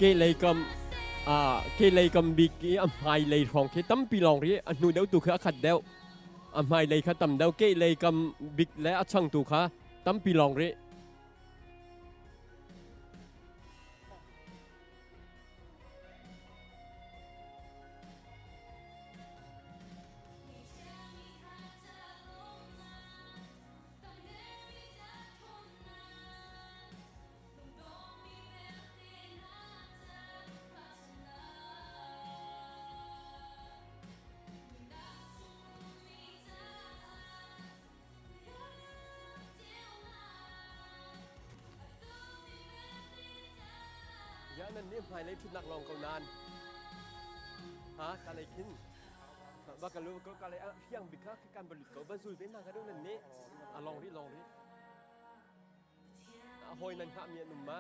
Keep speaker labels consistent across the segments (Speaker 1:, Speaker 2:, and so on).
Speaker 1: Ke lei kam a ke lei kam bik i a hmai lei hrawng khi tampi lawng ri a hnu deuh tu khi a khat deuh a hmai lei kha tam deuh ke lei kam bik le a chang tu kha tampi lawng ri. Ya nan nih hmailei ṭhutnak lawng ko nan ha ka lei khin ba ka lu ka lei fiang bik kha kan ba lut ko ba zul ve na ka deuh nan nih a long ri long ri a hoi nan hngah mi an um ma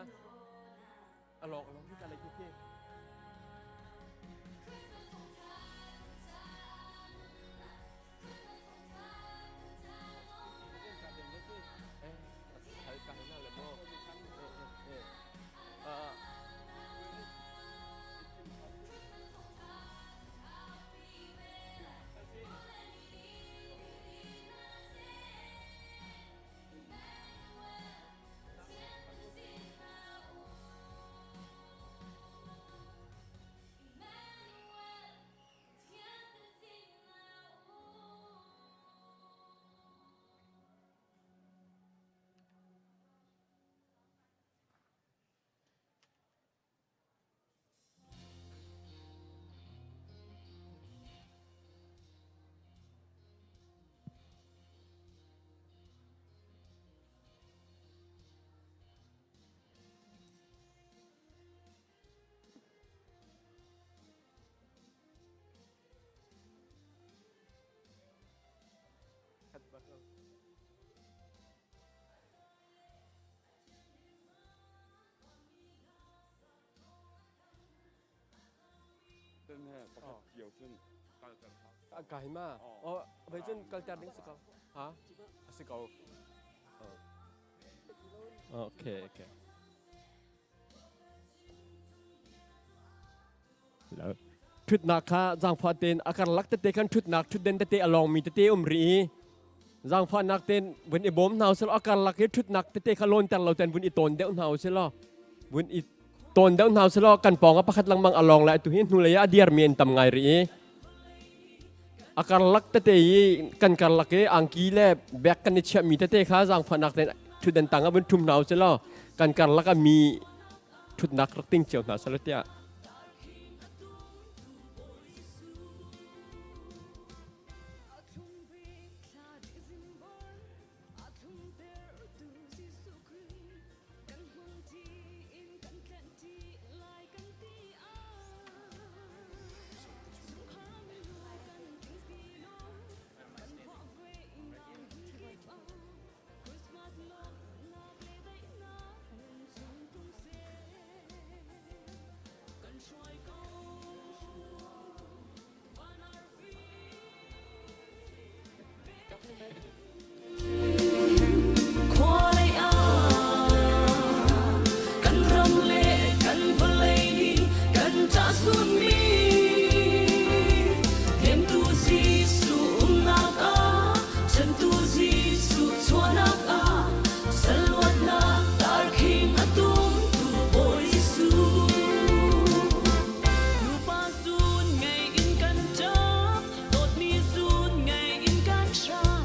Speaker 1: a long long ri ka lei khi khi. Kai ma oh vai cun kalter ding si ko ha si ko. Okay, okay. Ṭhutnak kha zaangfah tein a karlak tete khan ṭhutnak ṭhutden tete a lawngmi tete um rih i zaangfahnak tein vun i bawm hna usih law a karlak i ṭhutnak tete kha lawnter lo tein vun i tawn deuh hna usih law vun i tawn deuh hna usih law kan pawng ah pakhat lengmang a lawng lai. Atu hi hnulei ah a dirmi an tam ngai rih i a karlak tete i kan karlak i angki le bag kan i chiahmi tete kha zaangfahnak tein ṭhutdan tang ah vun ṭhum hna usih law kan karlak ah mi ṭhutnak rak ting cio hna seh tiah.
Speaker 2: Kan ram le kan vawlei nih kan ṭah sunmi Hnemtu Jesuh umnak ah, chantu Jesuh chuahnak ah, saluatnak tarkhing a tumtu Bawi Jesuh. Nupa sun ngei in kan ṭap, dawtmi sun ngei in kan hram.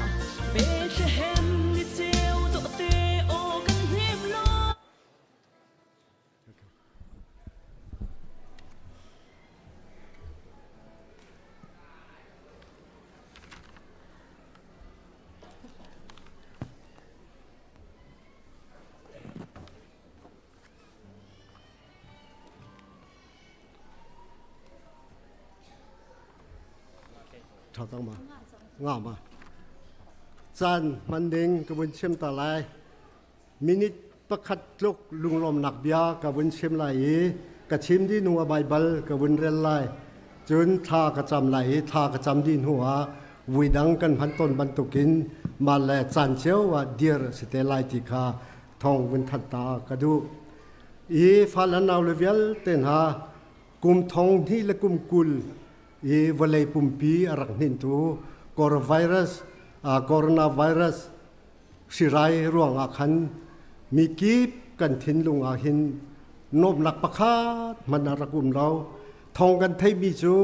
Speaker 3: Tha cang ma? Nga ma? Caan hman ding ka vun chim ta lai. Minute pakhat tluk lunglawmnak bia ka vun chim lai i ka chim dih hnu ah Baibal ka vun rel lai. Cun thla ka cam lai i thla ka cam dih hnu ah vui dang kan hman tawn bantukin mah le caan cio ah dir a si te lai ti kha thawng vun thanh ta ka duh. I fal an nau le vialte hna kum thong hnih le kum 20 i vawlei pumpi a rak hnintu coronavirus coronavirus hrirai ruangah khan mi kip kan thinlung ah hin nuamhnak pakhat hmanh a rak um lo. Thawng kan theihmi cu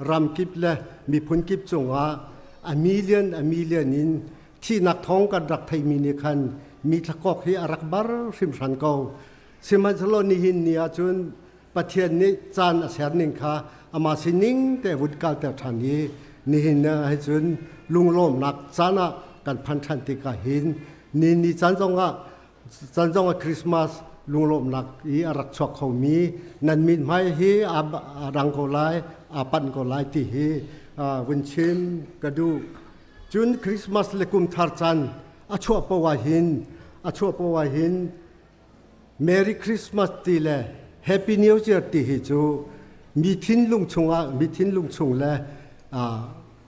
Speaker 3: ram kip le miphun kip cungah a million a million in thihnak thawng kan rak theihmi nih khan mi thlakawk hi a rak bar hrimhran ko. Sihmanhsehlaw nihin ni ahcun Pathian nih caan a ser ning kha amah sining te vun kalter ṭhan i nihin ah hi cun lunglawmnak caan ah kan phan ṭhan tikah hin ni ni caan zongah caan zongah Christmas lunglawmhnak i a rak chuak khomi nan mithmai hi a dang ko lai aa panh ko lai ti hi vun chim ka duh. Cun Christmas le kum thar caan a chuah poah ah hin a chuah poah ah hin Merry Christmas ti le Happy New Year ti hi cu mi thinlung chungah mi thinlung chung le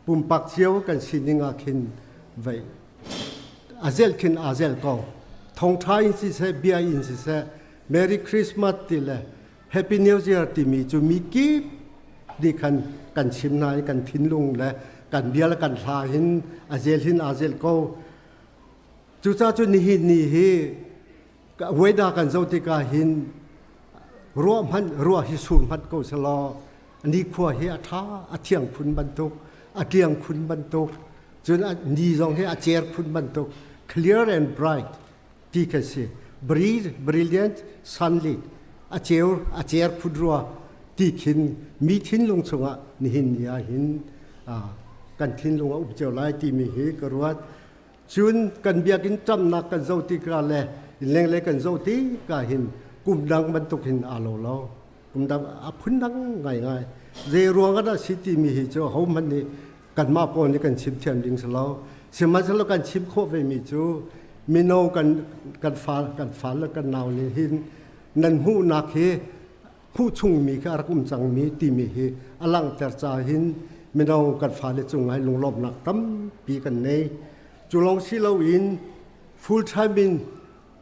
Speaker 3: pumpak cio kan sining ah khin vei a zel khin aa zel ko. Thawngṭha in siseh, bia in siseh, Merry Christmas ti le Happy New Year timi cu mi kip nih khan kan chim hna i kan thinlung le kan bia le kan hla hin a zel hin aa zel ko. Cucaah cu nihin ni hi weather kan zoh tikah hin ruah hmanh ruah hi sur hmanh ko selaw nikhua hi a ṭha a thiang phun bantuk a tliang khun bantuk cun ni zong hi a cer phun bantuk clear and bright ti kan si brilliant sunlit a ceu a cer phun rua ti khin mi thinlung chungah nihin ni ah hin kan thinlung a um cio lai timi hi ka ruat. Cun kan biakinn ṭamnak kan zoh tikah le lenglei kan zoh tikah hin kum dang bantuk hin aa lo lo. Kum dang a phun dang ngaingai. Zei ruang ah dah si timi hi cu hohmanh nih kanmah pawl nih kan chim thiam ding si lo. Sihmanhsehlaw kan chim khawh vemi cu mino kan kan fa kan fa le kan nau nih hin nan hmuhnak hi hmuh chungmi kha a rak um cangmi timi hi a langhter caah hin mino kan fale cungah hin lunglawmhnak tampi kan nei. Cu lawng si loin full time in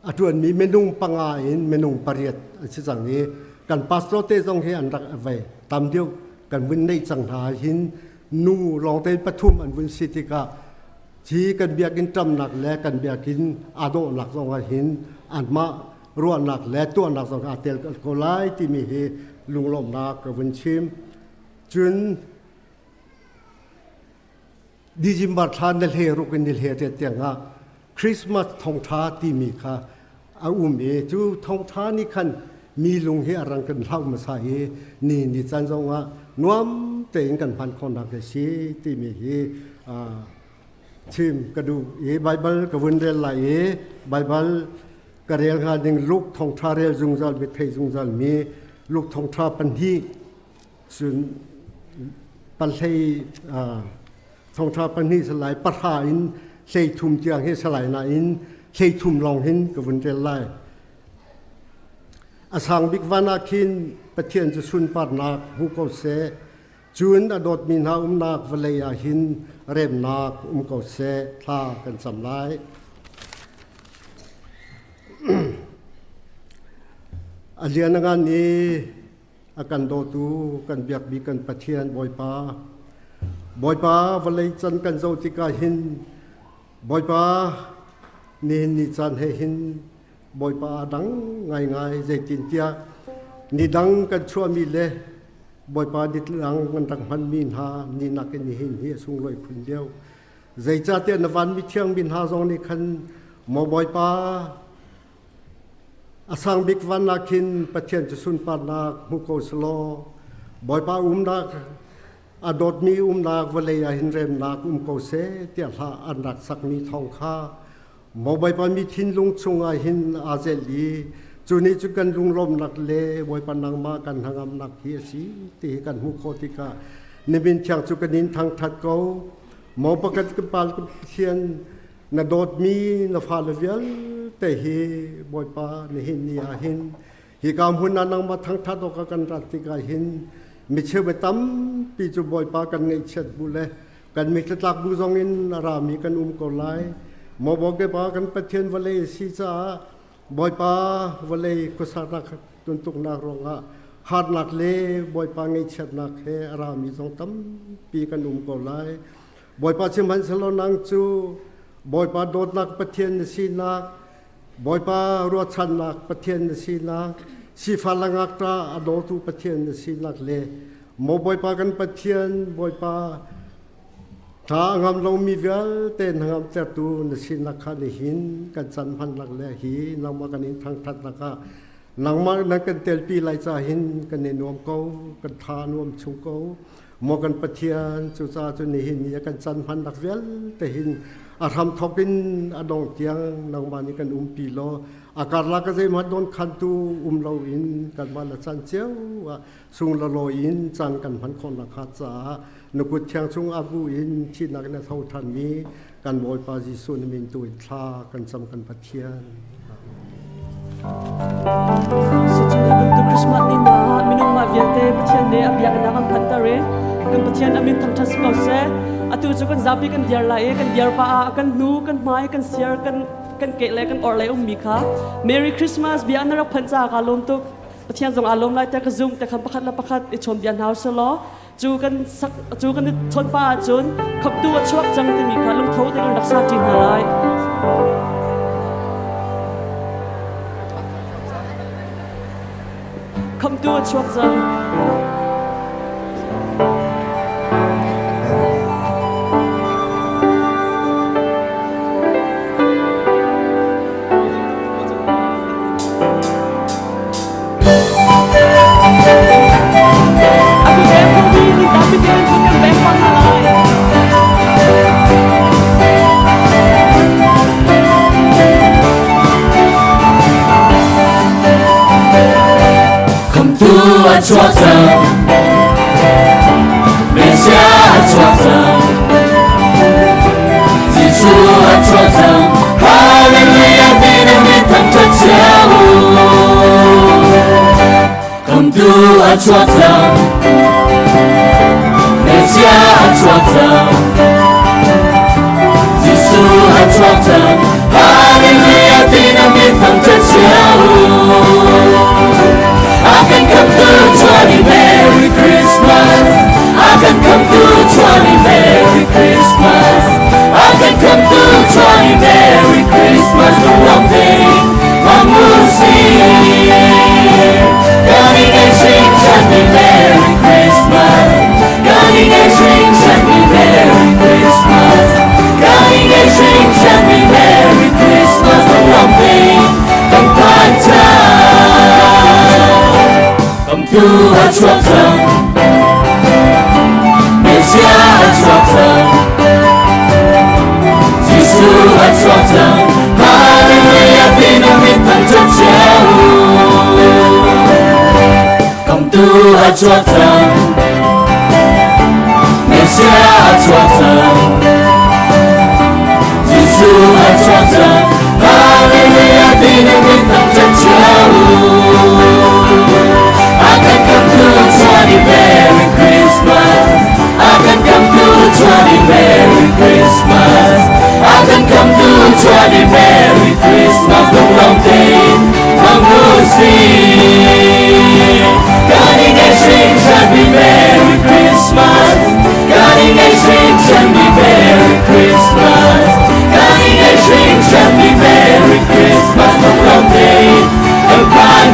Speaker 3: a ṭuanmi minung panga in minung pariat an si cang i kan pastor te zong hi an rak vei tam deuh kan vun neih cang hna hin nu lawngte pathum an vun si tikah hi kan biakinn ṭamnak le kan biakinn aa dawhnak zong ah hin anmah ruahnak le tuahnak zong aa tel ko lai timi hi lunglawmhnak ka vun chim. Cun December thla na hle ruk in ni hle te tiang ah Christmas thawngtha timi kha a um i cu thawngtha nih khan mi lung hi a rang kan hlau hmasa i ni ni caan zong ah nuam tein kan hman khawhnak a si timi hi chim ka duh i Baibal ka vun rel lai i Baibal ka rel hnga ding Luke thawngṭha rel zungzal mi thei zungzal mi Luke thawngṭha pahnih cun pahlei thawngṭha pahnih salai pahra in hlei thum tiang hi salai nain hlei thum lawng hin ka vun rel lai. A sang bik van ah khin Pathian cu sunparnak hmu ko seh. Cun a dawtmi hna umnak vawlei ah hin remnak um ko seh thla kan cam lai. A lianngan i a kan dawtu kan biakbik kan Pathian Bawipa Bawipa vawlei can kan zoh tikah hin Bawipa nihin ni caan he hin Bawipa a dang ngaingai zeitintiah ni dang kan chuahmi le Bawipa nitlang kan rak hmanmi hna ni nakin nihin hi a sunglawi khun deuh. Zeicahtiah na vanmi thiangmi hna zong nih khan maw Bawipa a sang bik van ah khin Pathian cu sunparnak hmu ko selaw Bawipa umnak a dawtmi umnak vawlei ah hin remnak um ko seh tiah hla an rak sakmi thawng kha Maw Bawipa mi thinlung chungah hin aa zelh i cu nih cu kan lunglawmnak le Bawipa nangmah kan hnangamnak hi a si ti hi kan hmuh khawh tikah na min thiang cu kan in thangṭhat ko. Maw pakhat kan pal kan Pathian na dawtmi na fale vialte hi Bawipa nihin ni ah hin hika hmun ah nangmah thangthat awkah kan rat tikah hin micheu tampi cu Bawipa kan ngaihchiat bu le kan mithlatlak bu zong in a rami kan um ko lai. Maw Bawipa kan Pathian vawlei a si caah Bawipa vawlei khuasaknak tuntuknak ruangah harnak le Bawipa ngaihchiatnak he a rami zong tampi kan um ko lai. Bawipa sihmanhsehlaw nang cu Bawipa dawtnak Pathian na sinak, Bawipa ruahchannak Pathian na sinak, sifah le ngakṭah a dawtu Pathian na sinak le maw Bawipa kan Pathian, Bawipa Hna a ngam lomi vialte hnangamtertu na sinak kha nihin kan can hmannak le hi nangmah kan in thangṭhatnak ah nangmah nan kan telpi lai ca hin kan i nuam ko, kan tha a nuam chung ko. Maw kan Pathian, cucaah cun nihin ni a kan can hmannak vialte hin a hramthawk in a dong tiang nangmah nih kan umpi law a karlak a zeihmanh dawnkhantu um loin kanmah le can cio ah sung lalawi in caan kan hman khawh nakhnga caah na kut thiang chung a bu in thihnak in a tho ṭhanmi kan Bawipa Jesuh na min tu in thla kan cam kan Pathian.
Speaker 4: Sicun hi bantuk Christmas ni hna ah minung mah vialte Pathian nih a biaknak an phanter i kan Pathian a min thangṭhat si ko seh. Atu cu kan zapi kan diar lai i kan diar pah ah kan hnu, kan hmai, kan siar, kan kan keh le kan orhlei ummi kha Merry Christmas bia na rak phanh caah kaa lawm tuk. Pathian zong aa lawm lai tiah ka zumh te khan pakhat le pakhat i chawnbia hna usih law cu kan sak cu kan i chawnh pah ahcun khamtu a chuak cang timi kha lungtho tein rak sa ṭi hna lai. Khamtu a chuak cang.
Speaker 2: Khamtu a chuak cang Messiah a chuak cang Jesuh a chuak cang Hallelujah ti na min thangṭhat cio Khamtu a chuak cang Messiah a chuak cang Jesuh a chuak cang Hallelujah ti na min thangṭhat cio I can come to 20 Merry Christmas I can come to 20 Merry Christmas I can come to 20 Merry Christmas The one day Mamusi Merry Christmas Merry Christmas Merry Christmas The one day Kan phan Khamtu a chuak cang Messiah a chuak cang Jesuh a chuak cang Hallelujah ti na min thangṭhat cio Khamtu a chuak cang Messiah a chuak cang Jesuh a chuak cang Hallelujah ti na min thangṭhat cio I can come to 20 Merry Christmas I can come to 20 Merry Christmas I can come to 20 Merry Christmas The long day Mamusi Kani Merry Christmas Kani Merry Christmas Kani Merry Christmas The long day Kan phan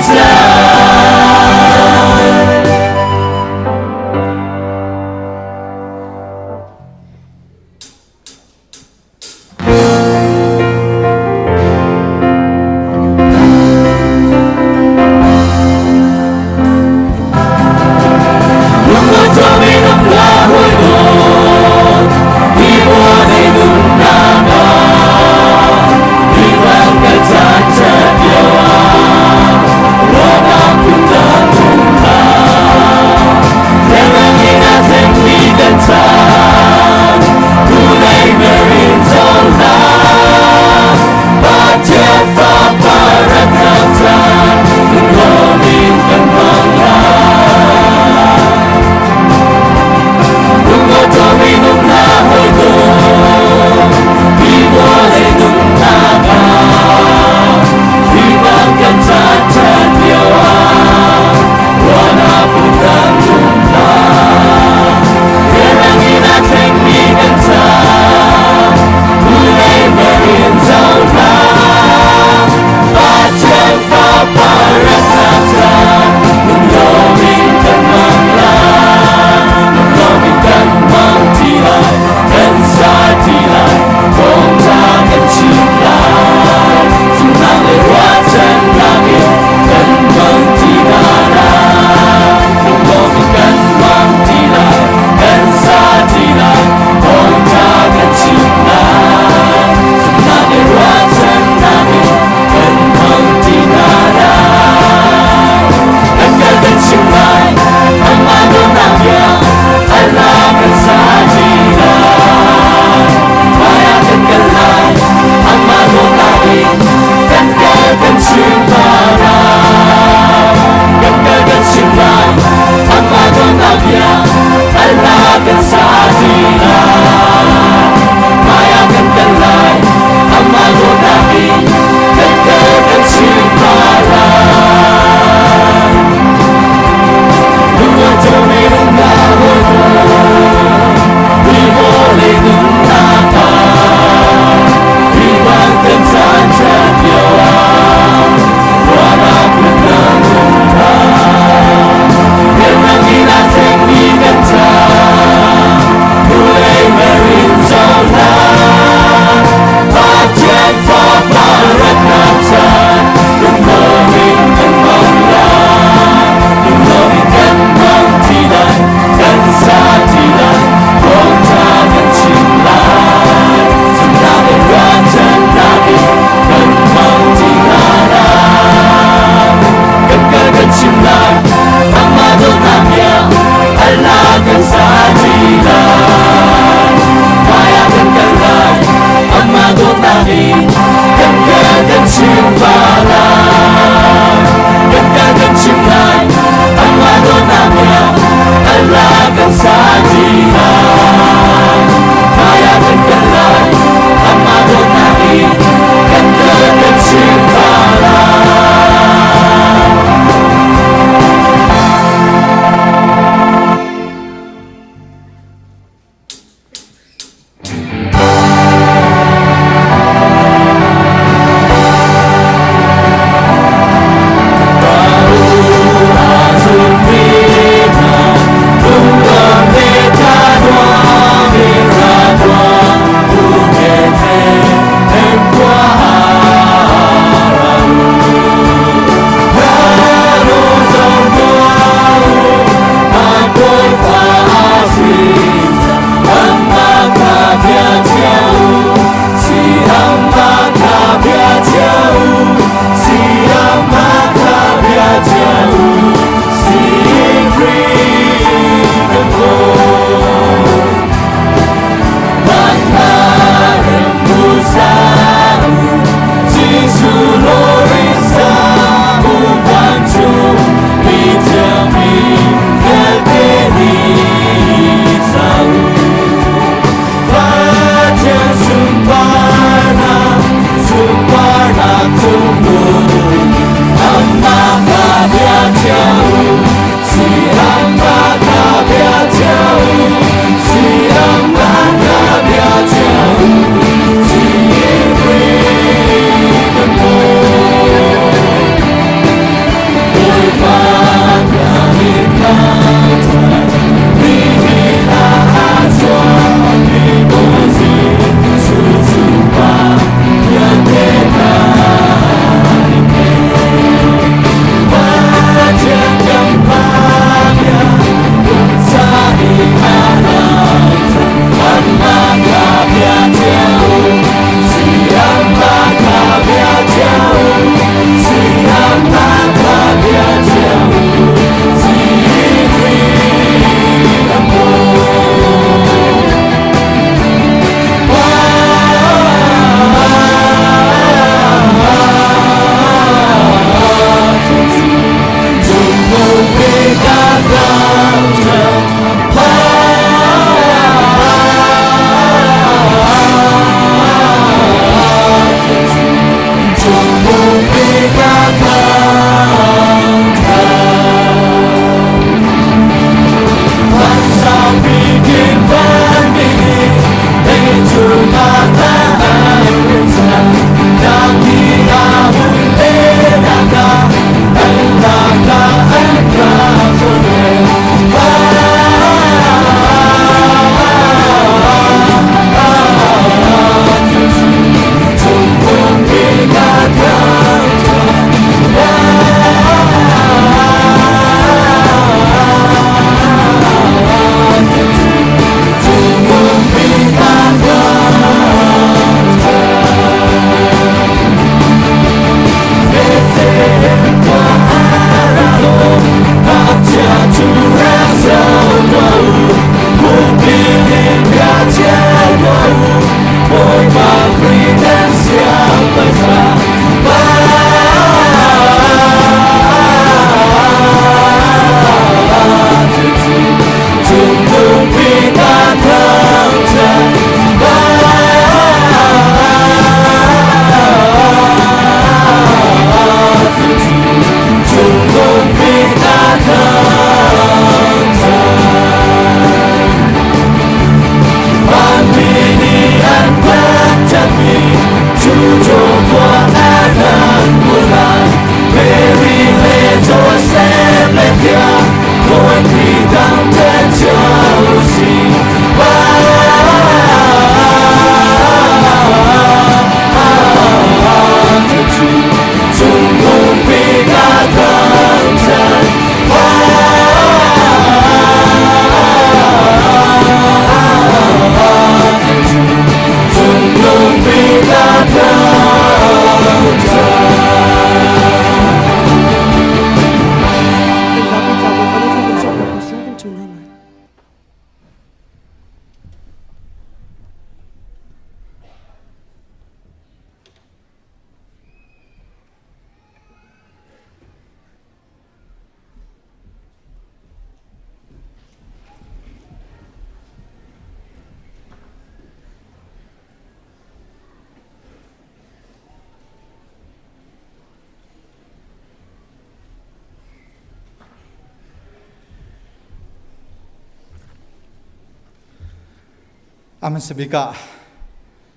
Speaker 5: Ahmasabik ah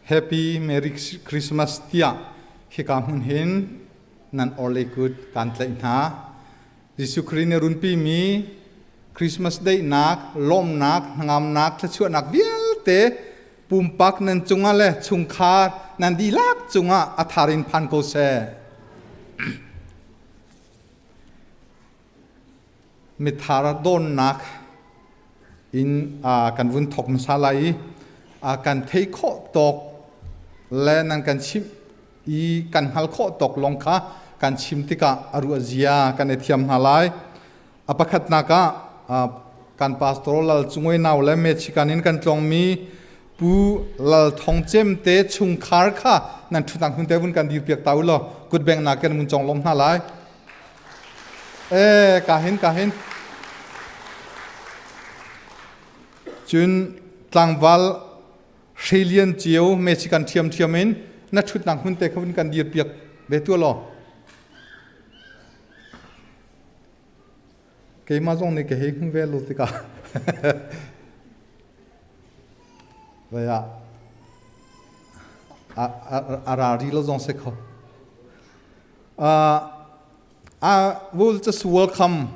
Speaker 5: Happy Merry Christmas tiah hika hmun hin nan orlei kut kan tlaih hna. Jesuh Khrih nih runpi mi Christmas daihnak, lawmnak, hnangamnak, thluachuahnak vialte pumpak nan cungah le chungkhar nan dihlak cungah a thar in phan ko seh. Mithar dawnnak in kan vun thawk hmasa lai i kan theih khawh tawk le nan kan chimh i kan hngal khawh tawk lawng kha kan chim tikah a ruah zia kan i thiam hna lai. A pakhatnak ah kan pastor Lal Cungoi nau le Mexican in kan tlawngmi Pu Lal Thong Cem te chungkhar kha nan ṭhutnak hmun te vun kan dir piak ta u law kutbengnak kan vun cong lawm hna lai. Eh, kahin kahin. Cun tlangval Hrelian cio Mexican ṭhiamṭhiam in na ṭhutnak hmun te kha vun kan dir piak ve tu law. Keimah zong nih ka hei hmu ve lo tikah vai ah a ra ri lo zong si kho. I will just welcome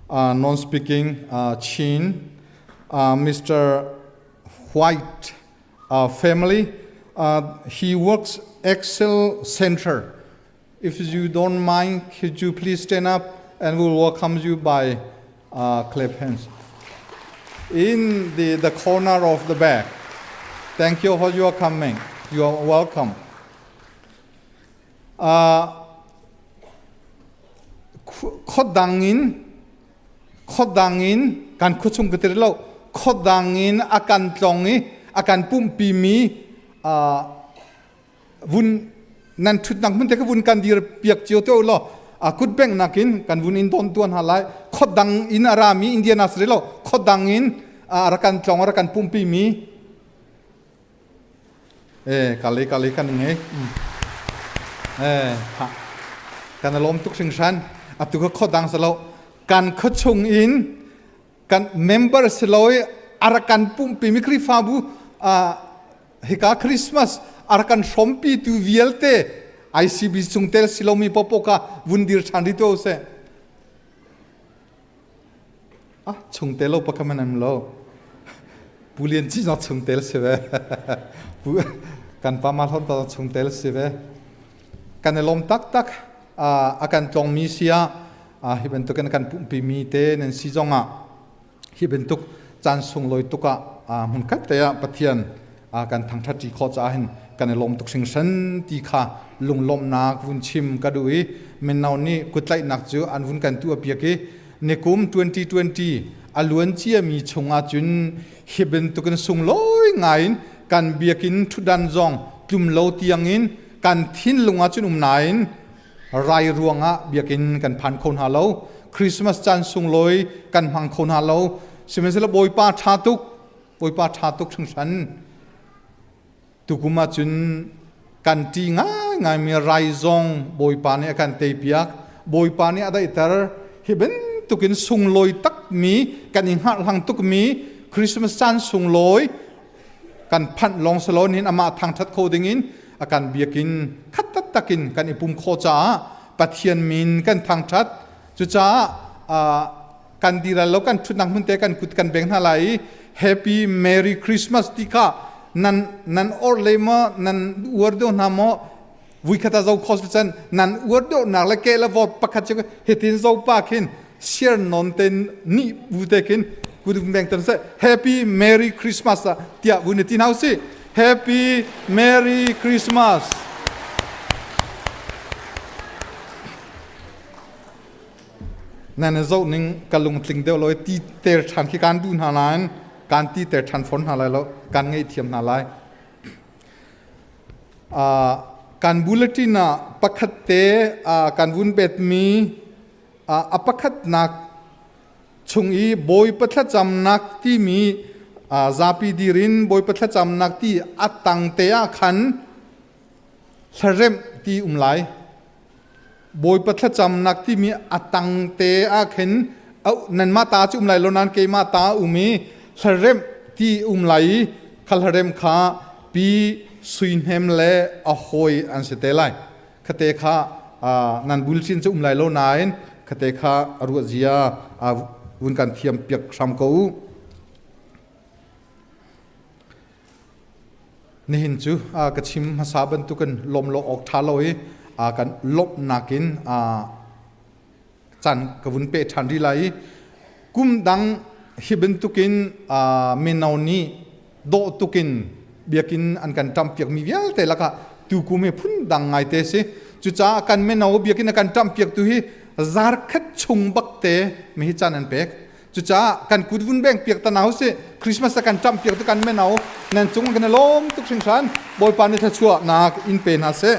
Speaker 5: non-speaking Chin, Mr. White family. He works Excel Center. If you don't mind, could you please stand up and we'll welcome you by clap hands. In the, the corner of the back. Thank you for your coming. You are welcome. Khuadang in khuadang in kan khuachung ka ti lo khuadang in a kan tlong i a kan pumpi mi vun nan thutnak hmun te ka vun kan dir piak cio te law a kut beng nakin kan vun in don tuan ha lai khuadang in a rami Indiana sri lo khuadang in a rakan tlong a rakan pumpi mi Eh, kali kali kan ngei. Eh, ha. Kan lawm tuk hringhran. Atu ka khodang salo. Kan khuachung in kan member siloi arakan pumpi mi Khrihfabu hika Christmas arakan hrawmpi tu vialte ICB chungtel silomi popo ka vun dir than ri to se. Ah, chungtel lo pakhat man lo. Pu Lian Ci zong chungtel si ve. Pu kan pa ma hlon ta chungtel si ve. Kan i lawm taktak. A kan tlongmi si ah hi bantuk in kan pumpi mi te nan si zong ah hi bantuk caan sunglawi tuk ah hmunkhat te ah Pathian kan thangṭhat ṭi khawh caah hin kan i lawm tuk hringhran ti kha lunglawmhnak vun chim ka duh i mino nih kuttlaihnak cu an vun kan tuah piak i nikum 2020 a luan ciami chungah cun hi bantukin sunglawi ngaiin kan biakinn ṭhutdan zong tlum lo tiangin kan thinlung ah cun um nain rai ruangah biakinn kan phan kho hna lo Christmas caan sunglawi kan hmang kho hna lo sihmanhsehlaw Bawipa ṭha tuk Bawipa ṭha tuk hringhran. Tukum ahcun kan ṭi ngaingaimi rai zong Bawipa nih a kan teipiak. Bawipa nih a daihter. Hi bantukin sunglawi takmi, kan i hngalhhlang tukmi Christmas caan sunglawi kan phanh lawng si lo nihin amah thangṭhat kho dingin a kan biakinn khat taktak in kan i pum khawh caah Pathian min kan thangṭhat. Cucaah kan diral lo kan ṭhutnak hmun te kan kut kan beng hna lai i Happy Merry Christmas ti kha nan nan or le maw nan uar deuh hna maw vui khat a zo kho chan nan uar deuh nak le ke le vot pakhat chu hitin zo pa khin share non ten ni bu te khin kut beng tan se Happy Merry Christmas tiah vun ti hau si Happy Merry Christmas Nan i zoh ning ka lungtling deuh lo i ti ter ṭhan khi kaan duh hna nain kaan ti ter ṭhan fawn hna lai lo kaan ngaihthiam hna lai. Uh, kan bulletin ah pakhat te uh, kan vun betmi uh, a pakhatnak chung i Bawipa thlacamnak timi uh, zapi dirin Bawipa thlacamnak ti a tang te ah khan hlaremh ti um lai. Bawipa thlacamnak timi a tang te ah khin nanmah ta cu um lai lo nain keimah ta a um i hlaremh ti um lai i Khalharem kha pi Sui Hnem le a hawi an si te lai. Khate kha nan bulchin cu um lai lo nain khate kha a ruah zia vun kan thiam piak hram ko u. Nihin cu ka chim hmasa bantukin lawm lo awk ṭha lo i kan lawmhnak in caan ka vun peh ṭhan rih lai i kum dang hi bantukin mino nih dawh tukin biakinn an kan ṭampiakmi vialte lakah tukum hi phun dang ngaite si. Cucaah kan mino biakinn a kan ṭampiaktu hi zarkhat chung bakte mi hi caan an pek. Cucaah kan kut vun beng piak ta hna usih. Christmas a kan ṭamh piak tu kan meno nan cung kan i lawm tuk hringhran. Bawipa nih thluachuahnak in pe hna seh.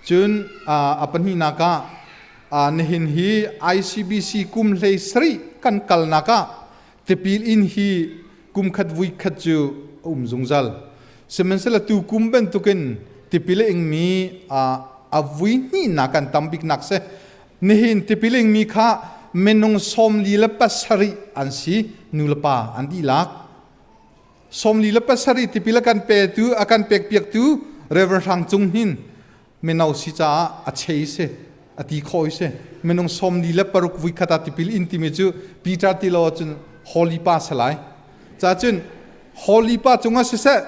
Speaker 5: Cun a pahnihnak ah nihin hi ICBC kum hlei sarih kan kalnak ah tipil in hi kum khat vui khat cu a um zungzal. Sihmanhsehlaw tu kum bantukin tipil a ingmi a vui hnihnak kan tam biknak si. Nihin tipil ingmi kha minung 47 an si, nu le pa an dihlak. 47 tipil a kan petu, a kan pekpiaktu Reverend Hrang Cung Hnin mino si caah a chei si, a ti khoi si. Minung 46 vui khat ah tipil in timi cu Peter tilo cun Holy Pa salai. Ca cun Holy Pa cungah siseh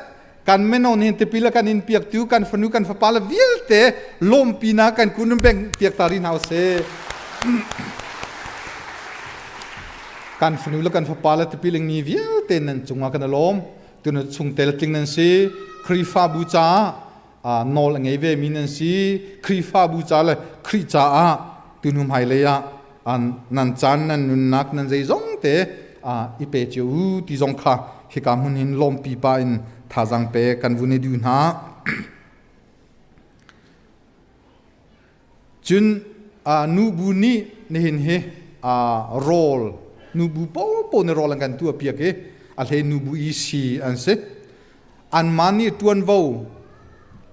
Speaker 5: kan mino nih tipil a kan in piaktu kan fanu kan fapa le vialte lawmpi na kan kunum beng piak ta ri hna usih. Kan fanu le kan fapa le tipil ingmi vialte nan cungah kan lawm. Tuna chungtel tling nan si. Khrihfabu caah nawl a ngei ve mi nan si. Khrihfabu ca le Khrih caah tunu hmailei ah nan caan nan nunnak nan zeizong te i pe cio u ti zong kha hika hmun hin lawmpi pa in thazaang pe kan vun i du hna. Cun nubu nih nihin hi rawl nubu popo nih rawl an kan tuah piak i a hlei nubu i si an si. Anmah nih ṭuanvo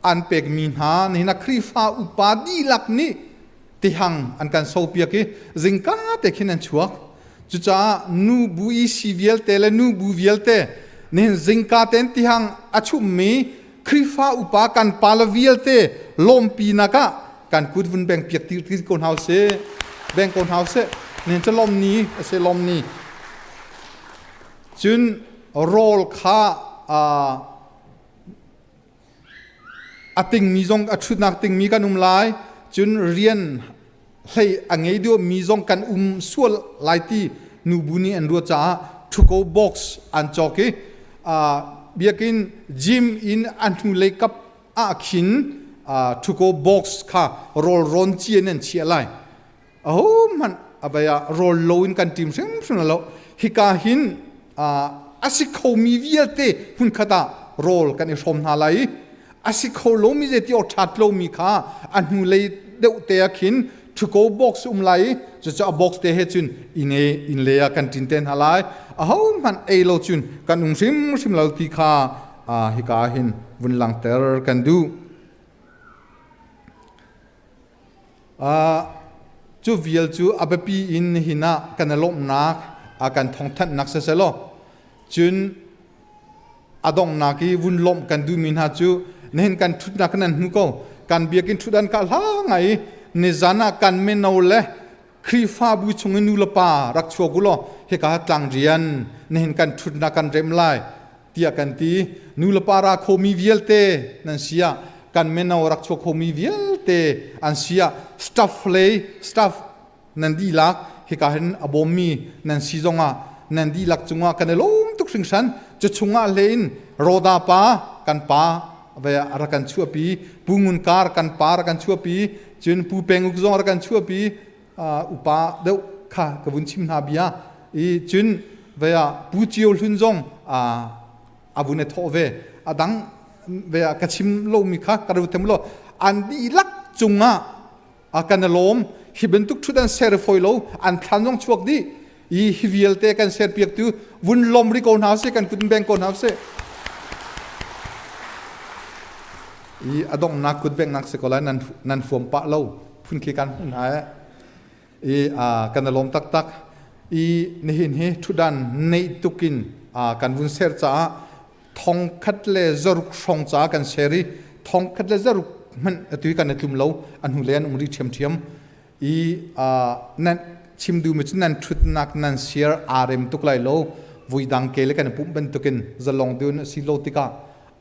Speaker 5: an pekmi hna nihin ah Khrihfa upa dihlak nih tihang an kan sopiak i zingka te khin an chuak. Cucaah nubu i si vialte le nubu vialte nihin zingka tein tihang a chummi Khrihfa upa kan pale vialte lawmpinak ah kan kut vun beng piak ti ko hna usih. Beng ko hna usih. Nihin cu lawm ni a si lawm ni. Cun rawl kha a tingmi zong a ṭhutnak tingmi kan um lai. Cun rian hlei a ngei deuhmi zong kan um sual lai ti nubu nih an ruah caah ṭhuko box an cawk i biakinn gym in a hnulei kap ah khin ṭhuko box kha rawl rawn cia in an chiah lai. Ahohmanh a vei ah rawl lo in kan ṭim hrimhrim lo. Hika hin a si khomi vialte hmunkhat ah rawl kan i hrawm hna lai i a si kho lomi zeiti awk ṭhat lomi kha a hnulei deuh te ah khin ṭhuko box um lai i cucu a box te he cun inn inn le ah kan ṭin te hna lai. Ahohmanh ei lo cun kan um hrimhrim lo ti kha hika ah hin vun langhter kan duh. Cu vial cu a biapi in nihin ah kan i lawmhnak a kan thawngthanhnak siselaw cun a donghnak i vun lawmh kan duhmi hna cu nihin kan ṭhutnak kan hmu ko kan biakinn ṭhutdan ka hla ngai i nizan ah kan mino le Khrihfabu chung i nu le pa rak chuak u law hika tlang rian nihin kan ṭhutnak kan rem lai tiah kan ti. Nu le pa ra khomi vialte nan si ah kan mino rak chuak khomi vialte an si ah staff lei staff nan dihlak hika hin a bawmmi nan si zongah nan dihlak cungah kan i lawm tuk hringhran. Cu chungah hlein Roda pa kan pa a rak kan chuahpi, Pu Ngun Kar kan pa rak kan chuahpi, cun Pu Peng Uk zong rak kan chuahpi. Upa deuh kha ka vun chim hna bia i cun ve ah Pu Cio Hlun zong a vun i thawh ve. A dang ve ah ka chim lomi kha ka ru them lo. An dihlak cungah a kan i lawm. Hi bantuk thut an ser fawi lo, an thlan zong chuak dih i hi vialte kan ser piaktu vun lom ri ko hna sih, kan kut beng ko hna sih. I a donghnak kut bengnak si ko lai nan nan huam pah lo phun khi kan hmun hna i kan i lawm taktak i nihin hi ṭhutdan neih tukin. Kan vun ser caah thongkhat le zaruk hrawng caah kan ser i thongkhat le zaruk hmanh atu kan i tlum lo a hnu le an um rih ṭhiamṭhiam i nan chim duhmi cu nan ṭhutnak nan siar aa rem tuk lai lo vui dang ke le kan i pumh bantukin zalong dun a si lo tikah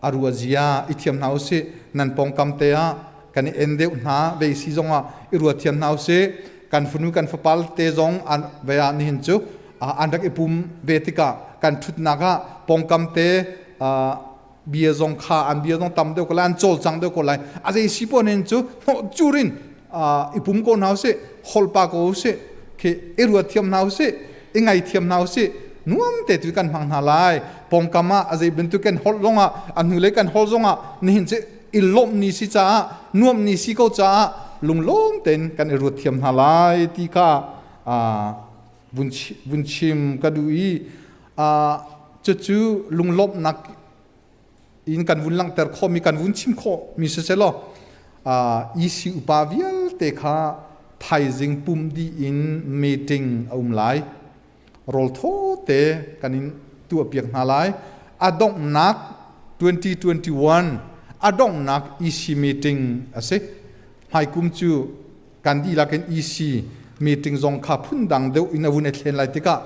Speaker 5: a rua zia i thiam hna usih nan pawngkam te ah kan i en deuh hna ve si zong ah i rua thiam hna usih kan fanu kan fapal te zong an ve ah nihin cu an rak i pum ve tikah kan ṭhutnak ah pawngkam te bia zong kha an bia zong tam deuh ko lai an cawlcang deuh ko lai a zei si pon in cu hnawh curin i pum ko hna usih holpa ko usih khi i ruat thiam hna usih i ngai thiam hna usih nuam te tu kan hmang hna lai pawngkam ah a zei bantuk kan holh zong ah a hnulei kan holh zong ah nihin cu i lawmh ni si caah nuamh ni si ko caah lunglawm tein kan i ruat thiam hna lai ti kha vun chim ka duh i cucu lunglawmhnak in kan vun langhter khawhmi kan vun chim khawhmi siselaw EC upa vialte kha thaizing pum dih in meeting a um lai rawl thaw te kan in tuahpiak hna lai a donghnak 2021 a donghnak EC meeting a si hmaikum cu kan dihlak in EC meeting zong kha phundang deuh in a vun i thlen lai tikah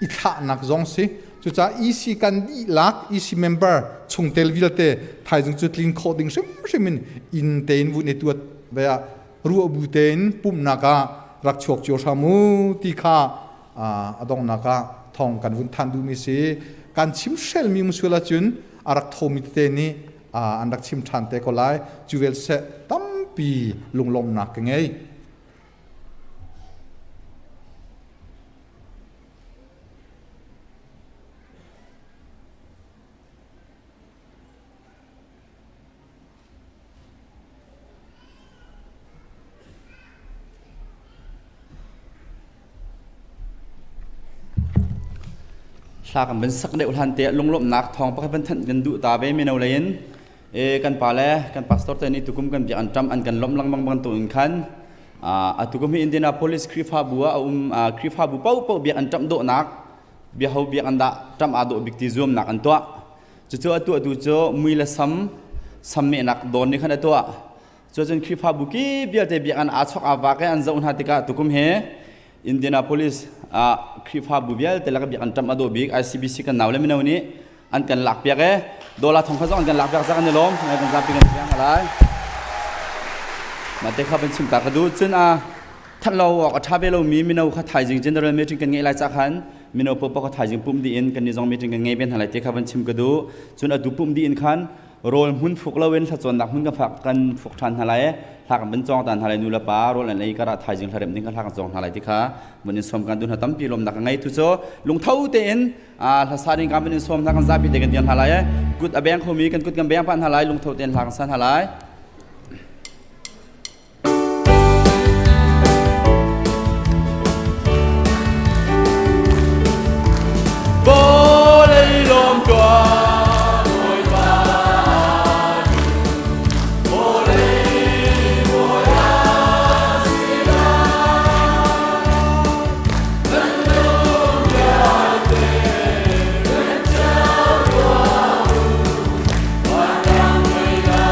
Speaker 5: i thlahnak zong si cucaah EC kan dihlak EC member chungtel vialte thaizing cu tlin khawh ding hrimhrim in inn tein vun i tuat ve ah ruah bu tein pumhnak ah rak chuak cio hram u ti kha a donghnak ah thong kan vun than duhmi si kan chim hrelmi musual ahcun a rak thomi tete nih an rak chim ṭhan te ko lai cu vel seh tampi lunglawmhnak ka ngei.
Speaker 6: Hla kan van sak deuh hlan te ah lunglawmhnak thawng pakhat van thanh kan duh ta ve mino lei in e kan pa le kan pastor te nih tukum kan biak an ṭam an kan lawmh lengmang bantuk in khan atukum hi Indianapolis Khrihfabu ah a um Khrihfabu paohpaoh biak an ṭamh dawhnak biaho biak an dah ṭamh aa dawh bik ti zuamnak an tuah. Cucu a tuahtu cu mui le sam sammehnak dawn nih khan a tuah. Cucun Khrihfabu ki vialte biakinn aa chok aa vak i an zoh hna tikah tukum hi Indianapolis ah Khrihfabu vialte lak biakinn ṭam a dawh bik ICBC kan nau le mino nih an kan lakpiak e dollar thong kha zong an kan lakpiak zak an i lawm kan zapi kan piang lai mah te kha van chim ta ka duh cun a that lo awk a ṭha ve lomi mino kha thaizing general meeting kan ngeih lai ca khan mino paohpaoh kha thaizing pumh dih in kan ni zong meeting kan ngei ve hna lai te kha van chim ka duh cun atu pumh dih in khan rawl hmun fuk loin thlacawnnak hmun kan fak kan fuk ṭhan hna lai hla kan van cawng ta hna lai nu le pa rawl an ei kar ah thaizing hlaremh ding kha hla kan cawng hna lai ti kha vun in sawm kan duh hna tampi lawmnak ka ngei tu cu lungtho tein hlasa ding kan van in sawm hna kan zapi te kan dir hna lai kut a beng khomi kan kut kan beng pah hna lai lungtho tein hla kan sa hna lai.
Speaker 2: Vawlei lawm tuah Bawipa Vawlei bawi a si lai Kan lung vialte kan cio tuah u Vanrang mei la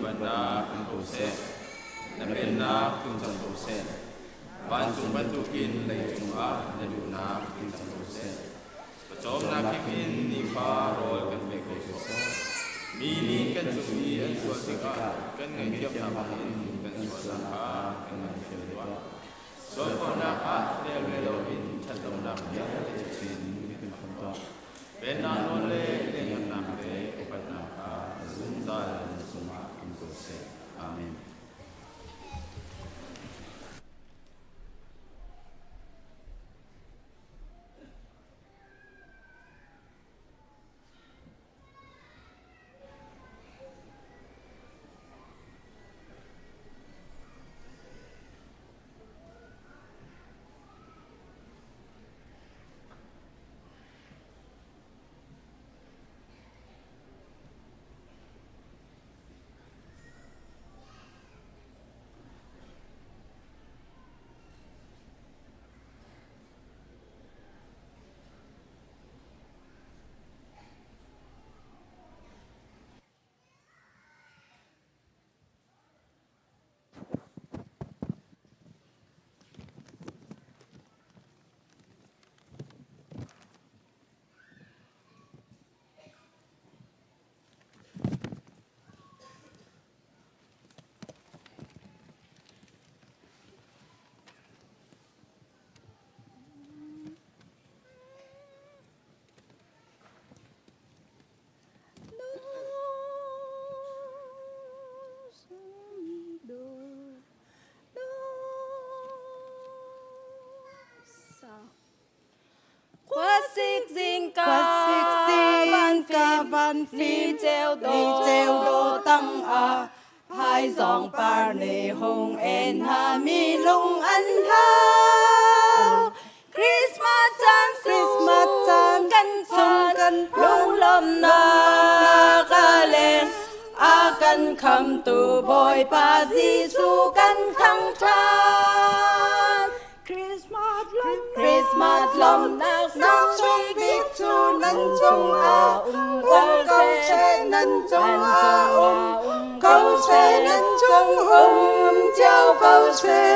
Speaker 7: upatnak um ko seh. Na pennak tlung cang ko seh. Vancung bantukin leicung ah na duhnak tling cang ko seh. Pawcawmnak him in nifa rawl kan pe ko sawh. Mi nih kan cung i an sual tikah kan ngaihthiam hna bangin kan sualnak kha kan ngaithiam tuah. Sualkhawhnak ah tel ve loin ṭhatlonak vialte chungin kan kham tuah. Pennak nawl le lianhngannak le upatnak kha zungzal na cungah um ko seh. Amen.
Speaker 8: Khuasik zingka van fim ni ceu do tang ah phaizawng par ne hung en ha mi lung an hau Christmas caan
Speaker 9: Christmas caan
Speaker 8: kan
Speaker 9: sung kan
Speaker 8: lunglawmhnak a leng a kan khamtu Bawipa Jesuh kan thangṭhat
Speaker 9: Christmas lawm
Speaker 8: Christmas lawmhnak
Speaker 9: nak sung bik cu nan cungah um ko seh nan cungah um ko seh nan cung um cio ko seh.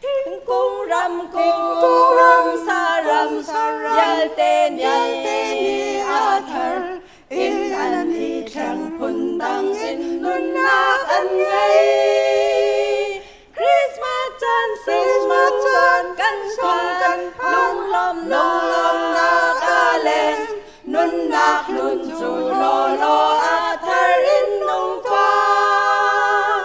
Speaker 8: Thingkung ramkung
Speaker 9: ram
Speaker 8: saram
Speaker 9: saram
Speaker 8: vialte
Speaker 9: ni
Speaker 8: nih a thar in an i thleng phundang in nunnak an ngei. Christmas caan
Speaker 9: Christmas caan
Speaker 8: kan
Speaker 9: sung
Speaker 8: phan
Speaker 9: kan phan
Speaker 8: lunglawmhnak a leng nunnak hlun cu lawlaw a thar in nung tuah.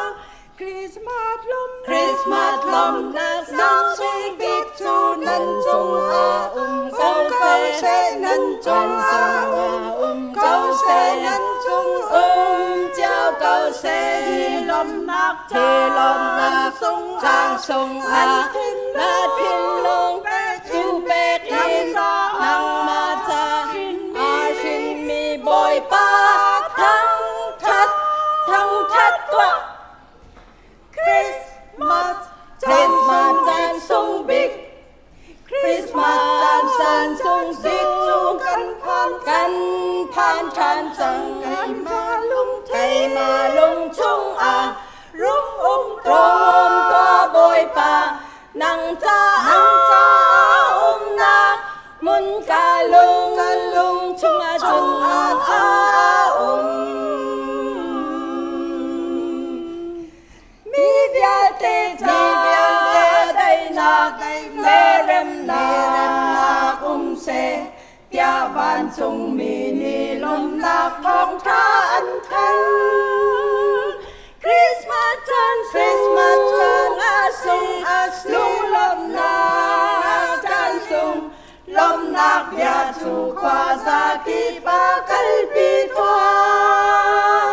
Speaker 9: Christmas lawm
Speaker 8: Christmas lawmhnak
Speaker 9: nak
Speaker 8: sung
Speaker 9: sung
Speaker 8: bik
Speaker 9: bik
Speaker 8: cu
Speaker 9: cu
Speaker 8: nan
Speaker 9: nan
Speaker 8: cungah
Speaker 9: cungah
Speaker 8: um
Speaker 9: um
Speaker 8: ko
Speaker 9: ko
Speaker 8: seh
Speaker 9: seh nan
Speaker 8: nan
Speaker 9: cungah
Speaker 8: cungah
Speaker 9: um
Speaker 8: um ko
Speaker 9: ko seh
Speaker 8: seh
Speaker 9: nan cung
Speaker 8: um cio ko seh
Speaker 9: hi lawmhnak
Speaker 8: hi lawmhnak
Speaker 9: sung
Speaker 8: caan
Speaker 9: ah
Speaker 8: sungah
Speaker 9: nan
Speaker 8: na
Speaker 9: thinlung
Speaker 8: thinlung
Speaker 9: pek
Speaker 8: cu
Speaker 9: in
Speaker 8: pek
Speaker 9: nang
Speaker 8: in
Speaker 9: caah
Speaker 8: nangmah ca
Speaker 9: hrinmi
Speaker 8: a hrinmi Bawipa thangṭhat thangṭhat tuah
Speaker 9: Christmas caan
Speaker 8: Christmas
Speaker 9: sung
Speaker 8: caan sung bik
Speaker 9: Christmas
Speaker 8: Christmas
Speaker 9: caan
Speaker 8: caan sung bik
Speaker 9: cu
Speaker 8: cu
Speaker 9: kan phan
Speaker 8: kan phan ṭhan cang
Speaker 9: keimah lungthin
Speaker 8: keimah lung chungah
Speaker 9: rung um
Speaker 8: Rom
Speaker 9: tuah
Speaker 8: tuah Bawipa nang
Speaker 9: nang
Speaker 8: caah
Speaker 9: caah
Speaker 8: umnak hmun ka lung
Speaker 9: ka lung
Speaker 8: chungah cun
Speaker 9: chungah
Speaker 8: a
Speaker 9: cun
Speaker 8: um. Mi vialte
Speaker 9: mi
Speaker 8: ca
Speaker 9: vialte
Speaker 8: daihnak
Speaker 9: daihnak
Speaker 8: le
Speaker 9: le
Speaker 8: remnak
Speaker 9: remnak
Speaker 8: um seh tiah vancungmi nih lawmhnak thawngṭha an thanh. Christmas caan
Speaker 9: Christmas caan
Speaker 8: sung a
Speaker 9: sung
Speaker 8: si
Speaker 9: a si
Speaker 8: lunglawmhnak caan sung lawmhnak bia cu khuaza kip ah kalpi tuah.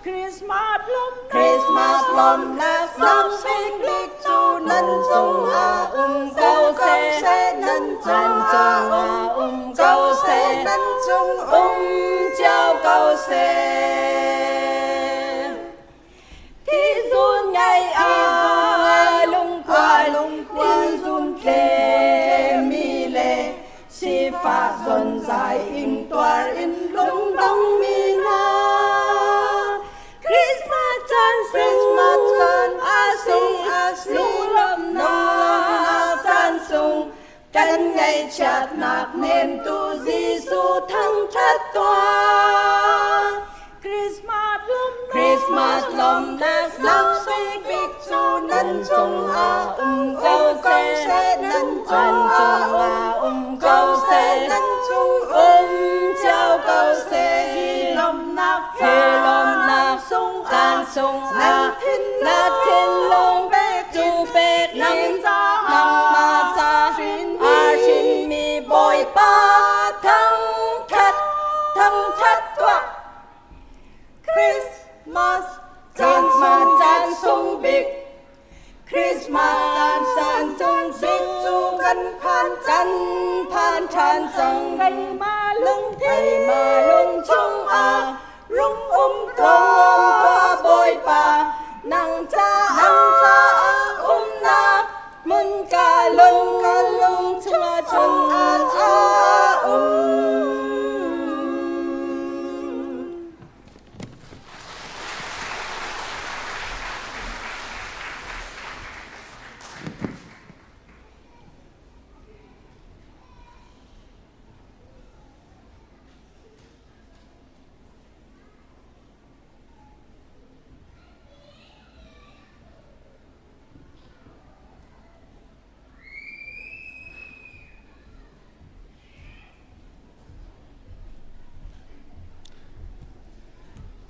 Speaker 9: Christmas lawm
Speaker 8: Christmas lawmhnak
Speaker 9: nak
Speaker 8: sang
Speaker 9: sung
Speaker 8: bik
Speaker 9: bik
Speaker 8: cu
Speaker 9: cu
Speaker 8: nan
Speaker 9: nan
Speaker 8: cungah
Speaker 9: cungah
Speaker 8: um
Speaker 9: um
Speaker 8: ko
Speaker 9: ko
Speaker 8: seh
Speaker 9: seh nan
Speaker 8: nan
Speaker 9: cungah
Speaker 8: cungah
Speaker 9: um
Speaker 8: um
Speaker 9: ko
Speaker 8: ko
Speaker 9: seh
Speaker 8: seh
Speaker 9: nan cung
Speaker 8: um
Speaker 9: um
Speaker 8: cio ko seh. Thizun ngai
Speaker 9: Thizun
Speaker 8: a
Speaker 9: ngai a
Speaker 8: lungkual
Speaker 9: lungkual
Speaker 8: thizun
Speaker 9: thizun
Speaker 8: tlemi
Speaker 9: tlemi
Speaker 8: le
Speaker 9: le
Speaker 8: sifak
Speaker 9: sifak
Speaker 8: zonzai
Speaker 9: zonzai
Speaker 8: ing tuar
Speaker 9: ingtuar
Speaker 8: in
Speaker 9: in
Speaker 8: lungdong
Speaker 9: lungdong
Speaker 8: mi
Speaker 9: mi
Speaker 8: hna.
Speaker 9: Nan cungah um ko seh, nan cungah um ko seh, nan cung um cio ko seh. Hi lawmhnak caan sung ah na thinlung cu pek in nangmah ca a hrinmi Bawipa thangṭhat thangṭhat tuah. Christmas Christmas caan sung bik Christmas caan caan sung bik cu kan phan can phan ṭhan cang keimah lungthin keimah lung chungah rung um tuah Bawipa nang caah umnak hmun ka lung ka lung chungah chungah um.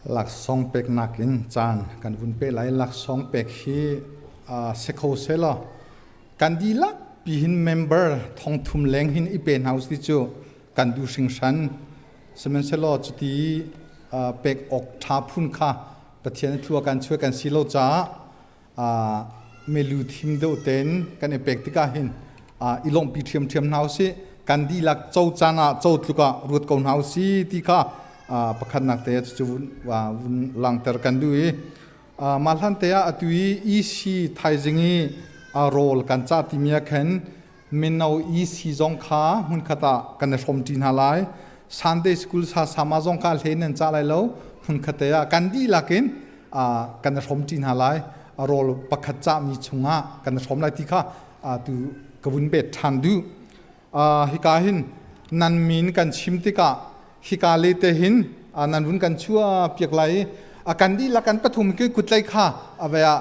Speaker 5: Laksawng peknak in caan kan vun pe lai. Laksawng pek hi si kho selaw kan dihlak pi hin member thongthum leng hin i pe hna usih cu kan duh hringhran. Sihmanhsehlaw cuti pek awk ṭha phun kha Pathian thlua kan chuah kan si lo caah milu thim deuh tein kan i pek tikah hin i lawmhpi ṭhiamṭhiam hna usih. Kan dihlak co caan ah co tluk ah ruat ko hna usih ti kha pakhatnak te cucu vun langhter kan duh i mah hlan te ah atu i EC thaizing i rawl kan cah timi ah khan mino EC zong kha hmunkhat ah kan i hrawmṭi hna lai. Sunday school sa sama zong kha hle nan cah lai lo. Hmunkhat te ah kan dihlak in kan i hrawmṭi hna lai. Rawl pakhat cahmi chungah kan i hrawm lai ti kha tu ka vun bet ṭhan duh. Hika hin nan min kan chim tikah hika le te hin nan vun kan chuah piak lai i kan dihlak kan pathum kutlei kha avei ah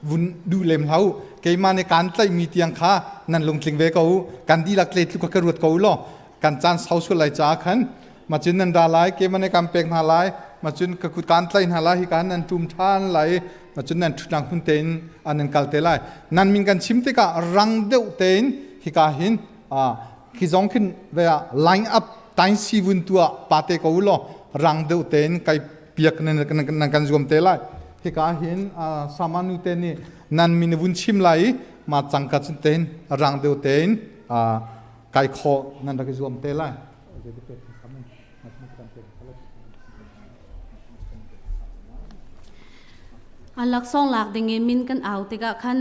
Speaker 5: vun duh lem hlah u keimah nih kaan tlaihmi tiang kha nan lungtling ve ko u kan dihlak tle tluk ka ruat ko u law kan caan sau sual lai caah khan macun nan ra lai keimah nih kan pek hna lai macun ka kut kaan tlaih hna lai hika nan ṭum ṭhan lai macun nan ṭhutnak hmun tein nan kal te lai nan min kan chim tikah rang deuh tein hika hin khi zong khin ve ah line up tain si vun tuah pa te ko u law rang deuh tein kai piak nan kan zuam te lai hika hin samanu te nih nan min vun chim lai i ma cangka cun tein rang deuh tein kai khawh nan rak i zuam te lai.
Speaker 10: Laksawng lak ding in min kan au tikah khan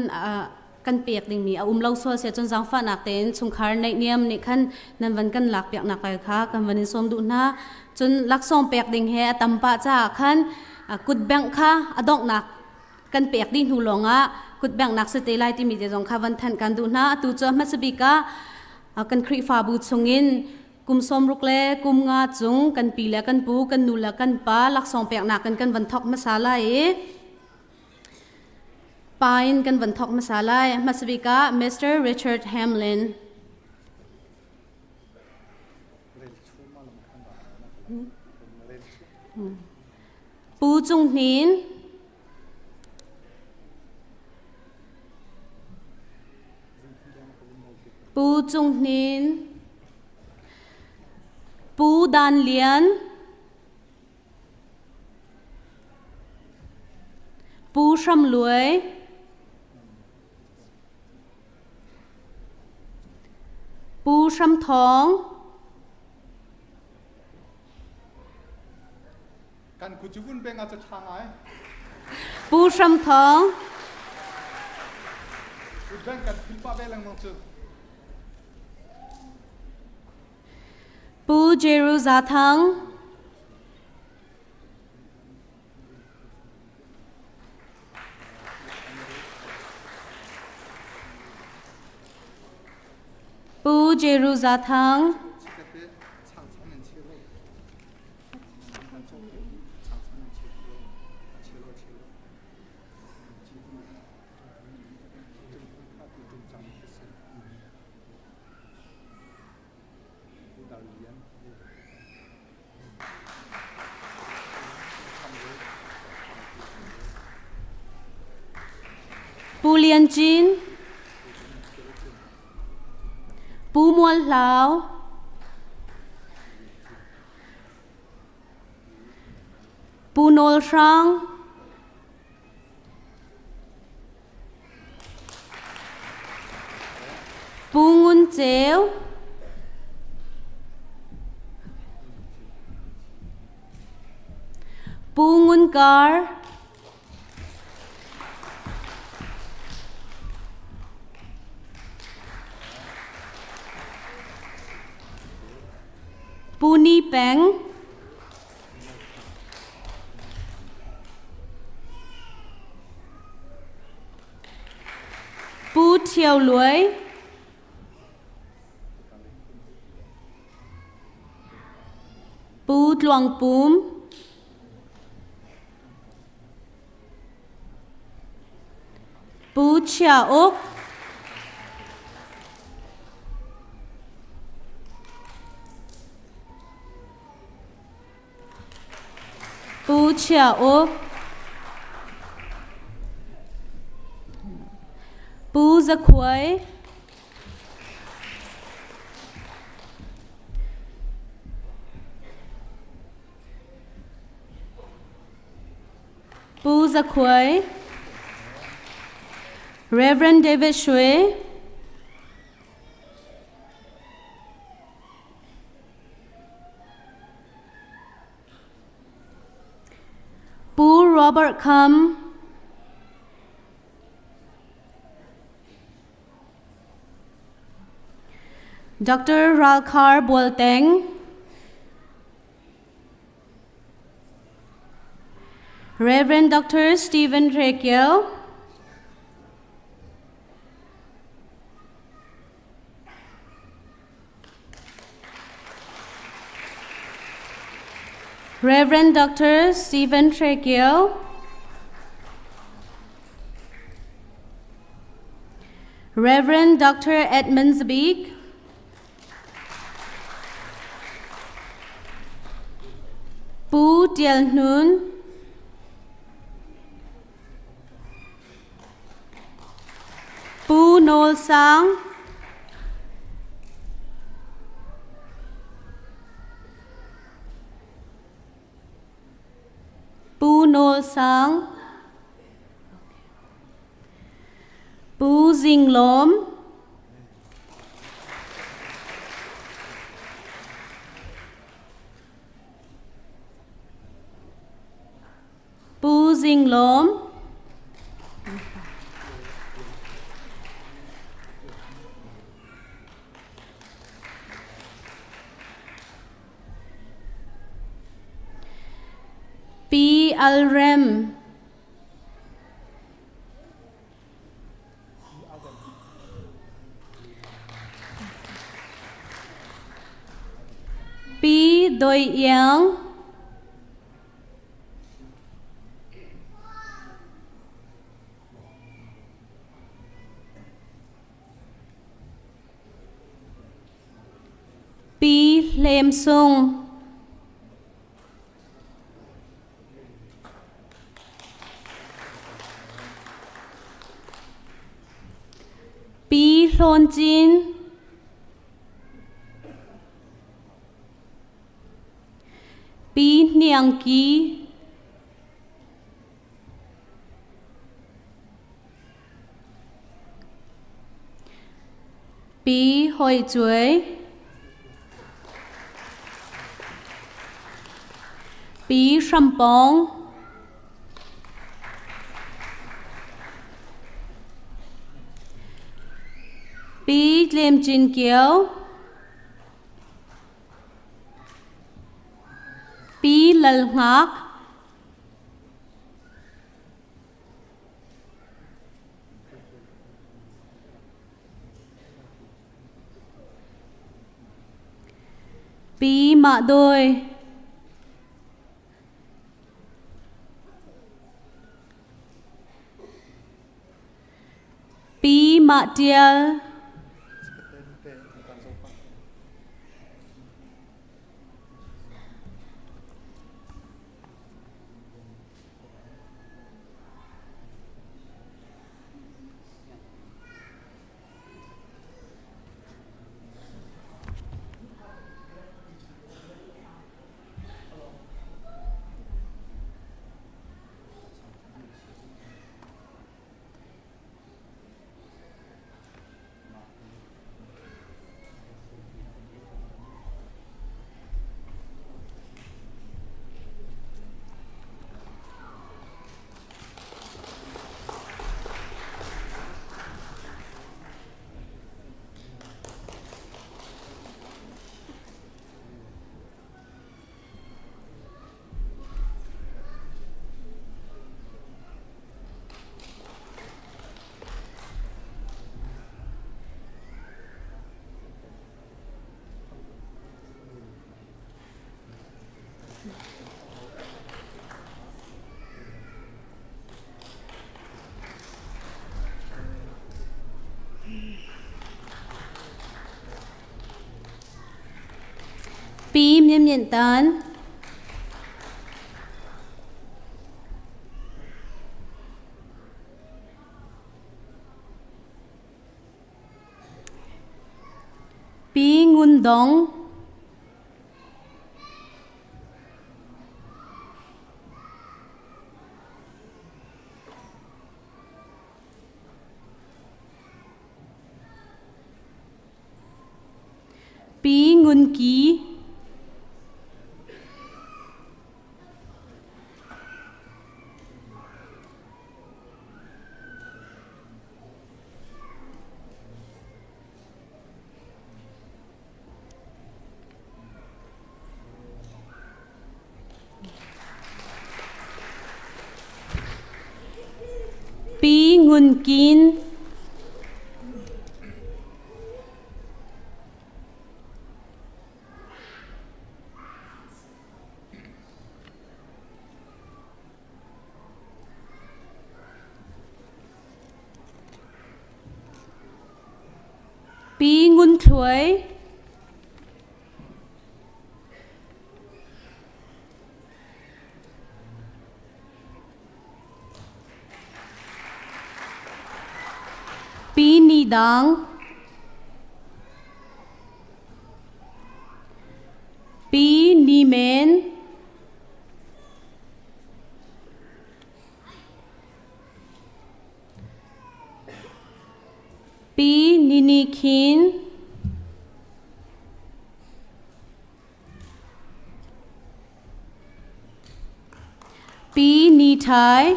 Speaker 10: kan pek dingmi a um lo sual sia cun zaangfahnak tein chungkhar naihniam nih khan nan van kan lak piaknak lai kha kan van in sawm duh hna. Cun laksawng pek ding he a tam pah caah khan kut bengh kha a donghnak kan pek dih hnu lawngah kut benghnak si te lai timi te zong kha van thanh kan duh hna. Atu cu hmasa bik ah kan Khrihfabu chungin kum 60 le kum nga cung kan pi le kan pu kan nu le kan pa laksawng peknak kan kan van thok hmasa lai i Pa in kan van thawk hmasa lai. Hmasa bik ah Mr. Richard Hamlin. Pu Cung Hnin. Pu Cung Hnin. Pu Dan Lian. Pu Hram Luai. Pu Hram Thawng.
Speaker 5: Kan ku cu vun peng ah ca ṭha ngai.
Speaker 10: Pu Hram Thawng.
Speaker 5: Kut beng kan phil pah ve lengmang cu.
Speaker 10: Pu Jeru Za Thang. Pu Jeru Za Thang. Lian Cin, Pu Mual Hlau, Pu Nawl Hrang, Pu Ngun Ceu, Pu Ngun Kar, Pu Ni Peng, Pu Ṭhio Luai, Pu Tluang Pum, Pu Chia Uk, Pu Chia Uk, Pu Za Khuai, Pu Za Khuai, Reverend David Shwe, Pu Robert Kham, Dr. Ralkhar Bualteng, Reverend Dr. Stephen Rekiel, Reverend Dr. Stephen Trekiel, Reverend Dr. Edmund Zabik, Pu Tiel Hnun, Pu Nawl Sang, Pu Nawl Sang, Pu Zing Lawm, Pu Zing Lawm, Pi Al Rem, Pi Doi Iang, Pi Hlem Sung, Pi Hlawn Cin, Pi Hniang Ki, Pi Hoi Chuai, Pi Hram Pong, Pi Tlem Cin Kio, Pi Lal Hngak, Pi Mah Doi, Pi Mah Tial, Myint Myint Tan. Pi Ngun Dong. Pi Ngun Ki. Pi Ngun Kin. Pi Ngun Thluai. Pi Ni Dang. Pi Ni Men. Pi Nini Khin. Pi Ni Thai.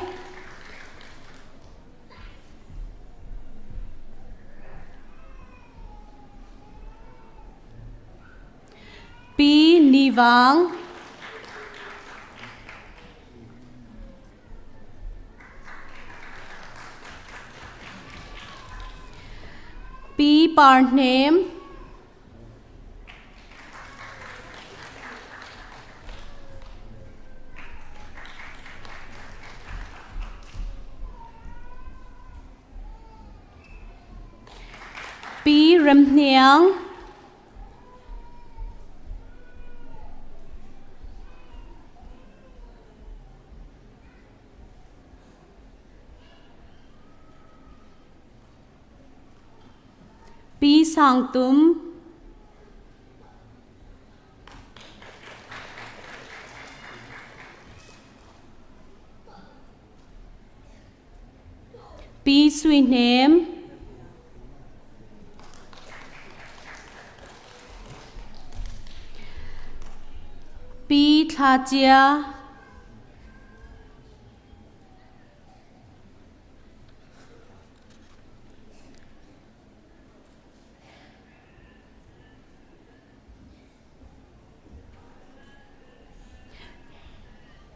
Speaker 10: Pi Ni Vang. Pi Par Hnem. Pi Rem Hniang. Pi Sang Tum. Pi Sui Hnem. Pi Thla Cia.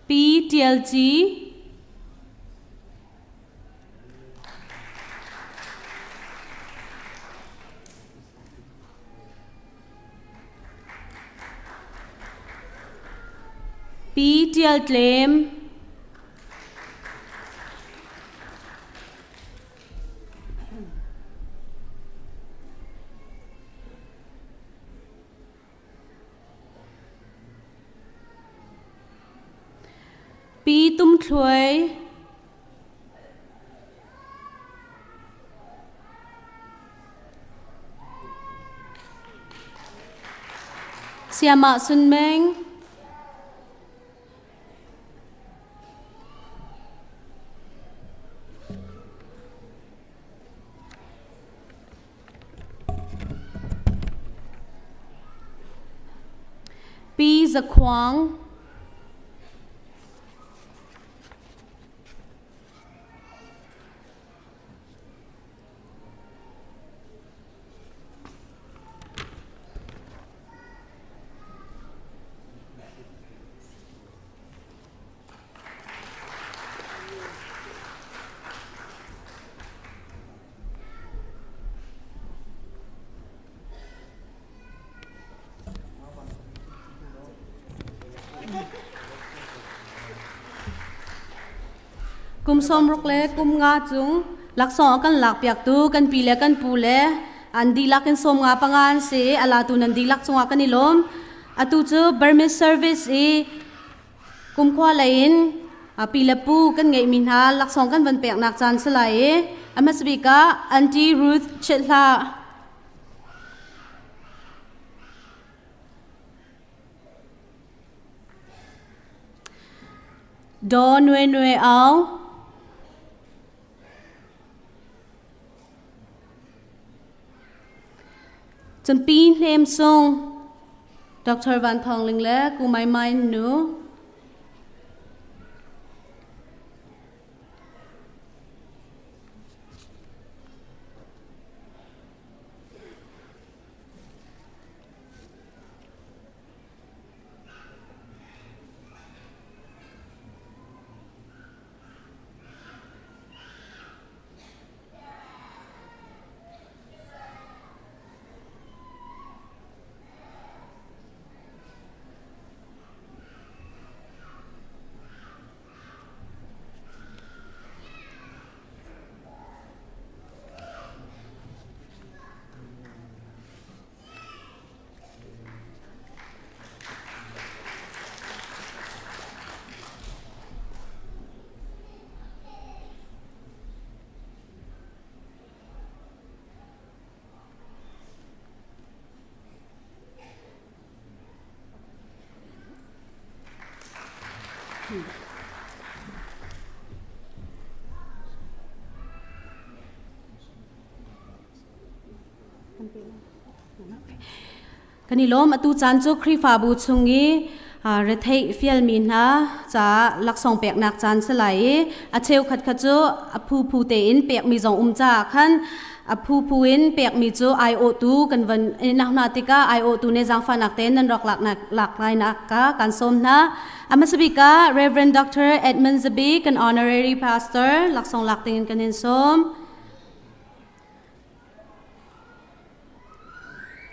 Speaker 10: Pi Tial Ci. Pi Tial Tlem. Pi Tum Thluai. Siamah Sun Meng. Pi Za Khuang. Kum 60 le kum nga cung laksawng a kan lakpiaktu kan pi le kan pu le an dihlak in 55 an si. A latu nan dihlak cungah kan i lawm. Atu cu Burmese service i kumkhua lei in pi le pu kan ngeihmi hna laksawng kan van peknak caan si lai i a hmasa bik ah Auntie Ruth Chithla. Daw Nwe Nwe Aung. Cun Pi Hnem Sung, Dr. Van Thawng Ling le Ku Mai Mai Nu. Kan i lawm atu caan cu Khrihfabu chung i retheih fialmi hna caah laksawng peknak caan si lai i a cheukhat kha cu a phuphu tein pekmi zong um caah khan a phuphu in pekmi cu aiawhtu kan van nak hna tikah aiawhtu nih zaangfahnak tein nan rak lak lai nak ka kan sawm hna. A hmasa bik ah Reverend Dr. Edmund Zabi kan honorary pastor laksawng lak dingin kan in sawm.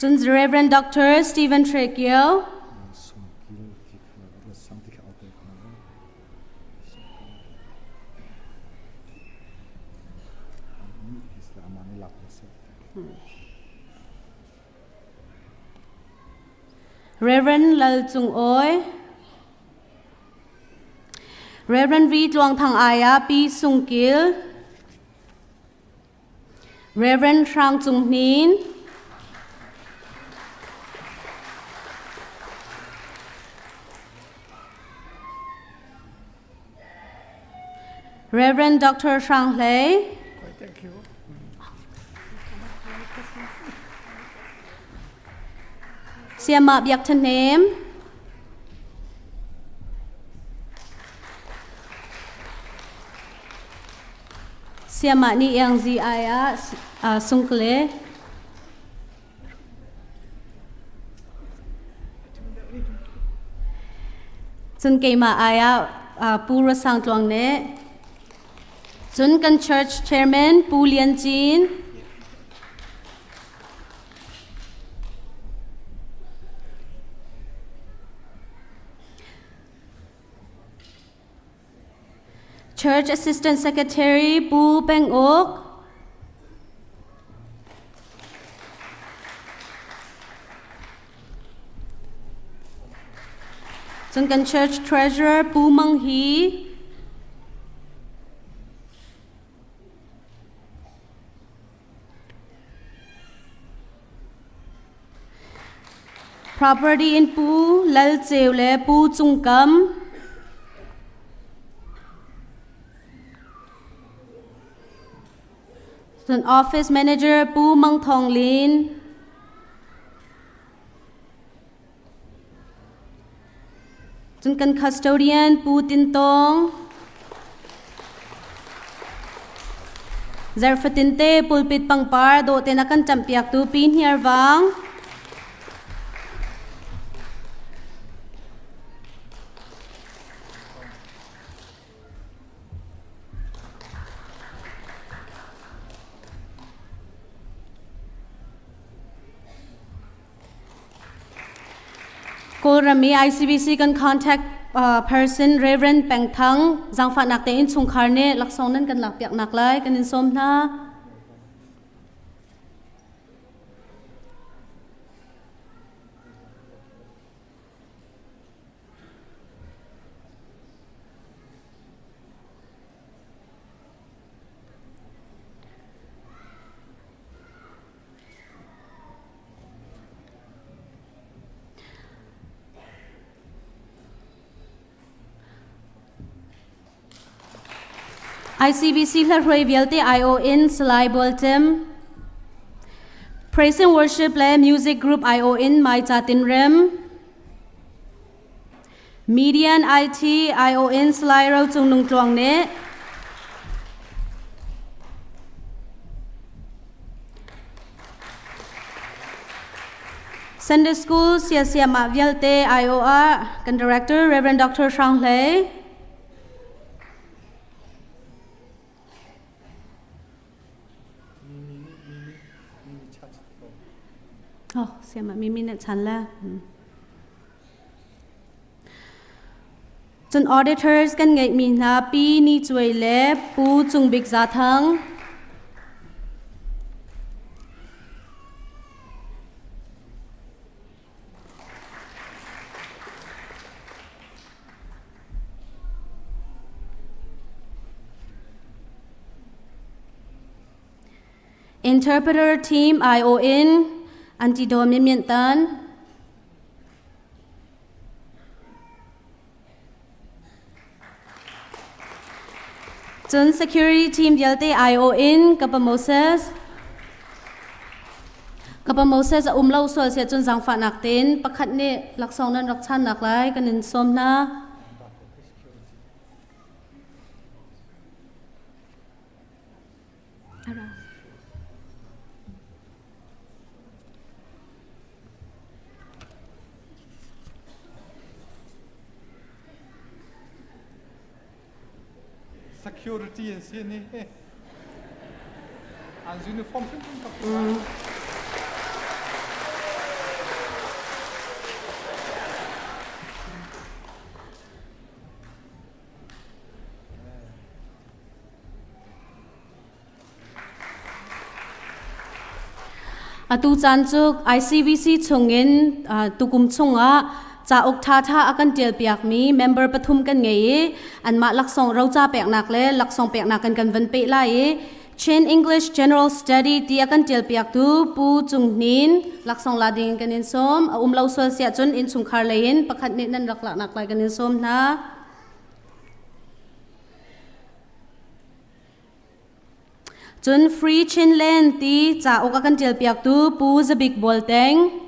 Speaker 10: Cun Reverend Dr. Stephen Trekio. Reverend Lal Cung Awi. Reverend V Tluang Thang Aya Pi Sung Kil. Reverend Hrang Cung Hnin. Reverend Dr. Hrang Hlei.
Speaker 11: Thank you.
Speaker 10: Siama Biak Thanem. Siamah nih Iangzi ai ah sungkle. Cun keimah ai ah Pu Rasang Tluang nih cun kan church chairman Pu Lian Cin Church Assistant Secretary Pu Peng Uk. Cun kan Church Treasurer Pu Mang Hi. Property in Pu Lal Ceu le Pu Cung Kam. Cun Office Manager Pu Mang Thong Lin. Cun kan custodian Pu Tin Tawng. Zarfatin te pulpit pangpar dawh te na kan campiaktu Pi Hniar Vang. Kawlram i ICBC kan contact person Reverend Peng Thang zaangfahnak tein chungkhar nih laksawng nan kan lakpiaknak lai kan in sawm hna. ICBC hlahrui vialte IO in Salai Boltem. Praise and Worship le Music Group IO in Mai Cha Tin Rem. Median IT IO in Salai Ro Cung Nung Tluang ne. Sunday School siasiamah vialte IOR kan Director Reverend Dr. Hrang Hlei. Oh, siamah mimi na chan la. Cun auditors kan ngeihmi hna Pi Ni Cuai le Pu Cung Bik Za Thang. Interpreter Team ION Anti Daw Min Myint Tan. Cun security team vialte IO in Kapa Moses Kapa Moses a um lo sual sia cun zaangfahnak tein pakhat nih laksawng nan rak channak lai kan in sawm hna.
Speaker 5: Security an si ni. An uniform hrimhrim ka
Speaker 10: Atu caan cu ICBC chungin tukum chungah cauk ṭhaṭha a kan ṭialpiakmi member pathum kan ngei i anmah laksawng roca peknak le laksawng peknak kan kan van peh lai i Chin English General Study ti a kan ṭialpiaktu Pu Cung Hnin laksawng la ding kan in sawm. A um lo sual siah cun innchungkhar lei in pakhat nih nan rak laknak lai kan in sawm hna. Cun Free Chinland ti cauk a kan ṭialpiaktu Pu Zabik Bawl Teng.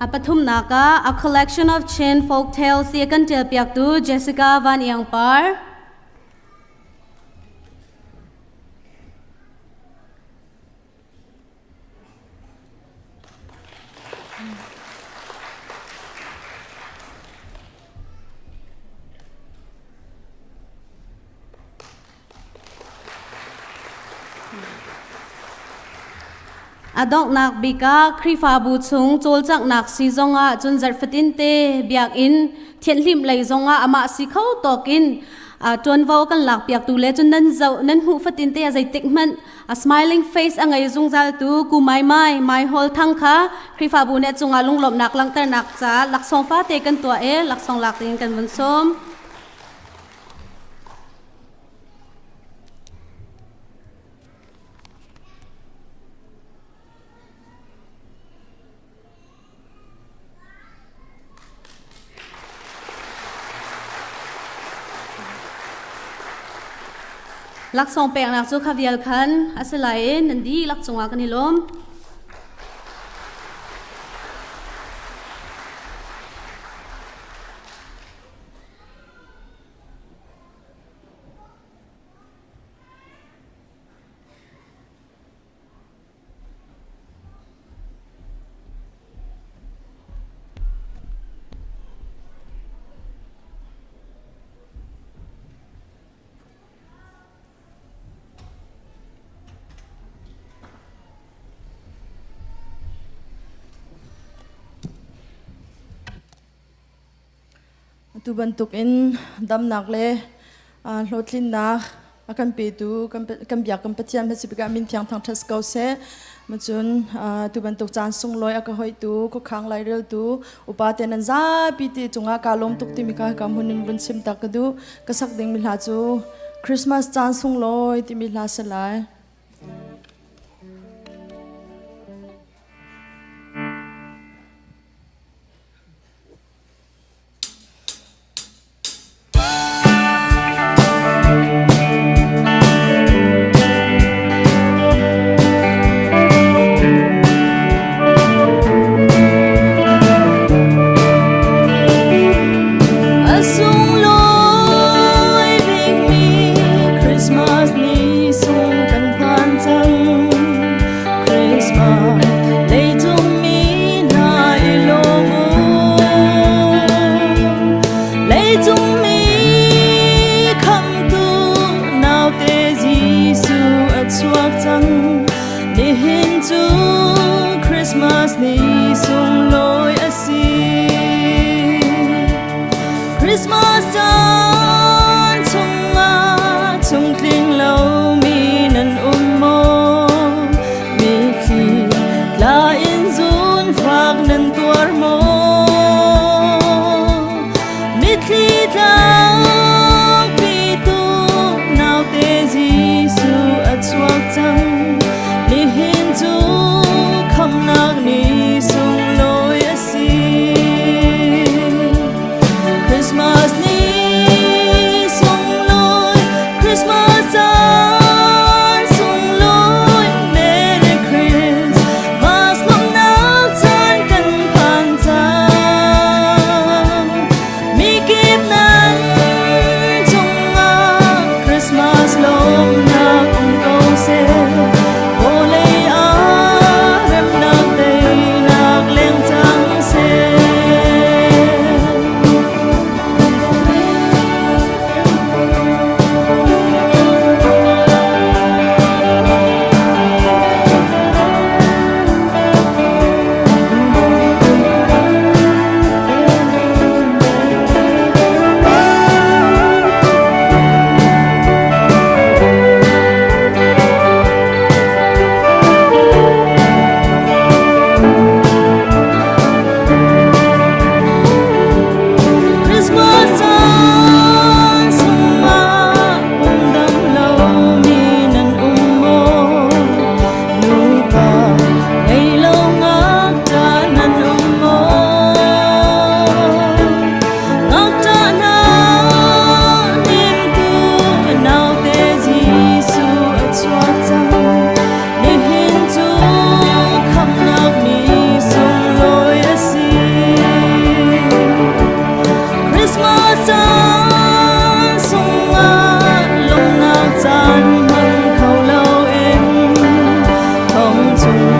Speaker 10: A pathumnak ah A Collection of Chin Folk Tales ti a kan ṭialpiaktu Jessica Van Iang Par. A donghnak bik ah Khrihfabu chung cawlcanghnak si zongah cun zarh fatinte biakinn thianhhlimh lei zongah amah si kho tawkin ṭuanvo kan lakpiaktu le cun nan zoh nan hmuh fatinte a zeitik hmanh a smiling face a ngei zungzaltu Ku Mai Mai Mai Hall Thang kha Khrihfabu nih a cungah lunglawmhnak langhternak caah laksawng fate kan tuah i laksawng lak dingin kan vun sawm. Laksawng peknak cu kha vial khan a si lai i nan dihlak cungah kan i lawm.
Speaker 8: Atu bantukin damnak le hlawhtlinnak a kan petu kan biak kan Pathian hmasabik ah min thiang thangṭhat si ko seh.
Speaker 11: Macun tu bantuk caan sunglawi a ka hoihtu khuakhang laireltu upa te nan zapi te cungah kaa lawm tuk timi kha hika hmun in vun chim tak ka duh. Ka sak dingmi hla cu Christmas caan sunglawi timi hla si lai. A sunglawi bikmi Christmas ni sung kan phan cang. Christmas leicung mi hna i lawm u. Leicung mi khamhtu naute Jesuh a chuak cang. Nihin cu Christmas ni sunglawi a si. Christmas caan chungah chungtling lomi nan um maw? Mitthli tla in zuunfak nan tuar maw? Mitthli tlakpi tu naute Jesuh a chuak cang. Nihin cu khamhnak ni sunglawi a si. Christmas ni sunglawi, Christmas caan sunglawi, Merry Christmas lawmhnak caan kan phan cang. Mikip nan cungah Christmas lawmhnak um ko seh. Vawlei ah remnak teinak leng cang seh. Christmas caan sungah pumdam lomi nan um maw? Nupa ngei lo ngakṭah nan um maw? Ngakṭah hna hnemtu naute Jesuh a chuak cang. Nihin cu khamhnak ni sunglawi a si. Christmas caan sungah lawmhnak caan hmang kho loin thong chung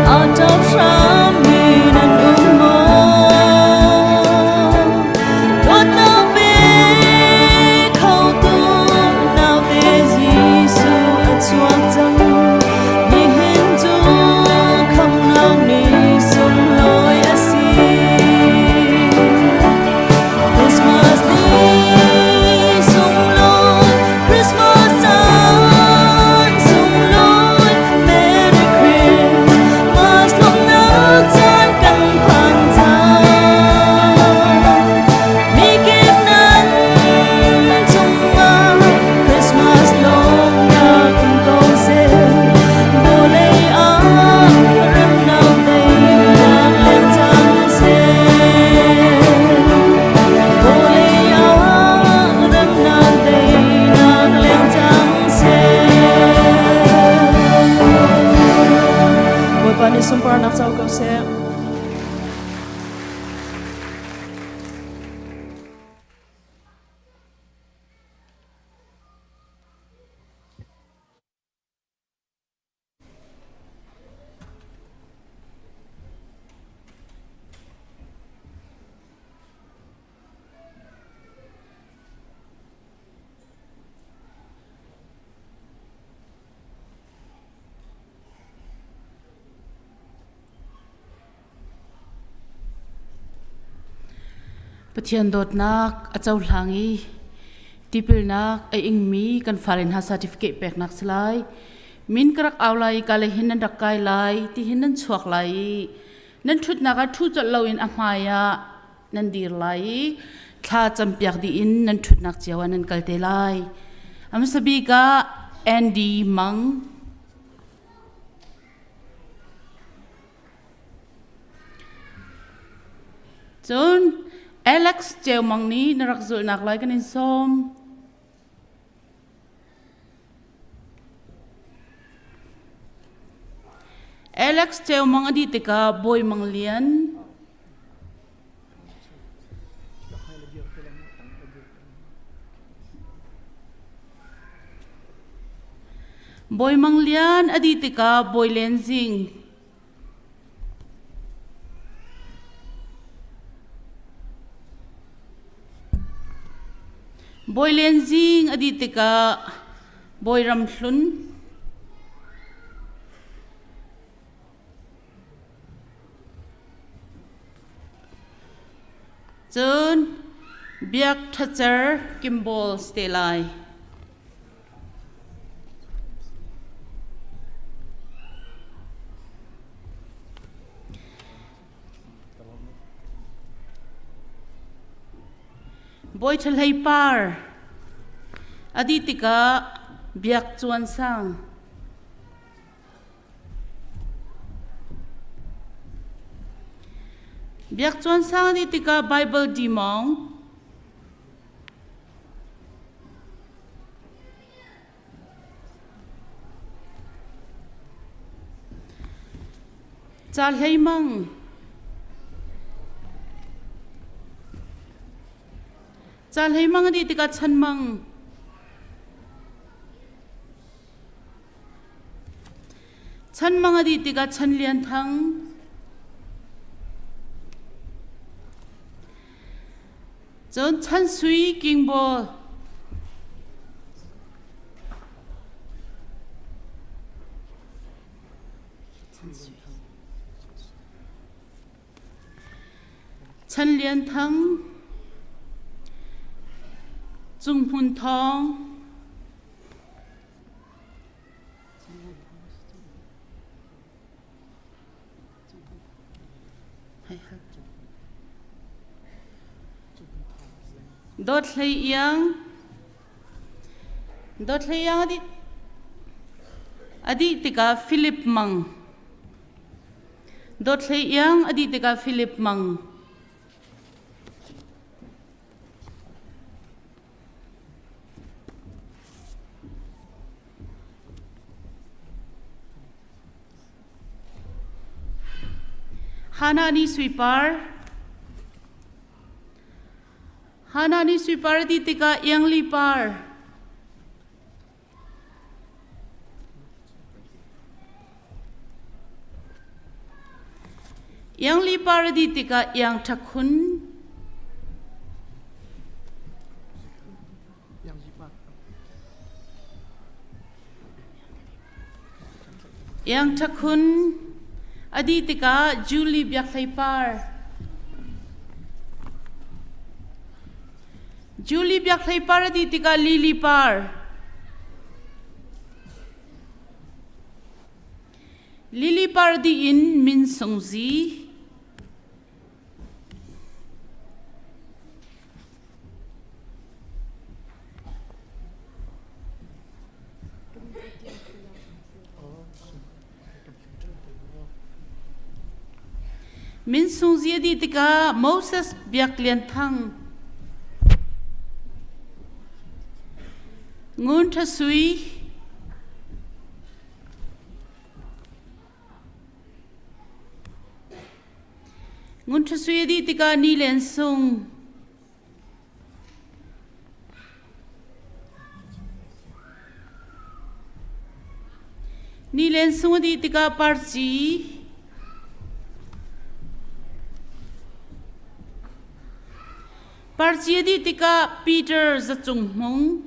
Speaker 11: a ṭap hrammi nan um maw? Dawtnak pe khotu naute Jesuh a chuak cang. Nihin cu khamhnak ni sunglawi a si. Christmas ni sunglawi, Christmas caan sunglawi, Merry Christmas lawmhnak caan kan phan cang. Mikip nan cungah Christmas lawmhnak um ko seh. Vawlei ah remnak teinak leng cang seh. Vawlei ah remnak teinak leng cang seh. Bawipa nih sunparnak co ko seh.
Speaker 12: Pathian dawtnak a cohlang i tipilnak a ingmi kan fale hna certificate peknak si lai. Min ka rak au lai i ka le hin nan rak kai lai, ti hin nan chuak lai i nan ṭhutnak ah ṭhu colh loin a hmai ah nan dir lai i thla campiak dih in nan ṭhutnak cio ah nan kal te lai. A hmasa bik ah Andy Mang. Cun Alex Ceu Mang nih na rak zulhnak lai kan in sawm. Alex Ceu Mang a dih tikah Bawi Mang Lian. Bawi Mang Lian a dih tikah Bawi Len Zing. Bawi Len Zing a dih tikah Bawi Ram Hlun. Cun Biak Ṭha Cer Kimball te lai. Bawi Ṭha Hlei Par a dih tikah Biak Cuan Sang. Biak Cuan Sang a dih tikah Bible Dimawng. Ca Hlei Mang. Ca Hlei Mang a dih tikah Chan Mang. Chan Mang a dih tikah Chan Lian Thang. Cun Chan Sui King Bawl. Chan Lian Thang, Cung Hmun Thawng, Dawt Hlei Iang, Dawt Hlei Iang a dih a dih tikah Philip Mang. Dawt Hlei Iang a dih tikah Philip Mang. Hana nih suipar Hana nih suipar a ti tikah Iangli par Iangli par a ti tikah Iang Ṭhakhun Iang Ṭhakhun a dih tikah Julie Biak Hlei Par. Julie Biak Hlei Par a dih tikah Lily Par. Lily Par dih in Min Sung Zi. Min Sung Zi a dih tikah Moses Biak Lian Thang, Ngun Ṭha Sui, Ngun Ṭha Sui a dih tikah Ni Len Sung, Nilen sung a dih tikah parci Parci a dih tikah Peter Zacung Hmung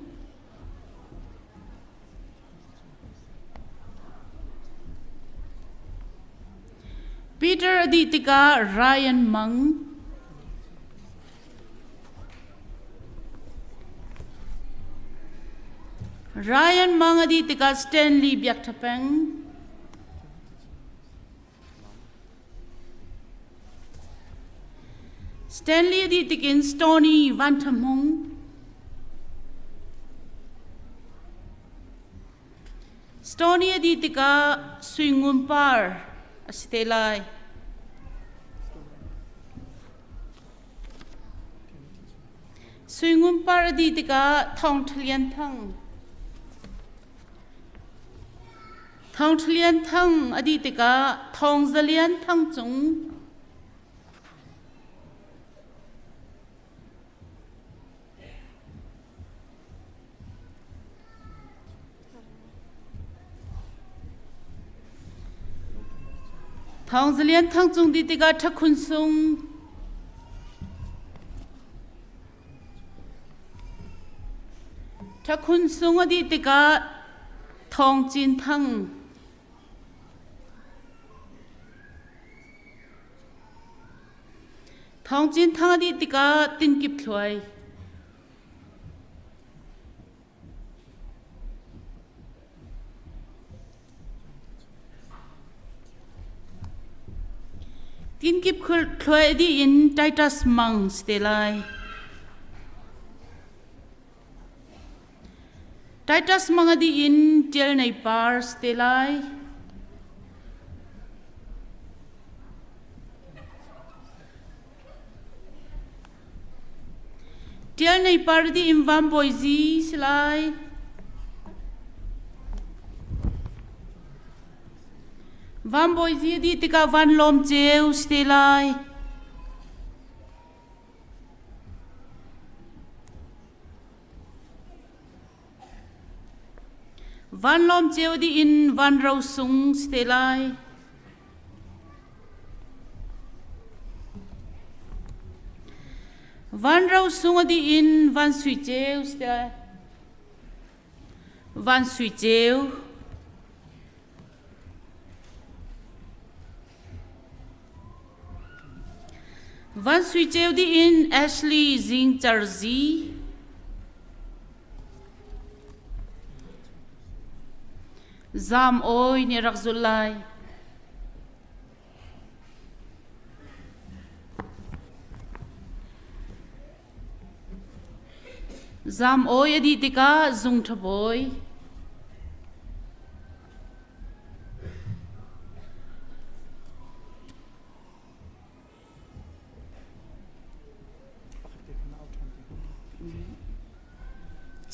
Speaker 12: Peter a dih tikah Ryan Mang. Ryan Mang a dih tikah Stanley Biak Ṭha Peng. Stanley a dih tikin Stony Van Ṭha Hmung. Stony a dih tikah Sui Ngun Par a si te lai. Sui Ngun Par a dih tikah Thawng Ṭha Lian Thang. Thawng Ṭha Lian Thang a dih tikah Thawng Za Lian Thang Cung. Thawng Za Lian Thang Cung dih tikah Ṭha Khun Sung. Ṭha Khun Sung a dih tikah Thawng Cin Thang. Thawng Cin Thang a dih tikah Tinkip Thluai. Tinkip Thluai a dih in Titus Mang si te lai. Titus Mang a dih in Ṭial Nei Par si te lai. Ṭial Nei Par a dih in Van Bawi Zi si lai. Van Bawi Zi a dih tikah Van Lawm Ceu si te lai. Vanlawm ceu dih in vanro sung si te lai. Vanro sung a dih in van sui ceu si te lai. Van sui ceu. Van Sui Ceu dih in Ashley Zing Car Zi. Zam Awi nih rak zulh lai. Zam Awi a dih tikah Zung Ṭha Bawi.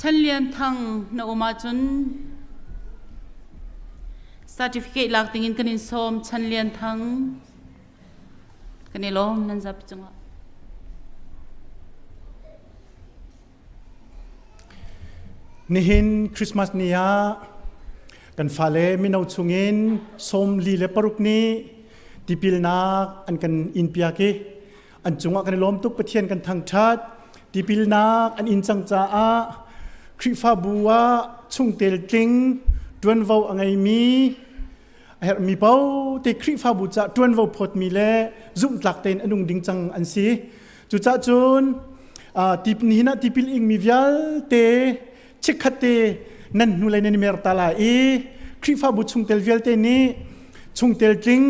Speaker 12: Chan Lian Thang na um ahcun certificate lak dingin kan in sawm Chan Lian Thang kan i lawm nan zapi cungah.
Speaker 13: Nihin Christmas ni ah kan fale mino chungin 46 nih tipilnak an kan in piak i an cungah kan i lawm tuk Pathian kan thangṭhat tipilnak an in cang caah Khrihfabu ah chungtel tling ṭuanvo a ngeimi a herhmi paoh te Khrihfabu caah ṭuanvo phawtmi le zumhtlak tein a nung ding cang an si. Cucaah cun nihin ah tipil ingmi vialte chikkhat te nan hnulei nan i mer ta lai i Khrihfabu chungtel vialte nih chungtel tling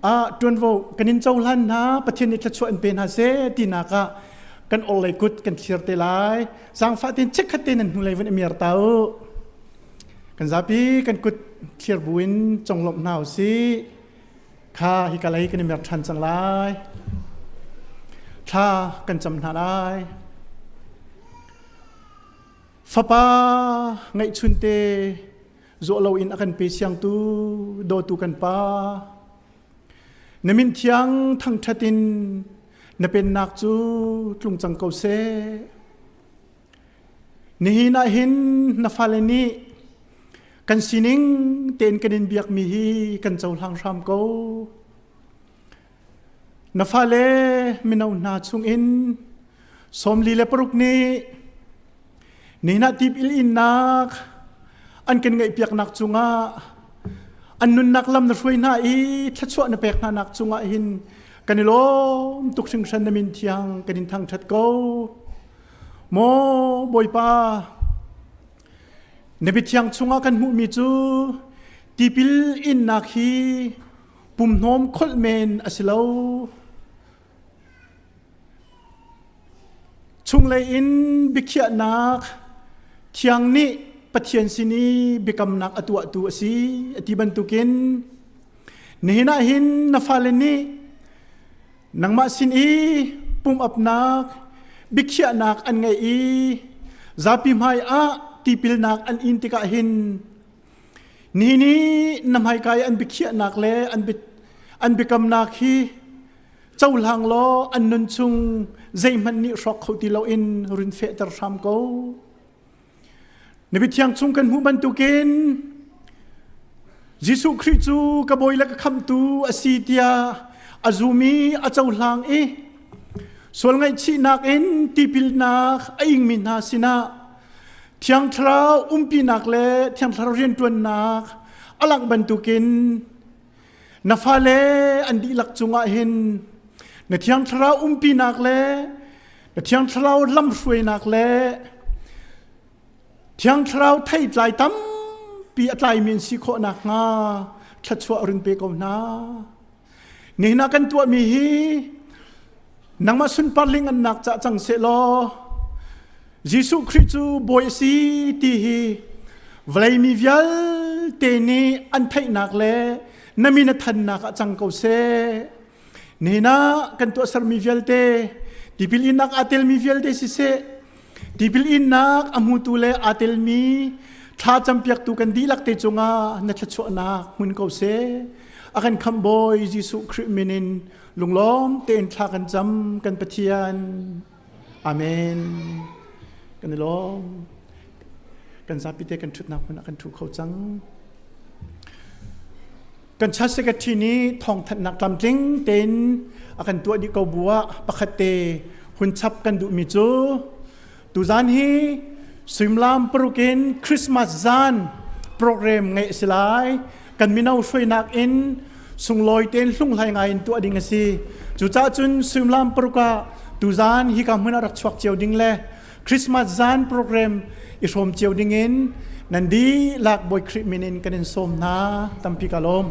Speaker 13: ah ṭuanvo kan in cohlan hna Pathian nih thluachuah in pe hna seh tinak ah kan orhlei kut kan thlir te lai. Zaangfah tein chikkhat te nan hnulei van i mer ta u. Kan zapi kan kut thlir buin conglawmh hna u sih. Kha hika lei kan i mer ṭhan cang lai. Thla kan cam hna lai. Fapa ngeihchunte zawh loin a kan pe siangtu dawtu kan pa. Na min thiang thangṭhat in na pennak cu tlung cang ko seh. Nihin ah hin na fale nih kan sining tein kan in biakmi hi kan cohlang hram ko. Na fale mino hna chungin 46 nih nihin ah tipil innak an kan ngaihpiaknak cungah an nunnak lam na hruai hna i thluachuah na pek hna nak cungah hin kan i lawm tuk hringhran na min thiang kan in thangṭhat ko. Maw Bawipa, Na biathiang chungah kan hmuhmi cu tipil innak hi pumhnawm kholh men a si lo. Chunglei in biakhiahnak thiang nih Pathian sin i biakamnak a tuahtu a si a ti bantukin nihin ah hin na fale nih nangmah sin i pumapnak biakhiahnak an ngeih i zapi hmai ah tipilnak an in tikah hin nihin i na hmaika i an biakhiahnak le an biakamnak hi cohlang law an nun chung zeihmanh nih hrawk kho ti loin run fehter hram ko. Na biathiang chung kan hmuh bantukin Jesuh Khrih cu ka bawi le ka khamhtu a si tiah a zum i a cohlang i sual ngaihchihnak in tipilnak a ingmi hna sinah Thiang Thlarau umpinak le Thiang Thlarau rianṭuannak a langh bantukin Na fale an dihlak cungah hin na Thiang Thlarau umpinak le na Thiang Thlarau lamhruainak le Thiang Thlarau theitlai tampi a tlaimi an si khawh nakhnga thluachuah run pe ko hna. Nihin ah kan tuahmi hi nangmah sunpar lingannak cah cang seh law Jesuh Khrih cu Bawi a si ti hi vawlei mi vialte nih an theihnak le na min a thannak ah cang ko seh. Nihin ah kan tuahsermi vialte, tipil innak aa telmi vialte siseh, tipil innak a hmutu le aa telmi thla campiaktu kan dihlak te cungah na thluachuahnak hmun ko seh. A kan khamh Bawi Jesuh Khrih min in lunglawm tein thla kan cam kan Pathian. Amen. Kan i lawm. Kan zapi te kan ṭhutnak hmun ah kan ṭhu kho cang. Kan church secretary nih thawngthanhnak tlamtling tein a kan tuah dih ko bu ah pakhat te hun chap kan duhmi cu tuzan hi suimilam paruk in Christmas zan program ngeih a si lai. Kan mino hruainak in sunglawi tein hlunghlai ngai in tuah ding a si. Cucaah cun suimilam paruk ah tuzan hika hmun ah rak chuak cio ding le Christmas zan program i hrawm cio ding in nan dihlak Bawi Khrih min in kan in sawm hna. Tampi ka lawm.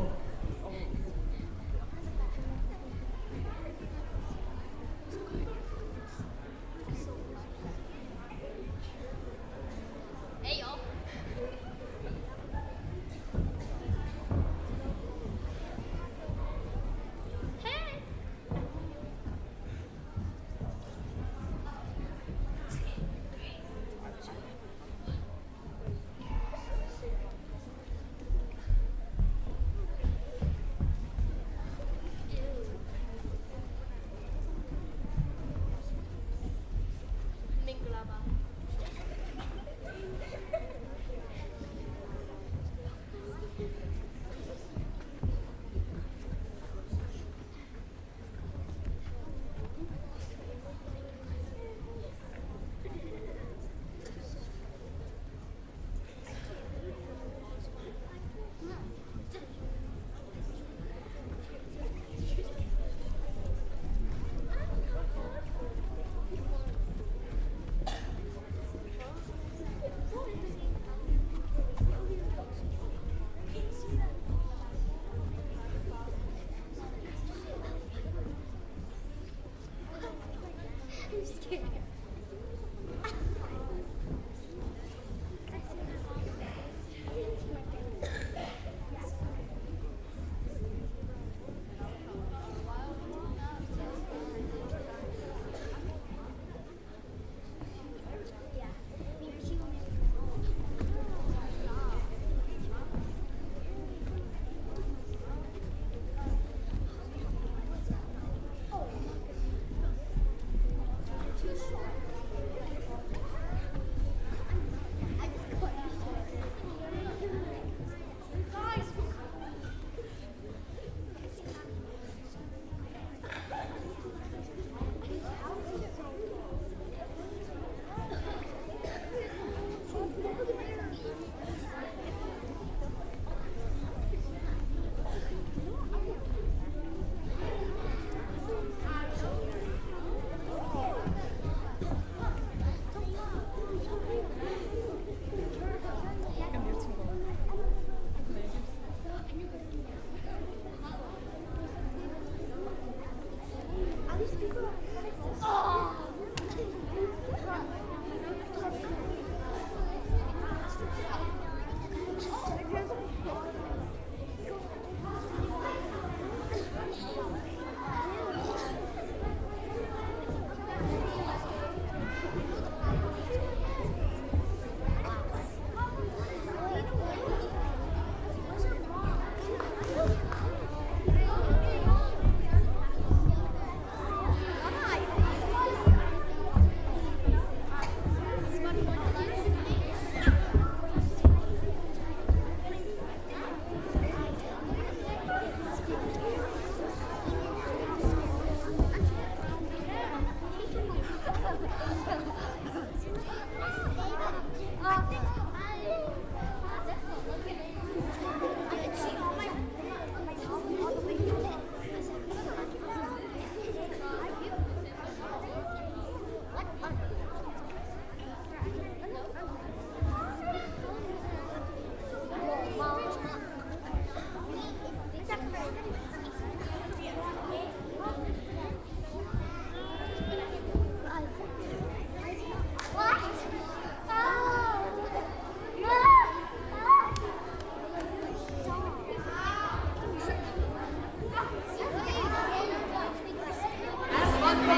Speaker 2: We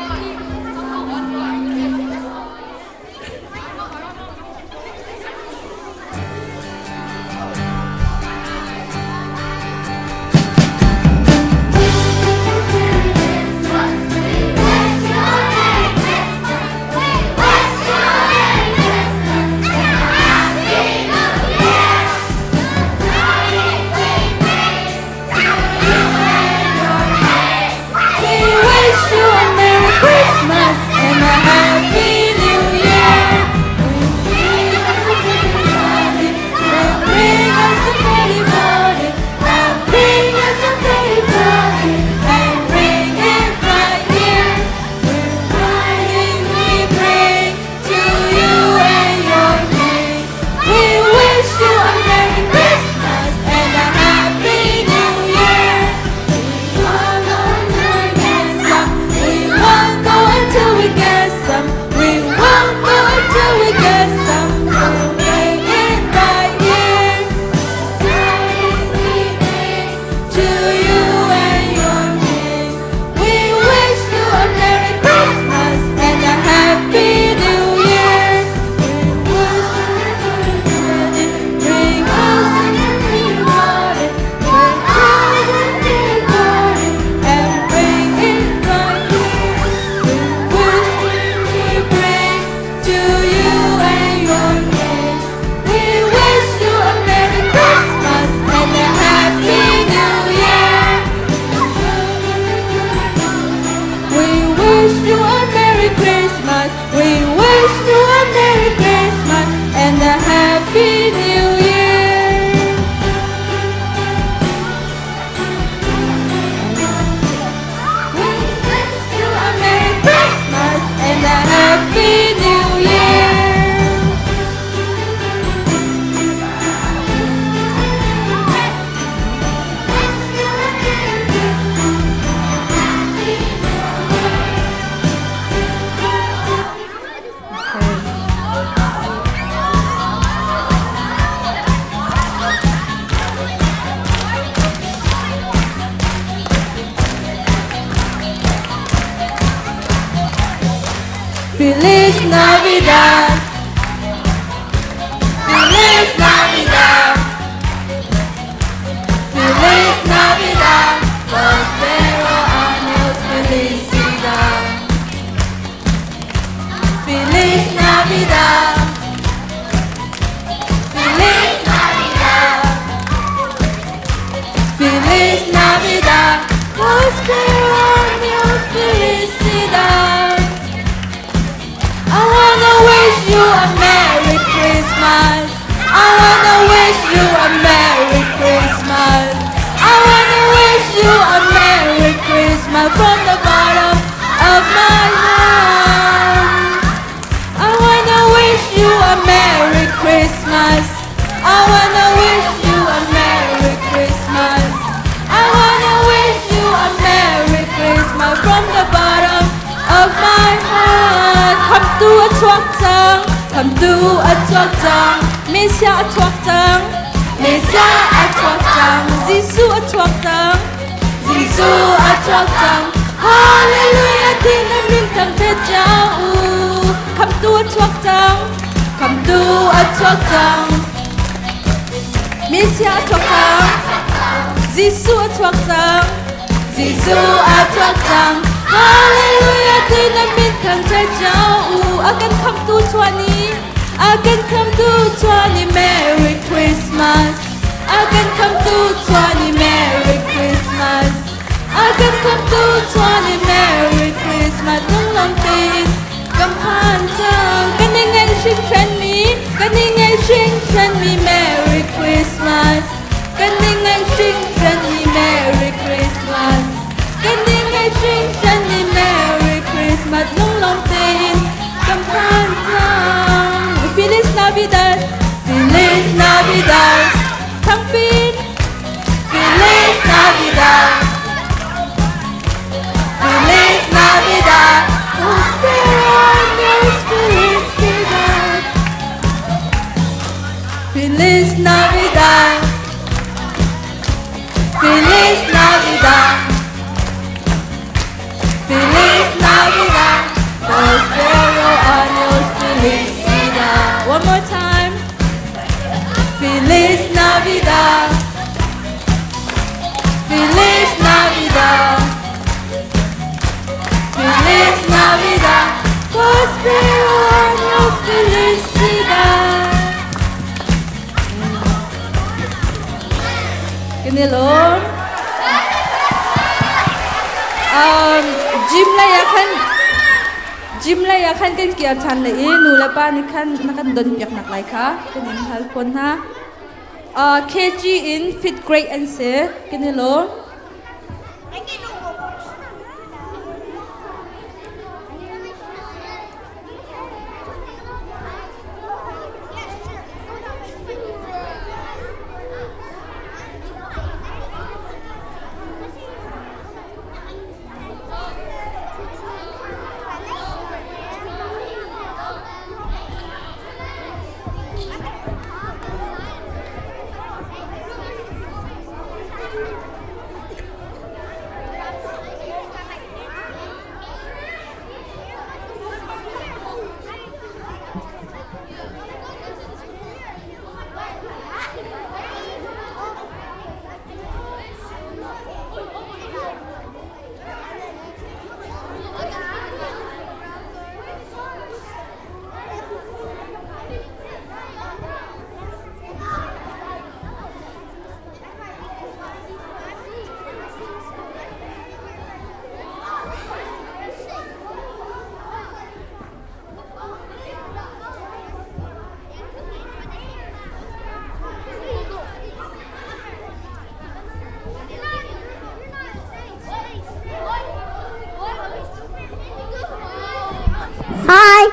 Speaker 2: wish you a Merry Christmas and a Happy New Year. Bring us a merry party and bring us a merry party and bring it right here. We're we bring to you and your king. We wish you a Merry Christmas and a Happy New Year. We won't go until we get some. We won't go until we get some. We won't go until we get some. So bring it right here. We bring to you and your king. We wish you a Merry Christmas and a Happy New Year. We wish you bring us a happy party. Bring us a happy party and bring it right here. We wish we bring to you and your king. We wish you a Merry Christmas and a Happy New Year. We wish you a Merry Christmas. We wish you a Merry Christmas and a Happy New Year. We wish you a Merry Christmas and a Happy New Year. Feliz Navidad. Feliz Navidad. Feliz Navidad. Prospero años felicidad. Feliz Navidad. Feliz Navidad. Feliz Navidad. Prospero años felicidad. I wanna wish you a Merry Christmas. I wanna wish you a Merry Christmas. I wanna wish you a Merry Christmas from the bottom of my heart. I wanna wish you a Merry Christmas. I wanna wish you a Merry Christmas. I wanna wish you a Merry Christmas from the bottom of my heart. Khamhtu a chuak cang, khamhtu a chuak cang, Messiah a chuak cang, Messiah a chuak cang, Jesuh a chuak cang, Jesuh a chuak cang. Hallelujah, tin a min thangṭhat cang u. Khamhtu a chuak cang, khamhtu a chuak cang. Messiah a chuak cang, Jesuh a chuak cang, Jesuh a chuak cang. Hallelujah, tin a min thangṭhat cang u. A kan khamhtu chuah ni, a kan khamhtu chuah ni Merry Christmas. A kan khamhtu chuah ni Merry Christmas. A kan khamhtu chuah ni Merry Christmas. Lunglawm tein kan phan cang. Kan i ngaih hringhran mi, kan i ngaih hringhran mi Merry Christmas. Kan i ngaih hringhran mi Merry Christmas. Kan i ngaih hringhran mi Merry Christmas. Lunglawm tein kan phan cang. Feliz Navidad, Feliz Navidad. Thangpin, Feliz Navidad. Feliz Navidad. Prospero años felicidad. Feliz Navidad. Feliz Navidad. Feliz Navidad.
Speaker 14: Kan i lawm. Um, gym lei ah khan gym lei ah khan kan kir ṭhan le i nu le pa nih khan na kan don piak nak lai kha kan in hal fawn hna. Uh, KG in fit great an si. Kan i lawm.
Speaker 15: Hi.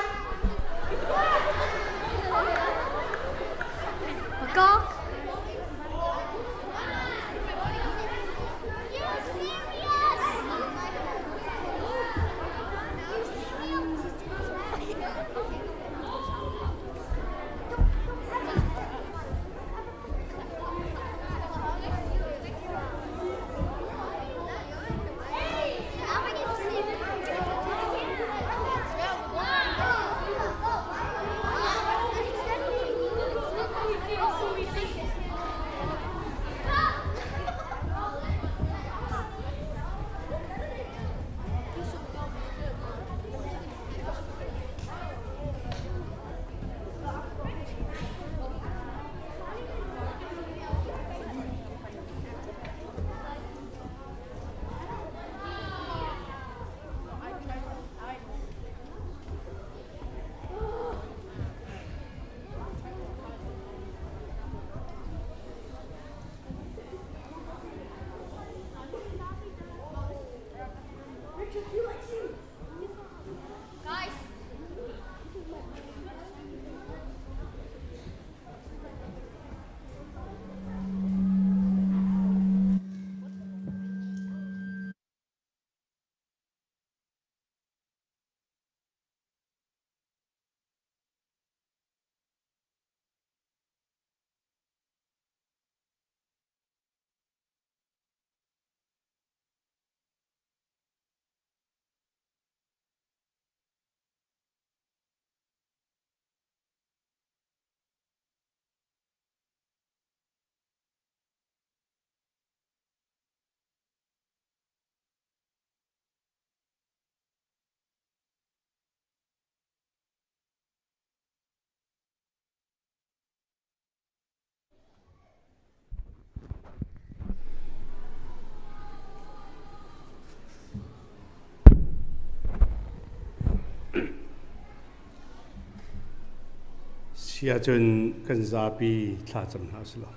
Speaker 16: Si ahcun kan zapi thla cam hna usih law.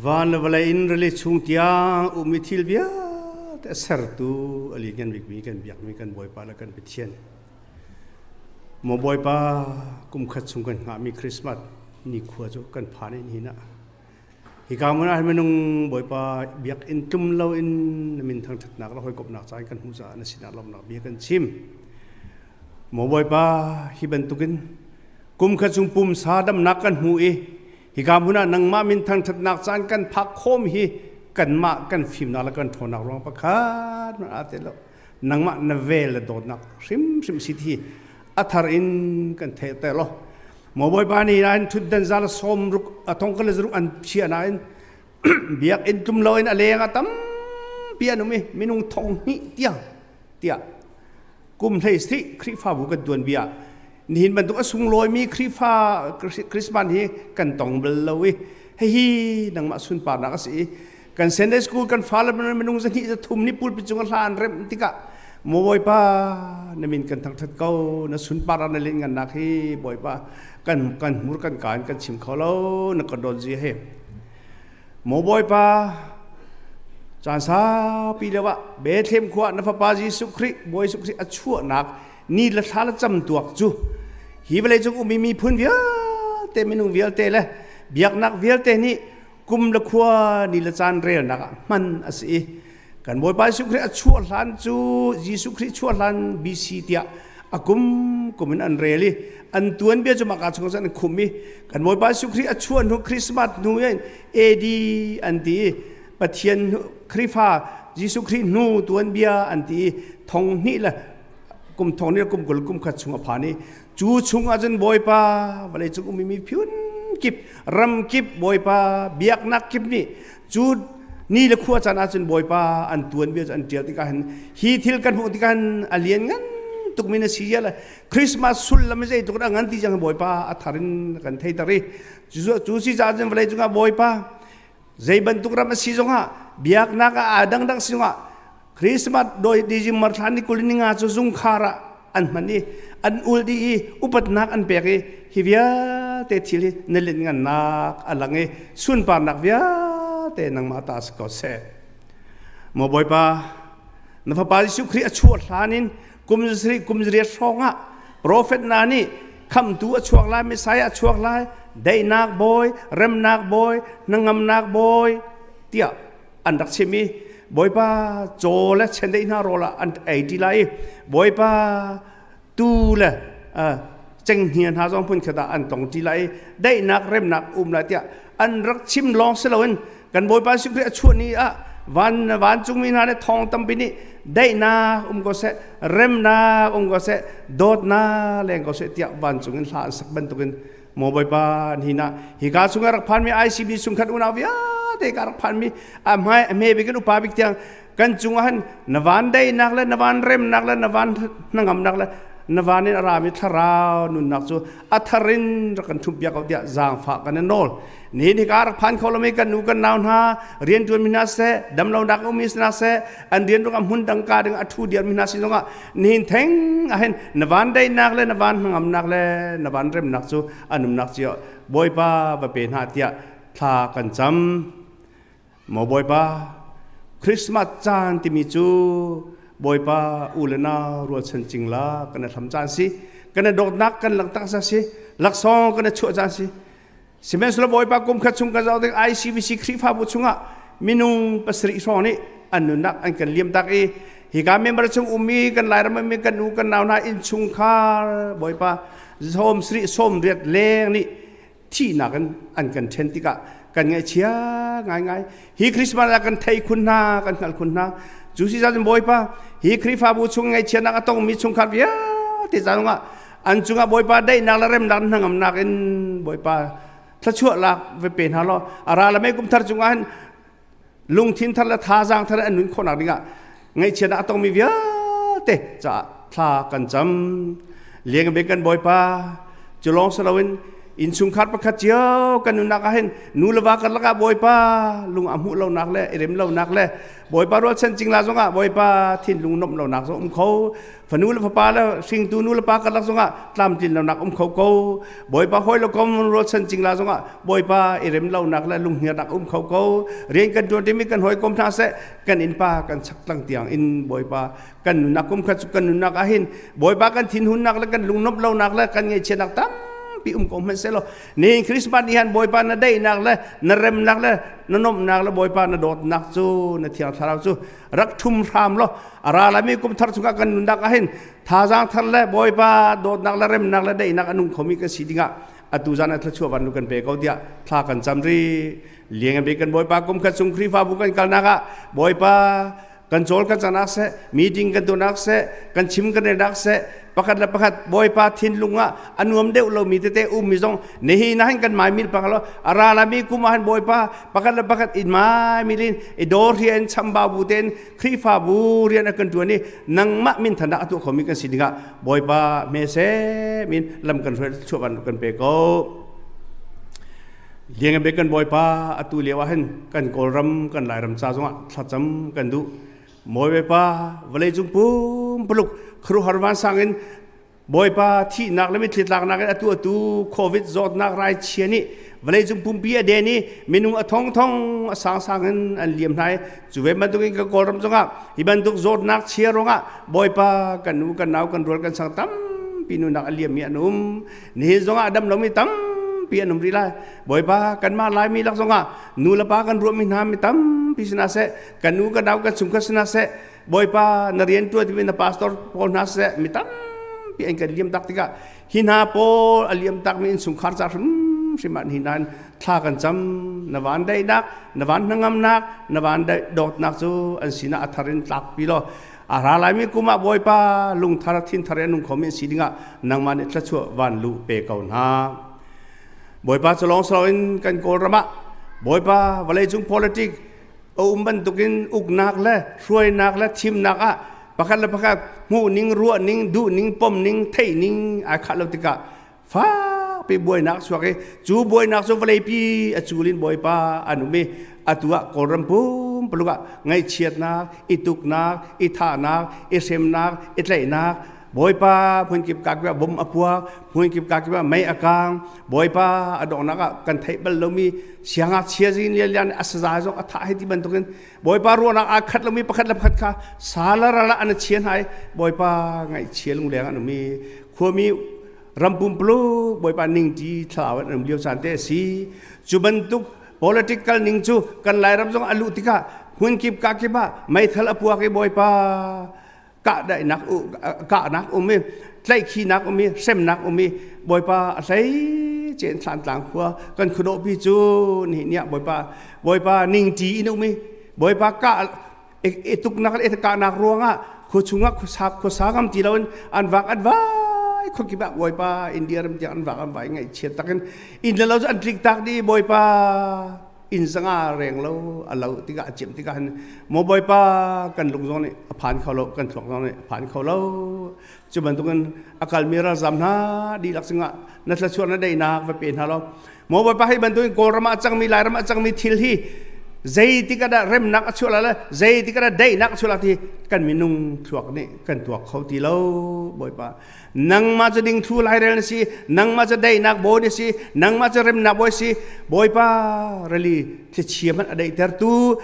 Speaker 16: Van le vawlei in rili chung tiang ummi thil vialte a sertu a lianngan bikmi kan biakmi kan Bawipa le kan Pathian. Maw Bawipa, kum khat chung kan hngahmi Christmas nikhua cu kan phan in hin ah hika hmun ah minung Bawipa biakinn tlum loin na min thangṭhatnak le hawikomhnak caan kan hmuh caah na sinah lawmhnak bia kan chim. Maw Bawipa, hi bantukin kum khat chung pumsa damnak kan hmu i hika hmun ah nangmah min thangṭhatnak caan kan phak khawm hi kanmah kan fimnak le kan ṭhawnnak ruang pakhat hmanh aa tel lo. Nangmah na vel le dawtnak hrimhrim si hi a thar in kan theih te lo. Maw Bawipa nih nain ṭhutdan zal sawm ruk a thong ka le zaruk an phiah nain biakinn tlum loin a leng ah tampi an um i minung thong hnih tiang tiah kum hlei si Khrihfabu kan tuan bia nihin bantuk a sunglawimi Khrihfa Christmas hi kan tong bal lo i. Hihi nangmah sunparnak a si i kan Sunday school kan fale minung zahnih zathum nih pulpit cung hla an remh tikah maw Bawipa na min kan thangthat ko na sunparnak na lianngannak hi Bawipa kan kan hmur kan ka in kan chim kho lo na kan dawt zia he maw Bawipa caan saupi lio ah Bethlehem khua na fapa Jesuh Khrih Bawi Jesuh Khrih a chuahnak ni le thla le cam tuak cu hi vawlei cung ummi miphun vialte minung vialte le biaknak vialte nih kum le khua ni le caan relnak ah hman a si i kan Bawipa Jesuh Khrih a chuah hlan cu Jesuh Khrih chuah hlan BC tiah a kum kum in an rel i an tuanbia cu maka chung cun an khum i kan Bawipa Jesuh Khrih a chuah hnu Christmas hnu in AD an ti i Pathian Khrihfa Jesuh Khrih hnu tuanbia an ti i thong hnih le kum thong nih kum 20 kum khat chung a phan i cu chung ah cun Bawipa vawlei cung ummi miphun kip ram kip Bawipa biaknak kip nih cu ni le khua caan ahcun Bawipa an tuan bia cu an ṭial tikah hin hi thil kan hmuh tikah hin a lian ngan tuk mi na si ya le Christmas sullam zei tuk a ngan ti cang Bawipa a thar in kan thei tar i cu si caah cun vawlei cungah Bawipa zei bantuk ram a si zongah biaknak ah aa dangdang si zongah Christmas doi December thla ni 20 ni nga cu zungkhar ah an hman i an ul dih i upatnak an pek i hi vialte thil hi na lianngannak a lang i sunparnak vialte nangmah ta si ko seh. Maw Bawipa, na Fapa Jesuh Khrih a chuah hlan in kum sarih kum riat hrawng ah profet hna nih khamtu a chuak lai, Messiah a chuak lai, daihnak bawi, remnak bawi, hnangamnak bawi tiah an rak chim i Bawipa caw le chiandeih hna rawl ah an ei ṭi lai i Bawipa tuu le cenghngia hna zong hmun khat ah an tong ṭi lai i daihnak remnak um lai tiah an rak chim lawng si loin kan Bawipa Jesuh Khrih a chuah ni ah van vancungmi hna le thawng tampi nih daihnak um ko seh remnak um ko seh dawtnak leng ko seh tiah vancung in hla an sak bantukin Maw Bawipa nihin ah hika chungah rak phanmi ICB chungkhat unau vialte ka rak phanmi a hmai a hme bik in upa bik tiang kan cungah han na van daihnak le na van remnak le na van hnangamnak le na van in a rami thlarau nunnak cu a thar in rak kan ṭhumh piak ko tiah zaangfah kan in nawl. Nihin hika rak phan kho lomi kan nu kan nau hna rianṭuan mi hna seh damlonak ummi hna seh an rian ruangah hmun dang ka ding a ṭhu diarmi hna sin zongah nihin theng ah hin na van daihnak le na van hnangamnak le na van remnak cu an umnak cio Bawipa va pe hna tiah thla kan cam. Maw Bawipa, Christmas caan timi cu Bawipa u le nau rualchan cingla kan i hlam caan si, kan i dawtnak kan langhter caan si, laksawng kan i chuah caan si. Sihmanhsehlaw Bawipa kum khat chung kan zoh tik ICBC Khrihfabu chungah minung pasarih hrawng nih an nunnak an kan liamtak i hika member chung ummi kan Lairam ummi kan u kan nau hna innchungkhar Bawipa sawm sarih sawm riat leng nih thihnak in an kan ṭhen tikah kan ngaihchia ngaingai. Hi Christmas ah kan thei khun hna kan hngal khun hna. Cu si cun Bawipa hi Khrihfabu chung ngaihchiatnak a tongmi chungkhar vialte ca zongah an cungah Bawipa daihnak le remnak hnangamnak in Bawipa thluachuah lak ve pe hna law a ra le mei kum thar cungah hin lungthin thar le thazaang thar an nun khawhnak dingah ngaihchiatnak a tongmi vialte caah thla kan cam. Liang bik kan Bawipa cu lawng si loin innchungkhar pakhat cio kan nunnak ah hin nu le va karlak ah Bawipa lung a hmuh lonak le i rem lonak le Bawipa rualchan cingla zongah Bawipa thinlung nomh lonak zong um kho. Fanu le fapa le hringtu nu le pa karlak zongah tlamtlin lonak um kho ko. Bawipa hawi le kom rualchan cingla zongah Bawipa i rem lonak le lunghniarnak um kho ko. Rian kan tuan timi kan hawikom hna seh kan innpa kan chaktlang tiang in Bawipa kan nunnak kum khat cu kan nunnak ah hin Bawipa kan thinhunnak le kan lungnomh lonak le kan ngaihchiatnak tampi um ko hmanhsehlaw nihin Christmas ni han Bawipa na daihnak le na remnak le na nomhnak le Bawipa na dawtnak cu na thiang thlarau cu rak ṭhum hram law a ra lami kum thar chungah kan nunnak ah hin thazaang thar le Bawipa dawtnak le remnak le daihnak a nung khomi kan si dingah atu zan ah thluachuah van kan pe ko tiah thla kan cam ri liang bik kan Bawipa kum khat chung Khrihfabu kan kalnak ah Bawipa kan cawl kan canak seh meeting kan tuahnak seh kan chim kan relnak seh pakhat le pakhat Bawipa thinlung ah a nuam deuh lomi tete ummi zong nihin ah hin kan mai mil pak lo a ra lami kum ah hin Bawipa pakhat le pakhat in mai mil in i dawr rian chambau bu tein Khrihfabu rian a kan tuan i nangmah min thanak a tuah khomi kan si dingah Bawipa hme seh min lam kan hruai chuah kan pe ko. Liang bek kan Bawipa atu lio ah hin kan Kawlram kan Lairam ca zongah thlacam kan duh. Mawi Bawipa vawlei cung pumpuluk khuaruahhar vansang in Bawipa thihnak le mitthli tlaknak in atu atu COVID zawtnak rai chia nih vawleicung pumpi a den i minung a thongthong a sangsang in an liam hna i cu ve bantukin ka Kawlram zongah hi bantuk zawtnak chia ruangah Bawipa kan u kan nau kan rual kan sang tampi nunak a liammi an um nihin zongah a dam lomi tampi an um rih lai Bawipa kanmah Laimi lak zongah nu le pa kan ruahmi hna mi tampi si hna seh kan u kan nau kan chungkhat si hna seh Bawipa na rian tuan timi na pastor pawl hna seh mi tampi an kan liam tak tikah hi hna pawl a liam tak mi innchungkhar ca hrimhrim ah hi hna thla kan cam na van daihnak na van hnangamnak na van dawtnak cu an sinah a thar in tlak pi law a ra laimi kum ah Bawipa lungthar thinthar in nung khomi an si dingah nangmah nih thluachuah van luh pe ko hna Bawipa cu lawng silo in kan Kawlram ah Bawipa vawleicung politic a um bantukin uknak le hruainak le thimnak ah pakhat le pakhat hmuhning ruahning duhning pomning theihning ai khah lo tikah fakpi buainak chuak i cu buainak cu vawleipi a culin bawipa an um i atu ah kawlram pumpuluk ah ngaihchiatnak i tuknak i thahnak i hremnak i tlaihnak Bawipa hmunkip ka kip ah bom a puak, hmunkip ka kip ah mei a kang. Bawipa a donghnak ah kan theih bal lomi siangngakchia zin lian a saza zong a thah hei ti bantukin Bawipa ruahnak aa khat lomi pakhat le pakhat kha sala ral ah an chia hna i Bawipa ngaihchia lungleng an um i khuami ram pumpuluk Bawipa ningṭi thlarau an um lio caan te a si. Cu bantuk political ning cu kan Lairam zong a luh tikah hmunkip ka kip ah meithal a puak i Bawipa kahdaihnak kahnak um i tlaihkhinak um i hremnak um i Bawipa a hlei cen Thlantlang khua kan khuadawhpi cu nihin ni ah Bawipa Bawipa ningṭi in um i Bawipa kah i tuknak le i kahnak ruangah khua chungah khuasa khuasa ngam ti loin an vak an vai khuakip ah Bawipa India ram tiang an vak an vai ngaihchiat takin inn le lo cu an tlik tak dih Bawipa inn zanga reng lo a lo tikah a cim tikah hin maw bawipa kan lung zong nih a phan kho lo kan thluak zong nih a phan kho lo cu bantukin a kalmi ralzam hna dihlak singah na thluachuah na daihnak va pe hna lo maw bawipa hei bantukin kawlram ah a cangmi lairam ah a cangmi thil hi zeitik ah dah remnak a chuah lai le zeitik ah dah daihnak a chuah lai ti kan minung thluak nih kan tuak kho ti lo bawipa Nangmah cu dingthlu lairel na si, nangmah cu daihnak bawi na si, nangmah cu remnak bawi si. Bawipa rili thlichia hmanh a daihtertu,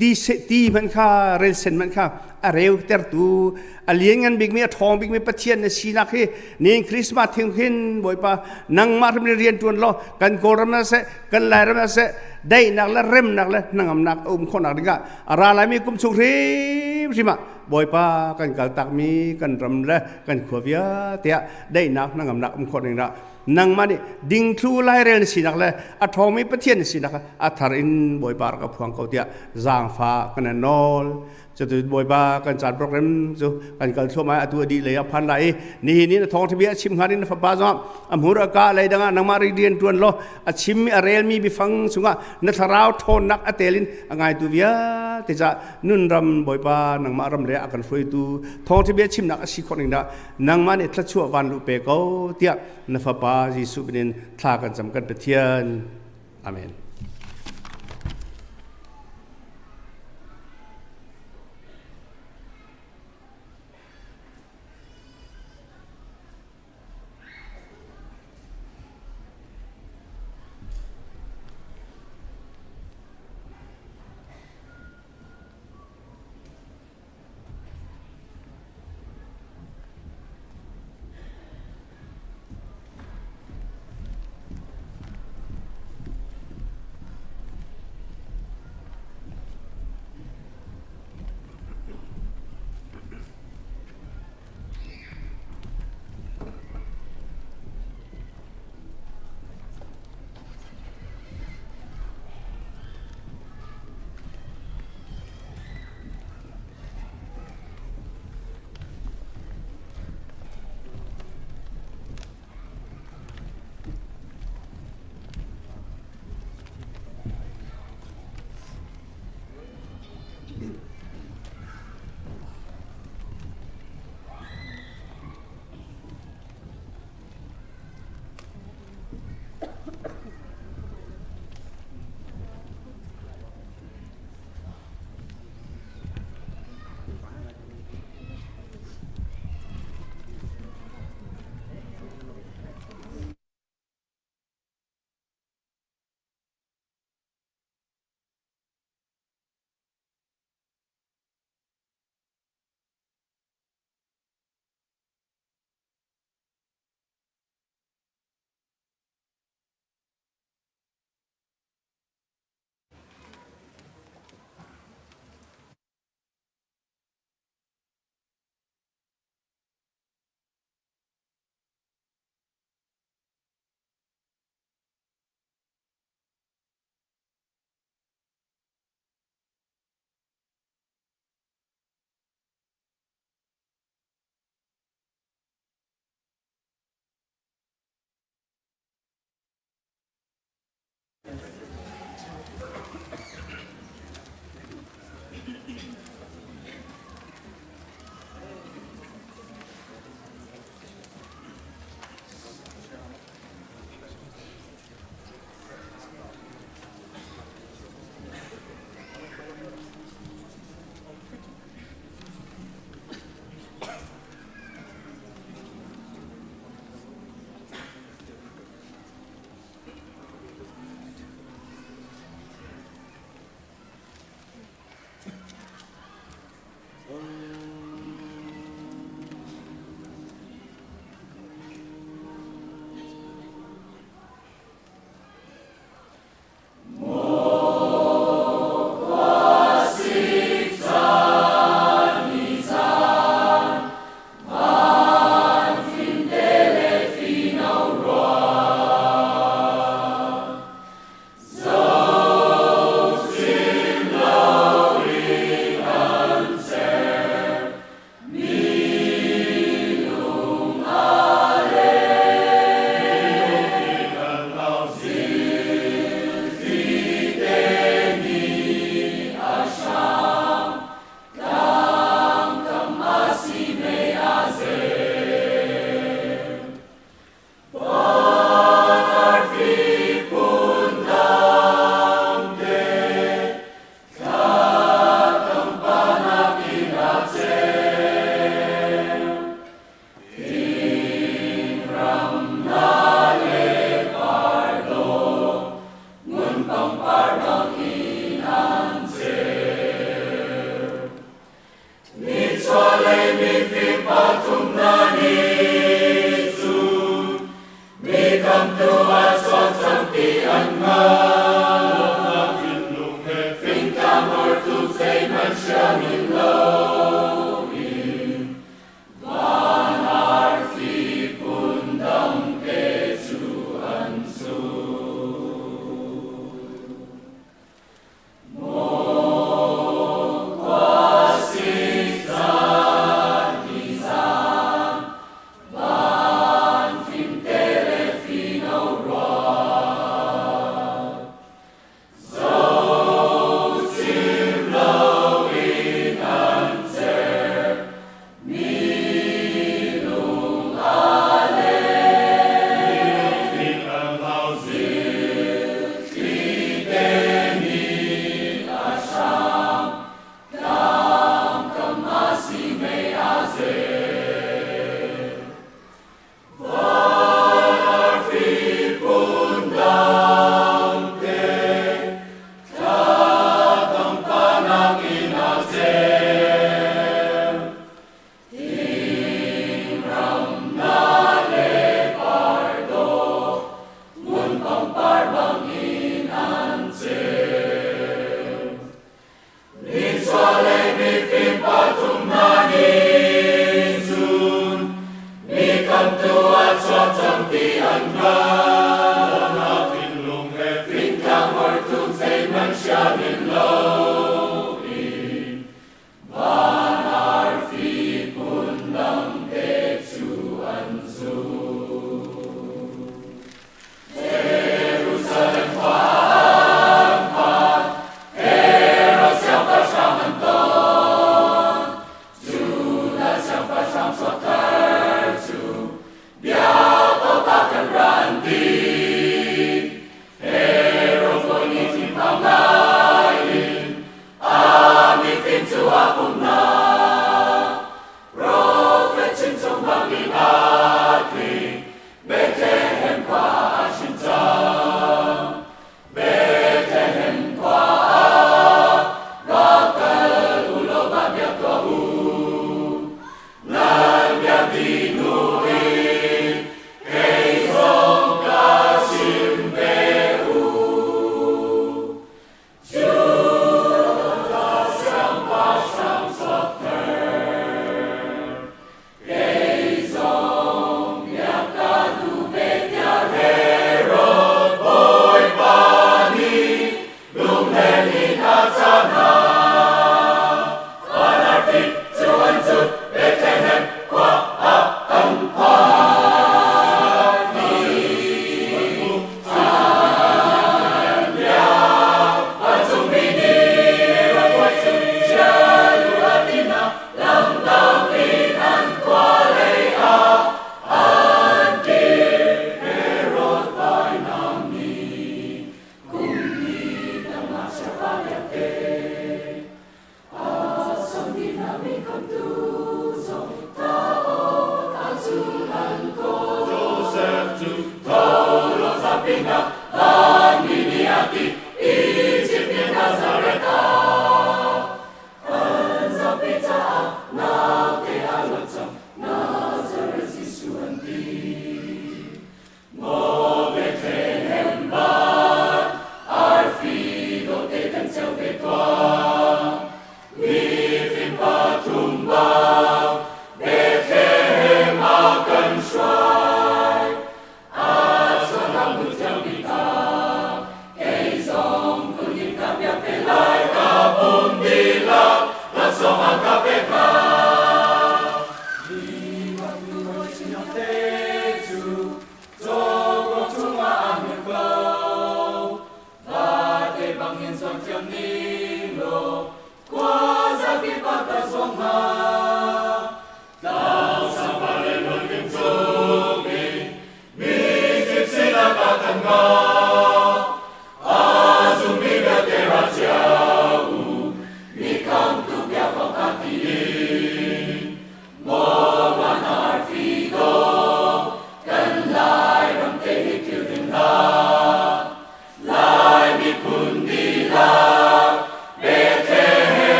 Speaker 16: ti ti hmanh kha relsen hmanh kha a reutertu, a lianngan bikmi a ṭhawng bikmi Pathian na sinak hi nihin Christmas thing hin Bawipa nangmah hrim rian ṭuan law kan Kawlram ah seh, kan Lairam ah seh, daihnak le remnak le hnangamnak a um khawhnak dingah a ra laimi kum chung hrimhrim ah Bawipa kan kaltakmi kan ram le kan khua vialte ah daihnak hnangamnak um khawh ning dah nangmah nih dingthlu lairel na sinak le a ṭhawngmi Pathian na sinak a thar in Bawipa rak ka phuang ko tiah zaangfah kan in nawl. Cutu Bawipa kan caan program cu kan kal thluahmah atu a dih lei ah phan lai i nihin ni na thawngṭha bia a chim hnga ding na fapa zong a hmur a ka lei dangah nangmah rian ṭuan law a chimmi a relmi biafang chungah na thlarau ṭhawnnak a tel in a ngaitu vialte ca nunram Bawipa nangmah ram le a kan hruaitu thawngṭha bia chimnak a si khawh ning dah nangmah nih thluachuah van luh pe ko tiah na fapa Jesuh min in thla kan cam kan Pathian. Amen.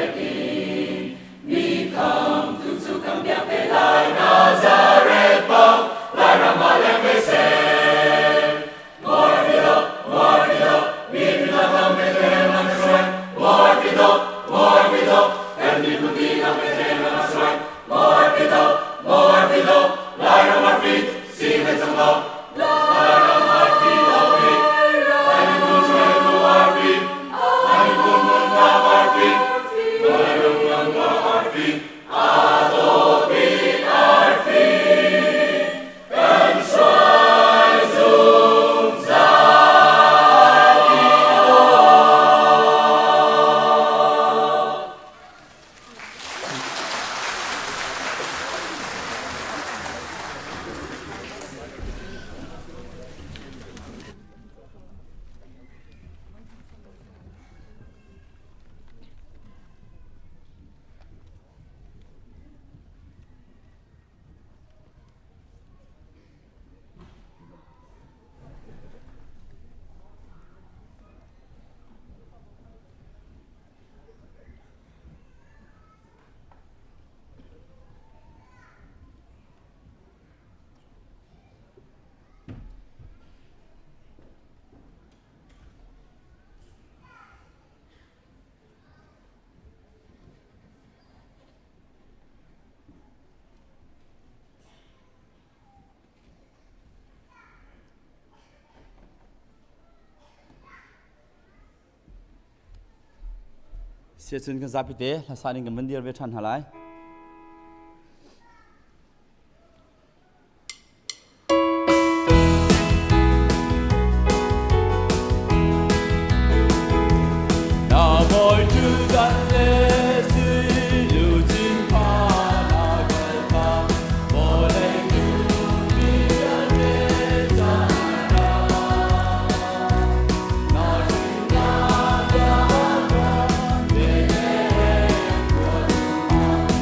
Speaker 2: pek in mi khamtu cu kan biak ve lai. Nazareth bang Lairam ah leng ve seh. Morfido, Morfido, mi finak lam Bethlehem an ka hruai. Morfido, Morfido, kan miphun dihlak Bethlehem an ka hruai. Morfido, Morfido, Lairam arfi si ve cang law. Lairam arfi dawh bik, Lai miphun hruaitu arfi, Lai miphun nunnak arfi, Lai ram arfi, aa dawh bik arfi. Kan hruai zungzal i aw.
Speaker 6: Siacun kan zapi te hlasa ning kan van dir ve ṭhan hna lai.
Speaker 2: Na bawi ṭhutdan le sui luchin pha na kal kha vawlei cung vialte cang hna. Na hrinnak Bethlehem khua chungah.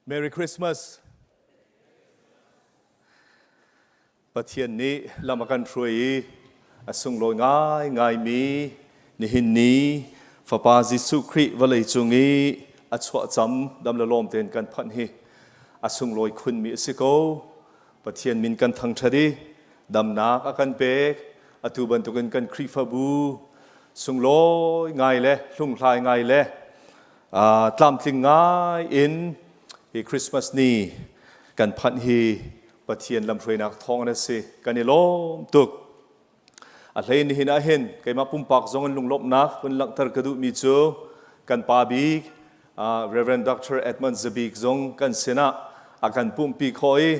Speaker 15: Merry Christmas. Pathian nih lam a kan hruai i a sunglawi ngaingaimi nihin ni Fapa Jesuh Khrih vawlei cung i a chuahcam dam le lawm tein kan phanh hi a sunglawi khunmi a si ko. Pathian min kan thangṭhat i damnak a kan pek. Atu bantukin kan Khrihfabu sunglawi ngai le hlunghlai ngai le tlamtling ngai in hi Christmas ni kan phanh hi Pathian lamhruainak thawng in a si. Kan i lawm tuk. A hlei nihin ah hin keimah pumpak zong in lunglawmhnak hun langhter ka duhmi cu kan pa bik Reverend Dr. Edmund Zabik zong kan sinah a kan pumhpi khawh i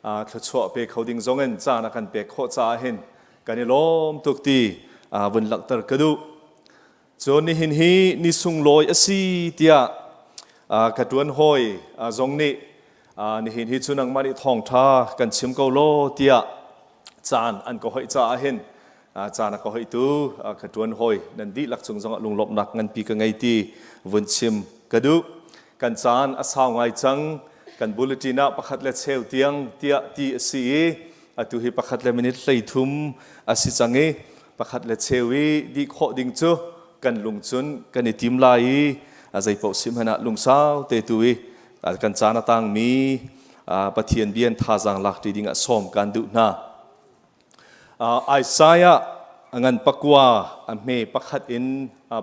Speaker 15: thluachuah pe kho ding zong in caan a kan pek khawh caah hin kan i lawm tuk ti vun langhter ka duh. Cun nihin hi ni sunglawi a si tiah ka ṭuan hawi zong nih nihin hi cu nangmah nih thawngṭha kan chim ko law tiah caan an ka hoih caah hin caan a ka hoihtu ka ṭuan hawi nan dihlak cung zongah lunglawmhnak nganpi ka ngei ti vun chim ka duh. Kan caan a sau ngai cang. Kan bulletin ah pakhat le cheu tiang tiah ti a si i atu hi pakhat le minute 33 a si cang i pakhat le cheu i dih khawh ding cu kan lung cun kan i tim lai i a zeipaoh si hmanh ah lungsau te tu i kan caan a tangmi Pathian bian thazaang lak ṭi ding ah sawm kan duh hna. Isaiah ngan pakua a hme pakhat in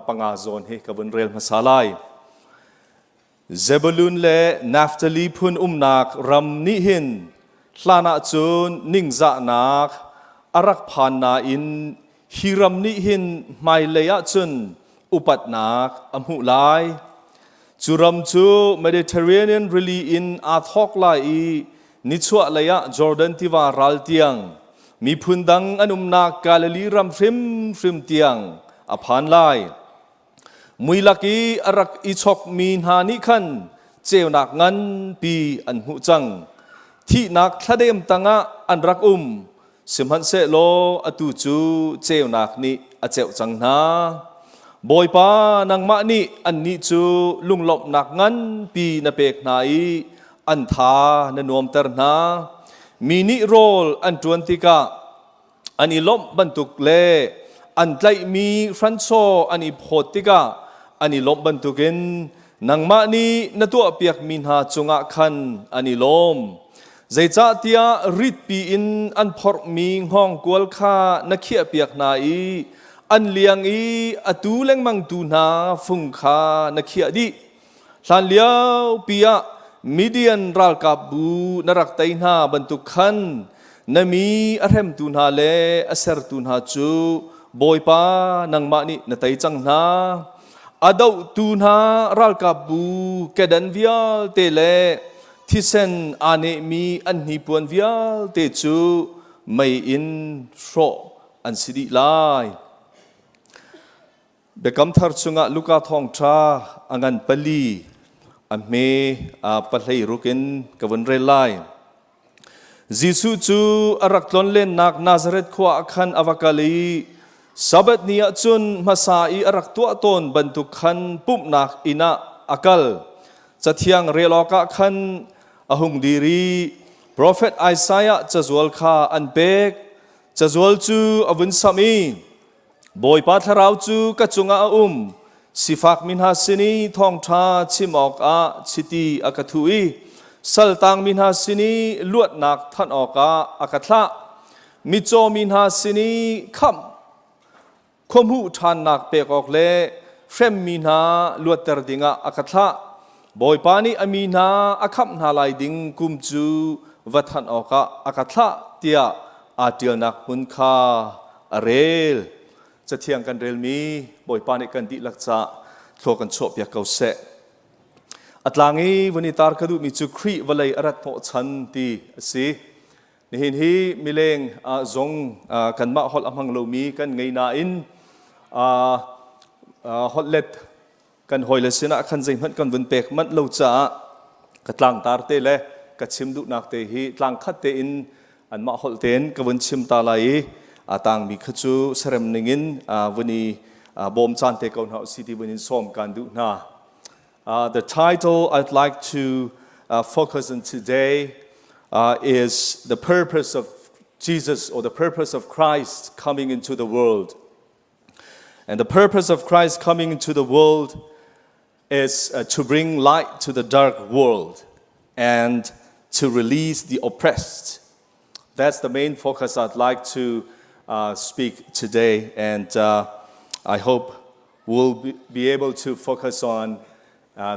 Speaker 15: panga zawn hi ka vun rel hmasa lai. Zebulun le Naftali phun umnak ram nih hin hlan ah cun ningzahnak a rak phan nain hi ram nih hin hmailei ah cun upatnak a hmuh lai. Cu ram cu Mediterranean rili in aa thawk lai i nichuahlei ah Jordan tiva ral tiang miphun dang an umnak Galilee ram hrimhrim tiang a phan lai. Muilak i a rak i chokmi hna nih khan ceunak nganpi an hmuh cang. Thihnak thladem tangah an rak um, sihmanhsehlaw atu cu ceunak nih a ceuh cang hna. Bawipa, nangmah nih annih cu lunglawmhnak nganpi na pek hna i an tha na nuamter hna. Mi nih rawl an ṭuan tikah an i lawmh bantuk le an tlaihmi hranchaw an i phawt tikah an i lawmh bantukin nangmah nih na tuahpiakmi hna cungah khan an i lawm. Zeicahtiah ritpi in an phorhmi hngawngkual kha na khiahpiak hna i an liang i a tu lengmangtu hna fung kha na khiah dih. Hlanliopi ah Midian ralkapbu na rak tei hna bantuk khan na mi a hremtu hna le a sertu hna cu Bawipa nangmah nih na tei cang hna. A dohtu hna ralkapbu kedan vialte le thisen aa nehmi an hnipuan vialte cu mei in hrawh an si dih lai. Biakam Thar chungah Luka thawngṭha a ngan pali a hme pahlei ruk in ka vun rel lai. Jesuh cu a rak tlonlennak Nazareth khua ah khan a va kal i Sabbath ni ah cun hmasa i a rak tuah tawn bantuk khan pumhnak inn ah a kal. Cathiang rel awkah khan a hung dir i profet Isaiah cazual kha an pek. Cazual cu a vun samh i Bawipa thlarau cu ka cungah a um, sifakmi hna sin i thawngṭha chim awkah chiti a ka thuh i saltangmi hna sin i luatnak thanh awkah a ka thlah. Mitcawmi hna sin i khamh khuahmuh ṭhannak pek awk le hremmi hna luatter dingah a ka thlah. Bawipa nih a mi hna a khamh hna lai ding kum cu va thanh awkah a ka thlah tiah aa ṭialnak hmun kha a rel. Cathiang kan relmi Bawipa nih kan dihlak caah thlua kan chuahpiak ko seh. A tlang i vun i tar ka duhmi cu Khrih vawlei a rat hnawhchan ti a si. Nihin hi mileng zong kanmah holh a hmang lomi kan ngei nain holhlet kan hawile sinah khan zeihmanh kan vun pek manh lo caah ka tlangtar te le ka chim duhnak te hi tlangkhat tein anmah holh tein ka vun chim ta lai i a tangmi kha cu serem ningin vun i bawm caan te ko hna usih ti vun in sawm kan duh hna. The title I'd like to focus on today is the purpose of Jesus or the purpose of Christ coming into the world. And the purpose of Christ coming into the world is to bring light to the dark world and to release the oppressed. That's the main focus I'd like to speak today, and I hope we'll be able to focus on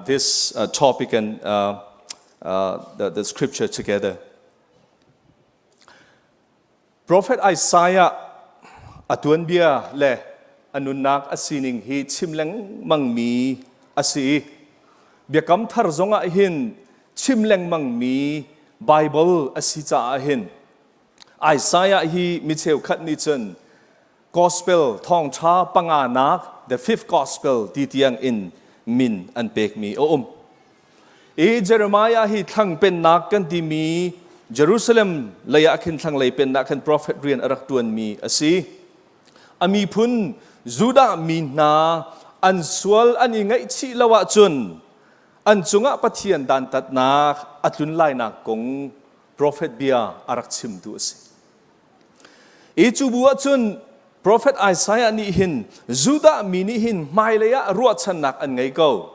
Speaker 15: this topic and the scripture together. Prophet Isaiah a tuanbia le a nunnak a sining hi chim lengmangmi a si i Biakam Thar zongah hin chim lengmangmi Bible a si caah hin Isaiah hi mi cheukhat nih cun Gospel thawngṭha panganak the fifth gospel ti tiang in min an pekmi a um. I Jeremiah hi thlang pennak kan timi Jerusalem lei ah khin thlanglei pennak khan prophet rian a rak ṭuanmi a si. A miphun Judah mi hna an sual an i ngaihchih lo ahcun an cungah Pathian dantatnak a tlun lainak kong prophet bia a rak chimtu a si. I cu bu ahcun Prophet Isaiah nih hin Judah mi nih hin hmailei ah ruahchannak an ngei ko.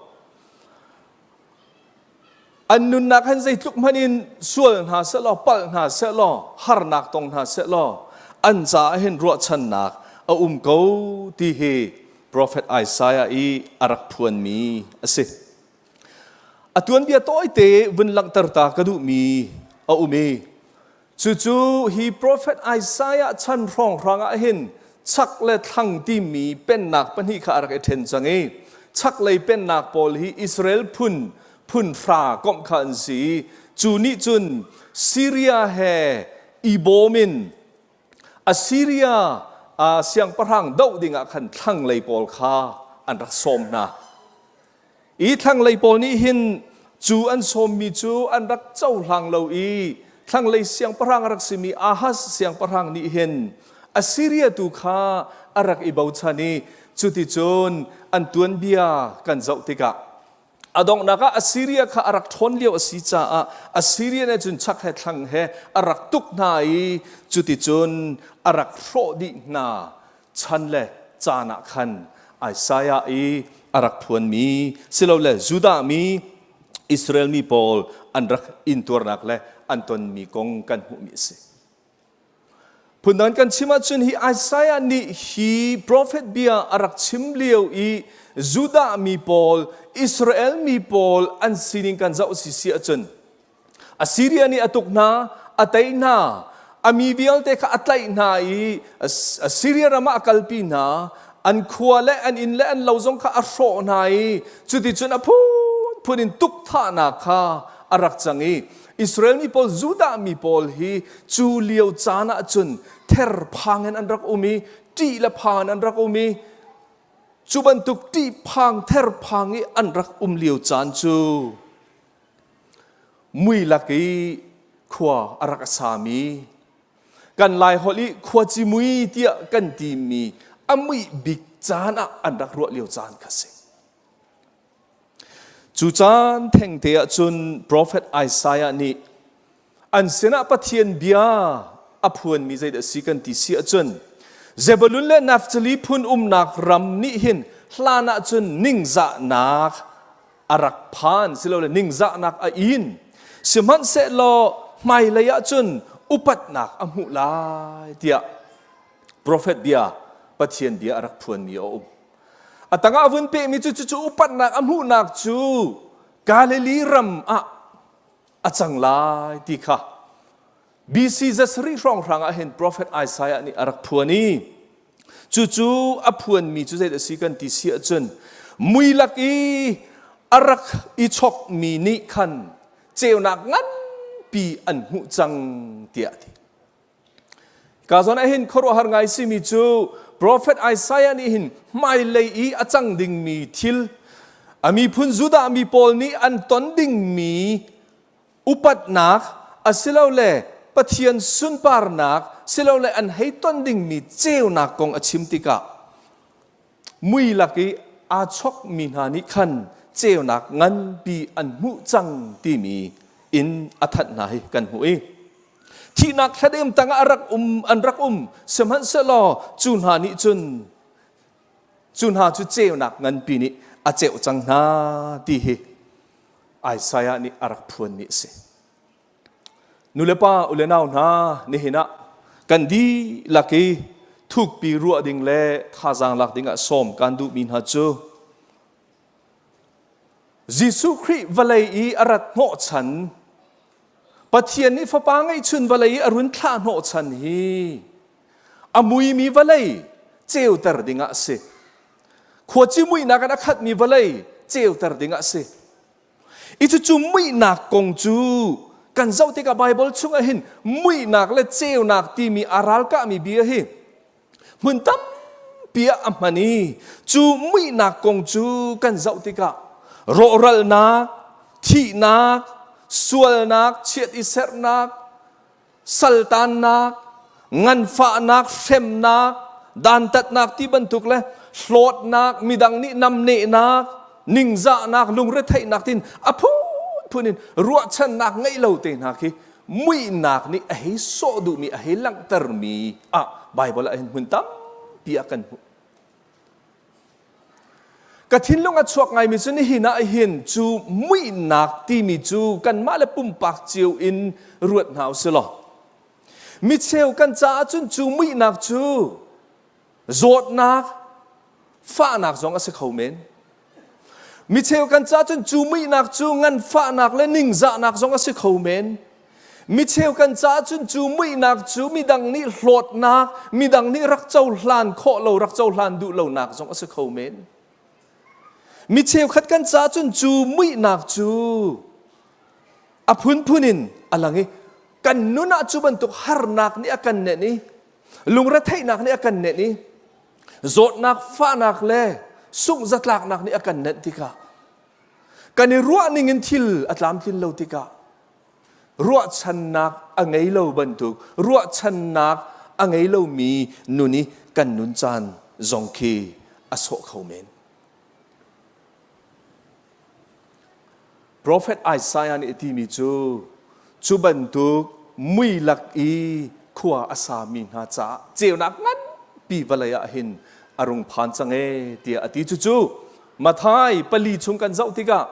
Speaker 15: An nunnak han zeitluk hmanh in sual hna sehlaw, palh hna sehlaw, harnak tong hna sehlaw, an caah hin ruahchannak a um ko ti hi Prophet Isaiah i a rak phuanmi a si. A tuanbia tawite vun langhter ta ka duhmi a um i Cucu hi profet Isaiah chan hrawnghrang ah hin chak le thlang timi pennak pahnih kha a rak i ṭhen cang i chaklei pennak pawl hi Israel phun phun hra komh kha an si i cu nih cun Syria he i bawm in Assyria siangpahrang doh dingah khan thlanglei pawl kha an rak sawm hna. I thlanglei pawl nih hin cu an sawmmi cu an rak cohlang lo i thlanglei siangpahrang a rak simi Ahaz siangpahrang nih hin Assyria tu kha a rak i bochan i cuticun an tuanbia kan zoh tikah a donghnak ah Assyria kha a rak ṭhawn lio a si caah Assyria nih cun chak he thlang he a rak tuk hna i cuticun a rak hrawh dih hna chan le caan ah khan Isaiah i a rak phuanmi silole Judah mi Israel mi pawl an rak intuarnak le an tonmi kong kan hmuhmi a si. Phundang kan chim ahcun hi Isaiah nih hi prophet bia a rak chim lio i Judah mi pawl Israel mi pawl an sining kan zoh si si ahcun Assyria nih a tuk hna, a tei hna, a mi vialte kha a tlaih hna i Assyria ram ah a kalpi hna. An khua le an inn le an lo zong kha a hrawh hna i cuticun a phunphun in tukthahnak kha a rak cang i Israel mi pawl, Judah mi pawl hi cu lio caan ah cun therphang in an rak um i ṭih le phan an rak um i cu bantuk ṭihphang therphang i an rak um lio caan cu Mui lak i khua a rak a sami kan Laiholh i khuaci mui tiah kan timi a muih bik caan ah an rak ruah lio caan kha si. Cu caan thengte ah cun profet Isaiah nih an sinah Pathian bia a phuanmi zeidah si kan ti si ahcun Zebulun le Naphtali phun umnak ram nih hin hlan ah cun ningzahnak a rak phan silole ningzahnak a in sihmanhsehlaw hmailei ah cun upatnak a hmuh lai tiah profet bia Pathian bia a rak phuanmi a um. A tangah a vun pehmi cu cucu upatnak a hmuhnak cu Galilee ram ah a cang lai ti kha BC zasarih hrawnghrang ah hin profet Isaiah nih a rak phuan i cucu a phuanmi cu zeidah si kan ti si ahcun mui lak i a rak i chokmi nih khan ceunak nganpi an hmuh cang tiah a ti. Ka zawn ah hin khuaruahhar ngai simi cu profet Isaiah nih hin hmailei i a cang dingmi thil a miphun Judah mi pawl nih an ton dingmi upatnak asilole Pathian sunparnak silole an hei ton dingmi ceunak kong a chim tikah mui lak i aa chokmi hna nih khan ceunak nganpi an hmuh cang timi. in a thanh hna hi kan hmuh i thihnak thladem tangah a rak um an rak um sihmanhsehlaw cu hna nih cun cu hna cu ceunak nganpi nih a ceuh cang hna ti hi Isaiah nih a rak phuanmi a si. Nulepa u le nau hna nihin ah kan dihlak i thukpi ruah ding le thazaang lak ding ah sawm kan duhmi hna cu Jesuh Khrih vawlei i a rat hnawhchan Pathian nih fapa ngeihchun vawlei i a run thlah hnawhchan hi a muimi vawlei ceuter ding ah a si. Khuaci muihnak in a khatmi vawlei ceuter ding ah a si. I cucu muihnak kong cu kan zoh tikah Baibal chungah hin muihnak le ceunak timi a ralkahmi bia hi hmun tampi ah a hman i cu muihnak kong cu kan zoh tikah rawhralnak, thihnak, sualnak, chiat i serhnak, saltannak, nganfahnak, hremnak, dantatnak ti bantuk le hlawtnak, midang nih namnehnak, ningzahnak, lungretheihnak tin a phunphun in ruahchannak ngeih lo te hna khi muihnak nih a hei sawh duhmi, a hei langhtermi ah Baibal ah hin hmun tampi ah kan hmuh. Ka thinlung a chuak ngaimi cu nihin ah hin cu muihnak timi cu kanmah le pumpak cio in ruat hna u sih law micheu kan caah cun cu muihnak cu zawtnak fahnak zong a si kho men micheu kan caah cun cu muihnak cu nganfahnak le ningzahnak zong a si kho men Micheu kan caah cun cu muihnak cu midang nih hlawtnak, midang nih rak cohlan khawh lo, rak cohlan duh lonak zong a si kho men. Mi cheukhat kan caah cun cu muihnak cu a phunphun in a lang i kan nun ah cu bantuk harnak nih a kan nenh i lungretheihnak nih a kan nenh i zawtnak fahnak le sungh-zatlaknak nih a kan nenh tikah kan i ruah ning in thil a tlamtlin lo tikah ruahchannak a ngei lo bantuk ruahchannak a ngei lomi nun i kan nun caan zong khi a sawh kho men. Prophet Isaiah nih a timi cu cu bantuk mui lak i khua a sami hna caah ceunak nganpi vawlei ah hin a rung phan cang ee tiah a ti. Cucu Matthai pali chung kan zoh tikah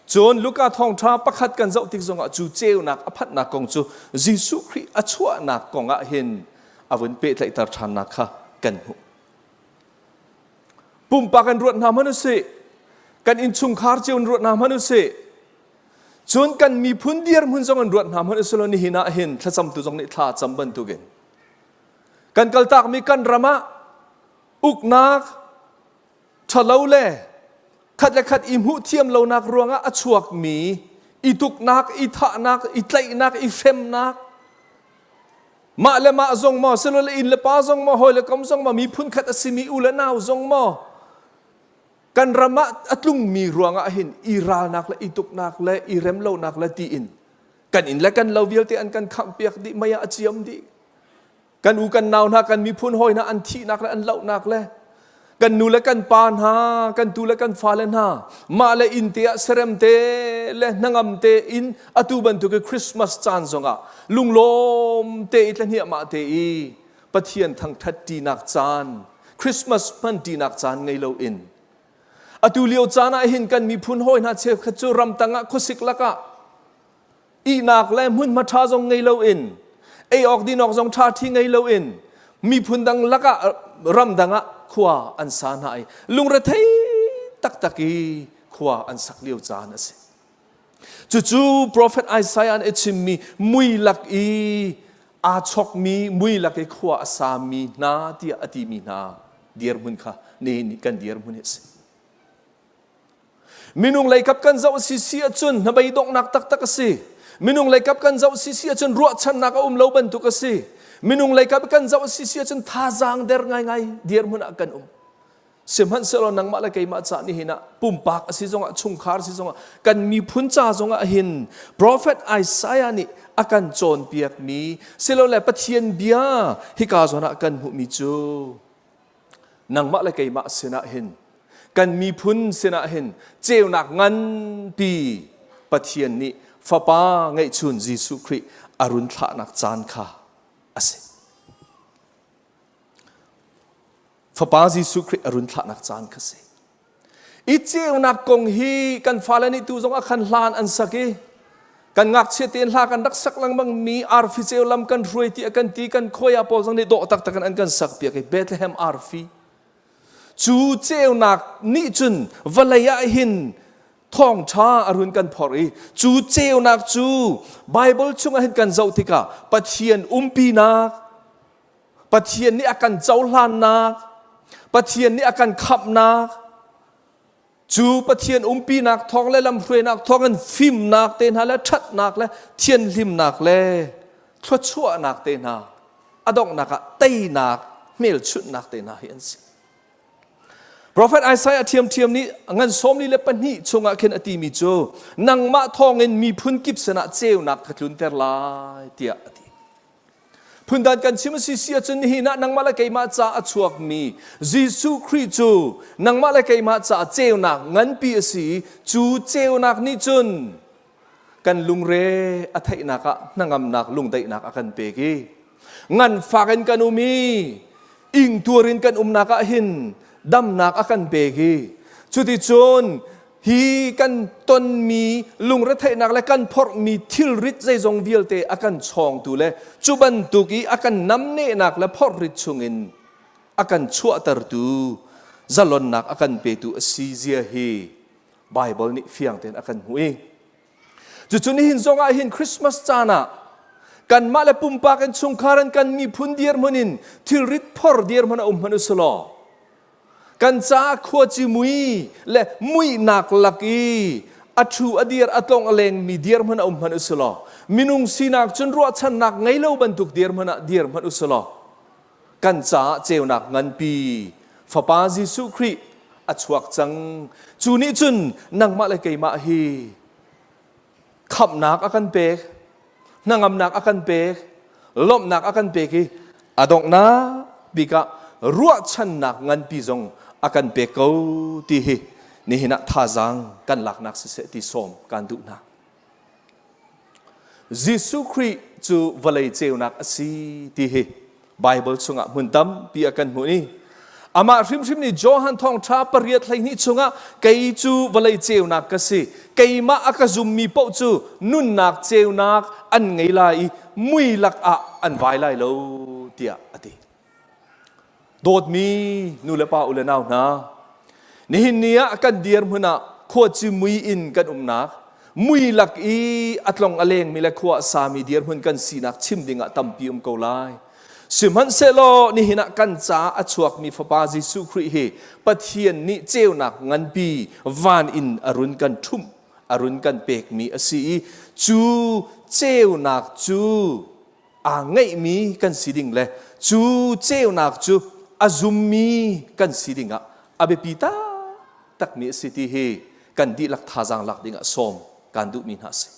Speaker 15: Cun Luka thawngṭha pakhat kan zoh tik zongah cu ceunak a phanhnak kong cu Jesuh Khrih a chuahnak kong ah hin a vun pehtlaihter ṭhannak kha kan hmuh. Pumpak in ruat hna hmanh usih, kan innchungkhar cio in ruat hna hmanh usih, cun kan miphun dirhmun zong in ruat hna hmanh usih law nihin ah hin thlacamtu zong nih thla cam bantukin kan kaltakmi kan ram ah uknak ṭhalo le khat le khat i hmuh thiam lonak ruangah a chuakmi i tuknak, i thahnak, i tlaihnak, i hremnak, mah le mah zong maw, silole inn le pa zong maw, hawi le kom zong maw, miphun khat a simi u le nau zong maw, kan ram ah a tlungmi ruangah hin i ralnak le i tuknak le i remlonak le tiin kan inn le kan lo vialte an kan khamhpiak dih, mei ah a ciam dih. Kan u kan nau hna kan miphun hawi hna an thihnak le an lohnak le kan nu le kan pa hna kan tu le kan fale hna mah le inn te ah serem te le hnangam te in atu bantuk i Christmas caan zongah lunglawm te i tlahniahmah te i Pathian thangthat ṭinak caan Christmas hman ṭinak caan ngei lo in atu lio caan ah hin kan miphun hawi hna cheukhat cu ramtang ah khuasik lakah ihnak le hmunhma ṭha zong ngei loin ei awk din awk zong ṭha ṭhi ngei loin miphun dang lakah ramdang ah khua an sa hna i lungrethei taktak i khua an sak lio caan a si. Cucu profet Isaiah nih a chimmi mui lak i aa chokmi mui lak i khua a sami hna tiah a timi hna dirhmun kha nihin kan dirhmun hi a si. Minung leikap kan zoh si si ahcun hnabei donghnak taktak a si. Minung leikap kan zoh si si ahcun ruahchannak a um lo bantuk a si. Minung leikap kan zoh si si ahcun thazaang der ngaingai dirhmun ah kan um. Sihmanhsehlaw nangmah le keimah ca nihin ah pumpak a si zongah chungkhar si zongah kan miphun ca zongah hin Prophet Isaiah nih a kan cawnpiakmi silole Pathian bia hika zawn ah kan hmuhmi cu nangmah le keimah sinah hin kan miphun sinah hin ceunak nganpi Pathian nih Fapa ngeihchun Jesuh Khrih a run thlahnak caan kha a si. Fapa Jesuh Khrih a run thlahnak caan kha si. I ceunak kong hi kan fale nih tu zong ah khan hlan an sak i kan ngakchia tein hla kan rak sak lengmang mi arfi ceu lam kan hruai ti a kan ti kan khuai ah pawl zong nih dawh taktak in an kan sak piak i Bethlehem arfi cu ceunak nih cun vawlei ah hin thawngṭha a run kan phorh i cu ceunak cu Bible chungah hin kan zoh tikah Pathian umpinak Pathian nih a kan cohlannak Pathian nih a kan khamhnak cu Pathian umpinak thawng le lamhruainak thawng in fimnak te hna le ṭhatnak le thianhlimnak le thluachuahnak te hna a donghnak ah teinak hmelchunhnak te hna hi an si. Profet Isaiah ṭhiamṭhiam nih ngan 42 chungah khin a timi cu nangmah thawngin miphun kip sinah ceunak ka tlunter lai tiah a ti. Phundan kan chim a si si ahcun nihin ah nangmah le keimah ca a chuakmi Jesuh Khrih cu nangmah le keimah ca ceunak nganpi a si i cu ceunak nih cun kan lungre a theihnak ah hnangamnak lungdaihnak a kan pek i nganfak in kan um i ingtuar in kan umnak ah hin damnak a kan pek i cuticun hi kan tonmi lungretheihnak le kan phorhmi thilrit zeizong vialte a kan chawngtu le cu bantuk i a kan namnehnak le phorhrit chungin a kan chuahtertu zalonnak a kan petu a si zia hi Bible nih fiang tein a kan hmuh i cucu nihin zong ah hin Christmas caan ah kanmah le pumpak in chungkhar in kan miphun dirhmun in thilrit phor dirhmun a um hmanh usulaw kan caah khuaci mui le muihnak lak i a thu a dir a tlong a lengmi dirhmun a um hmanh usulaw minung sinak cun ruahchannak ngei lo bantuk dirhmun ah dir hmanh usulaw kan caah ceunak nganpi Fapa Jesuh Khrih a chuak cang. Cu nih cun nangmah le keimah hi khamhnak a kan pek, hnangamnak a kan pek, lawmhnak a kan pek i a donghnak bik ah ruahchannak nganpi zong a kan pek ko ti hi nihin ah thazaang kan laknak siseh ti sawm kan duh hna. Jesuh Khrih cu vawlei ceunak a si ti hi Bible chungah hmun tampi a kan hmuh i amah hrimhrim nih Johan thawngṭha 8:12 chungah kei cu vawlei ceunak ka si keimah a ka zummi paoh cu nunnak ceunak an ngei lai i mui lakah an vai lai lo tiah a ti. Dawtmi nu le pa u le nau hna, nihin ni ah kan dirhmun ah khuaci mui in kan umnak, mui lak i a tlong a lengmi le khua a sami dirhmun kan sinak chim ding ah tampi um ko lai. Sihmanhsehlaw nihin ah kan caah a chuakmi Fapa Jesuh Khrih hi Pathian nih ceunak nganpi van in a run kan ṭhumh, a run kan pekmi a si i cu ceunak cu aa ngeihmi kan si ding le cu ceunak cu a zummi kan si ding ah a biapi taktakmi a si ti hi kan dihlak thazaang lak ding ah sawm kan duhmi hna a si.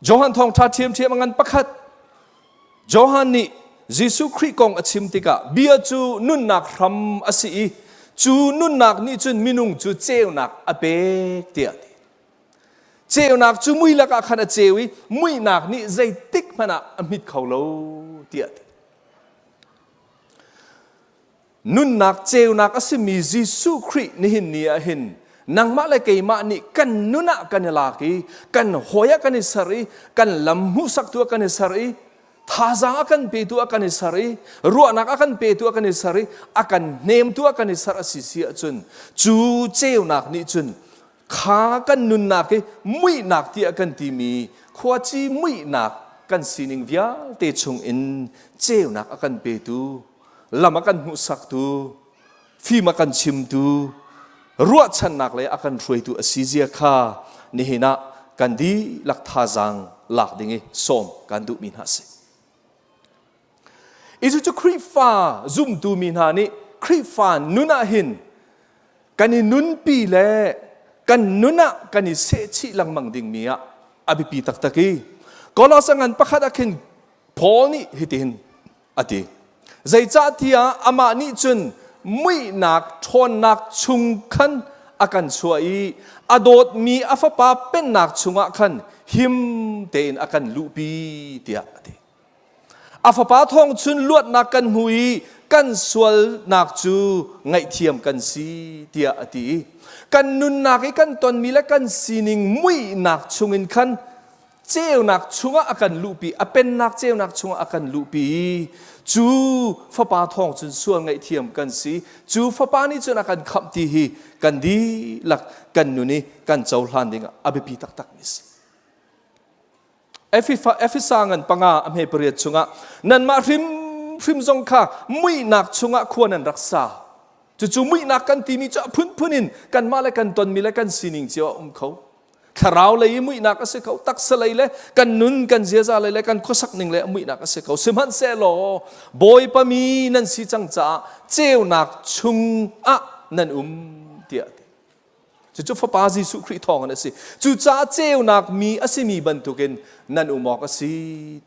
Speaker 15: Johan thawngṭha ṭhiamṭhiam a ngan pakhat Johan nih Jesuh Khrih kong a chim tikah bia cu nunnak hram a si i cu nunnak nih cun minung cu ceunak a pek tiah a ti. Ceunak cu mui lakah khan a ceu i muihnak nih zeitik hmanh ah a hmit kho lo tiah a ti. Nunnak ceunak a simi Jesuh Khrih nihin ni ah hin nangmah le keimah nih kan nun ah kan i lak i kan hawi ah kan i ser i kan lam hmuhsaktu ah kan i ser i thazaang a kan petu ah kan i ser i ruahnak a kan petu ah kan i ser i a kan hnemtu ah kan i ser a si si ahcun cu ceunak nih cun Kha kan nunnak hi muihnak tiah kan timi khuaci muihnak kan sining vialte chungin ceunak a kan petu, lam a kan hmuhsaktu, fim a kan chimtu, ruahchannak le a kan hruaitu a si zia kha nihin ah kan dihlak thazaang lak ding i sawm kan duhmi hna a si. Icu cu Khrihfa zumtu mi hna nih Khrihfa nun ah hin kan i nunpi le kan nun ah kan i sehchih lengmang dingmi ah a biapi taktak i Kolos a ngan pakhat ah khin Paul nih hitihin a ti. Zeicahtiah amah nih cun muihnak ṭhawnnak chung khan a kan chuah i A dawtmi a fapa pennak chungah khan him tein a kan luhpi tiah a ti. A fapa thawng chun luatnak kan hmu i kan sualnak cu ngaihthiam kan si tiah a ti i kan nunnak i kan tonmi le kan sining muihnak chungin khan ceunak chungah a kan luhpi a pennak ceunak chungah a kan luhpi i cu fapa thawng cun sual ngaihthiam kan si cu fapa nih cun a kan khamh ti hi kan dihlak kan nun i kan cohlan ding ah a biapi taktak mi si Efesa ngan panga a hme pariat chungah nanmah hrimhrim zong kha muihnak chungah khua nan rak sa cucu muihnak kan timi cu a phunphun in kanmah le kan tonmi le kan sining cio a um kho thlarau lei i muihnak a si kho taksa lei le kan nun kan ziaza lei le kan khuasak ning le muihnak a si kho sihmanhsehlaw Bawipa mi nan si cang caah ceunak chung ah nan um tiah ti cucu fapa Jesuh Khrih thawng in a si cucaah ceunak mi a simi bantukin nan um awk a si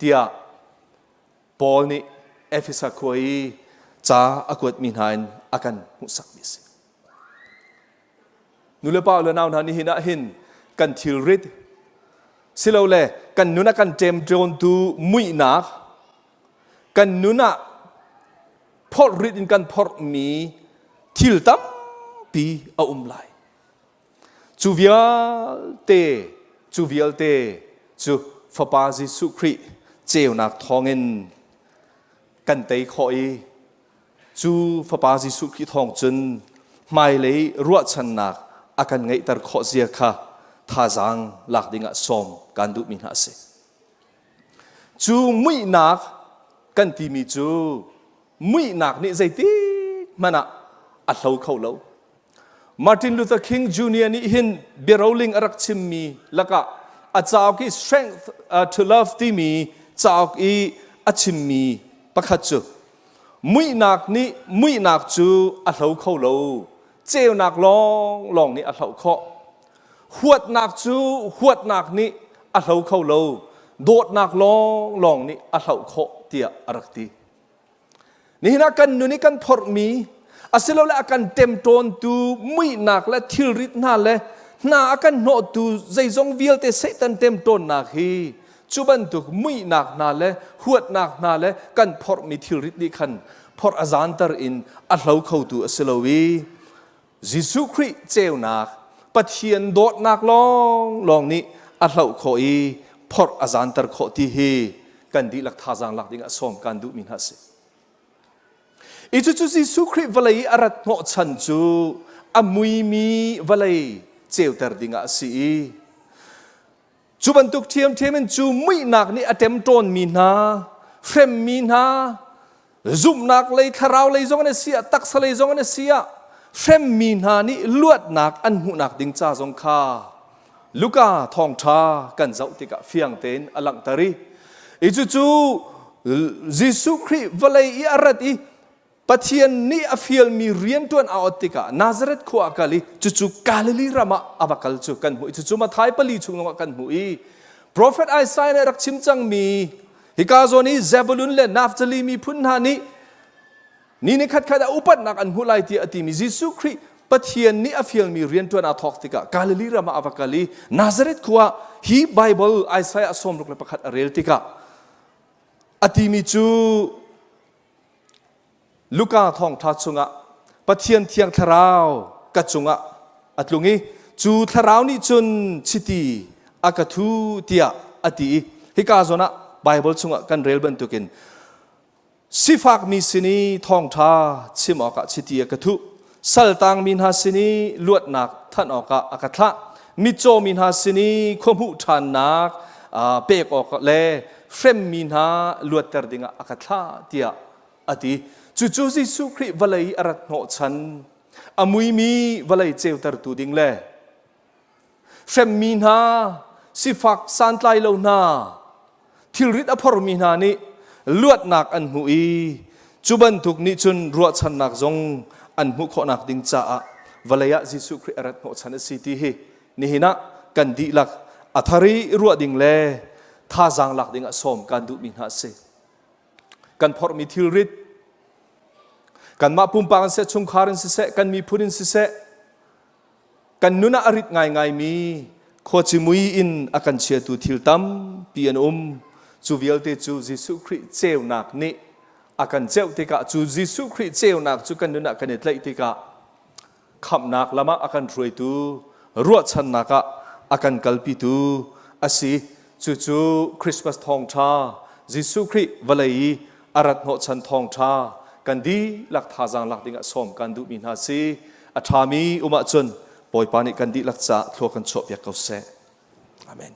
Speaker 15: tiah Paul nih Efesa khua i ca a kuatmi hna in a kan hmuhsakmi a si Nulepa le nau hna nihin ah hin kan thilrit silole kan nun a kan ṭemṭawntu muihnak kan nun ah phorh rit in kan phorhmi thil tampi a um lai. Cu vialte cu vialte cu Fapa Jesuh Khrih ceunak thawngin kan tei khawh i Cu Fapa Jesuh Khrih thawng cun hmailei ruahchannak a kan ngeihter khawh zia kha thazaang lak dingah sawm kan duhmi hna a si. Cu muihnak kan timi cu muihnak nih zeitik hmanh ah a hlo kho lo. Martin Luther King Jr. nih hin biaroling a rak chimmi lakah a cauk i Strength to Love timi cauk i a chimmi pakhat cu Muihnak nih muihnak cu a hlo kho lo. Ceunak lawnglawng nih a hloh khawh. Huatnak cu huatnak nih a hlo kho lo. Dawtnak lawnglawng nih a hloh khawh tiah a rak ti. Nihin ah kan nun i kan phorhmi asilole a kan ṭemṭawntu muihnak le thilrit hna le hna a kan hnawhtu zeizong vialte Satan ṭemṭawnnak hi Cu bantuk muihnak hna le huatnak hna le kan phorhmi thilrit nih khan phorh a zanter in a hlo khotu a si lo i Jesuh Khrih ceunak Pathian dawtnak lawnglawng nih a hloh khawh i phorh a zanter khawh ti hi kan dihlak thazaang lak ding ah sawm kan duhmi hna a si. I cucu Jesuh Khrih vawlei i a rat hnawhchan cu a muimi vawlei ceuter dingah a si i Cu bantuk ṭhiamṭhiam in cu muihnak nih a ṭemṭawnmi hna, hremmi hna, zumhnak lei, thlarau lei zong an si ah, taksa lei zong an si ah, hremmi hna nih luatnak an hmuhnak ding ca zong kha Luka thawngṭha kan zoh tikah fiang tein a langhter i, i cucu Jesuh Khrih vawlei i a rat i Pathian nih a fialmi rianṭuan a ot tikah Nazareth khua a kal i cucu Galilee ram ah a va kal cu kan hmuh i cucu Matthai pali chung zongah kan hmuh i Prophet Isaiah nih a rak chim cangmi hika zawn i Zebulun le Naphtali miphun hna nih ni ni khatkhat ah upatnak an hmuh lai tiah a timi Jesuh Khrih Pathian nih a fialmi rianṭuan aa thawk tikah Galilee ram ah a va kal i Nazareth khua hi Bible Isaiah 61 a rel tikah a timi cu Luka thawngṭha chungah Pathian thiang thlarau ka cungah a tlung i cu thlarau nih cun chiti a ka thu tiah a ti i hika zawn ah Baibal chungah kan rel bantukin sifakmi sin i thawngṭha chim awkah chiti a ka thuh saltangmi hna sin i luatnak thanh awkah a ka thlah mitcawmi hna sin i khuahmuh ṭhannak pek awk le hremmi hna luatter dingah a ka thlah tiah a ti. Cucu Jesuh Khrih vawlei a rat hnawhchan a muimi vawlei ceutertu ding le hremmi hna sifak santlai lo hna thilrit a phormi hna nih luatnak an hmuh i cu bantuk nih cun ruahchannak zong an hmuh khawhnak ding caah vawlei ah Jesuh Khrih a rat hnawhchan a si ti hi nihin ah kan dihlak a thar i ruah ding le thazaang lak ding ah sawm kan duhmi hna a si. Kan phorhmi thilrit kanmah pumpak in siseh, chungkhar in siseh, kan miphun in siseh, Kan nun ah a rit ngaingaimi khuacimui in a kan chiatu thil tampi an um. Cu vialte cu Jesuh Khrih ceunak nih a kan ceuh tikah, cu Jesuh Khrih ceunak cu kan nun ah kan i tlaih tikah khamhnak lam ah a kan hruaitu, ruahchannak ah a kan kalpitu a si. Cucu Christmas thawngṭha, Jesuh Khrih vawlei i a rat hnawhchan thawngṭha kan dihlak thazaang lak dingah sawm kan duhmi hna si. A ṭhami um ahcun Bawipa nih kan dihlak caah thlua kan chuahpiak ko seh. Amen.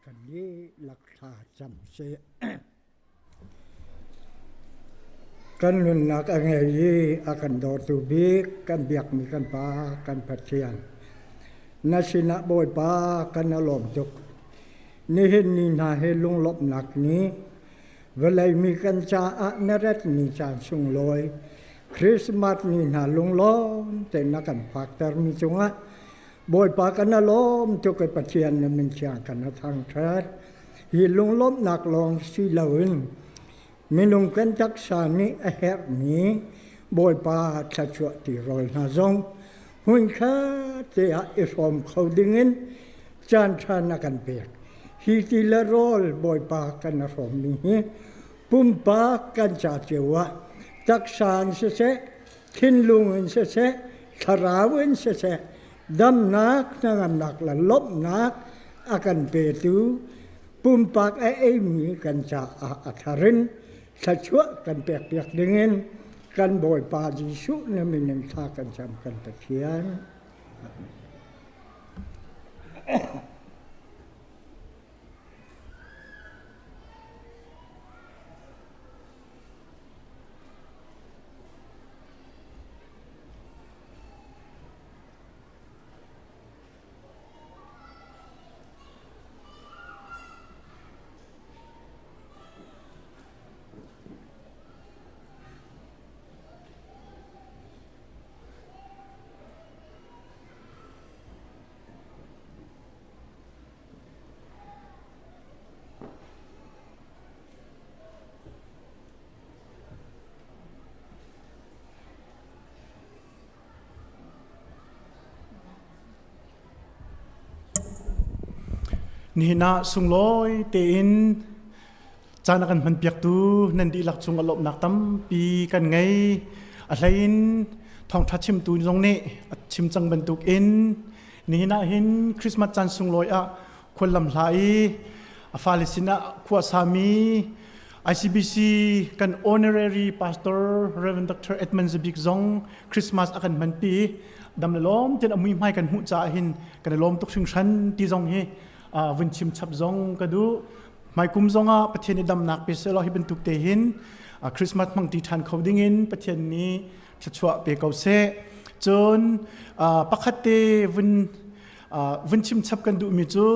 Speaker 17: Kan dihlak thla cam seh. Kan nunnak a ngei i a kan dawtu bik kan biakmi kan Pa kan Pathian. Na sinah Bawipa kan a lawm tuk. Nihin ni hna hi lunglawmhnak ni, vawlei mi kan caah na rat ni caan sunglawi, Christmas ni hna lunglawm tein na kan phaktermi cungah Bawipa kan a lawm tuk i Pathian na min thiang kan a thangṭhat. Hi lunglawmhnak lawng si loin minung kan taksa nih a herhmi Bawipa thluachuah tirawl hna zong hmunkhat te ah i hrawm kho dingin caanṭha na kan pek. Hi ti le rawl Bawipa kan a hrawmmi hi pumpak kan ca cio ah taksa in siseh, thinlung in siseh, thlarau in siseh, damnak, hnangamnak le lawmhnak a kan petu pumpak a eimi kan caah a thar in thluachuah kan pekpiak dingin kan Bawipa Jesuh na min in thla kan cam kan Pathian.
Speaker 13: Nihin ah sunglawi tein caan a kan hmanpiaktu nan dihlak cung a lawmhnak tampi kan ngei. A hleiin thawngṭha chimtu zong nih a chim cang bantukin nihin ah hin Christmas caan sunglawi ah khuallam hla i a fale sinah khua sami ICBC kan honorary pastor Reverend Dr. Edmund Zabik zong Christmas a kan hmanpi dam le lawm ten a mui hmai kan hmuh caah hin kan i lawm tuk hringhran ti zong hi vun chim chap zong ka duh hmaikum zong ah Pathian i damnak pe selaw hi bantuk te hin Christmas hmang ti ṭhan kho ding in Pathian nih thluachuah pe ko seh cun pakhat te vun vun chim chap kan duhmi cu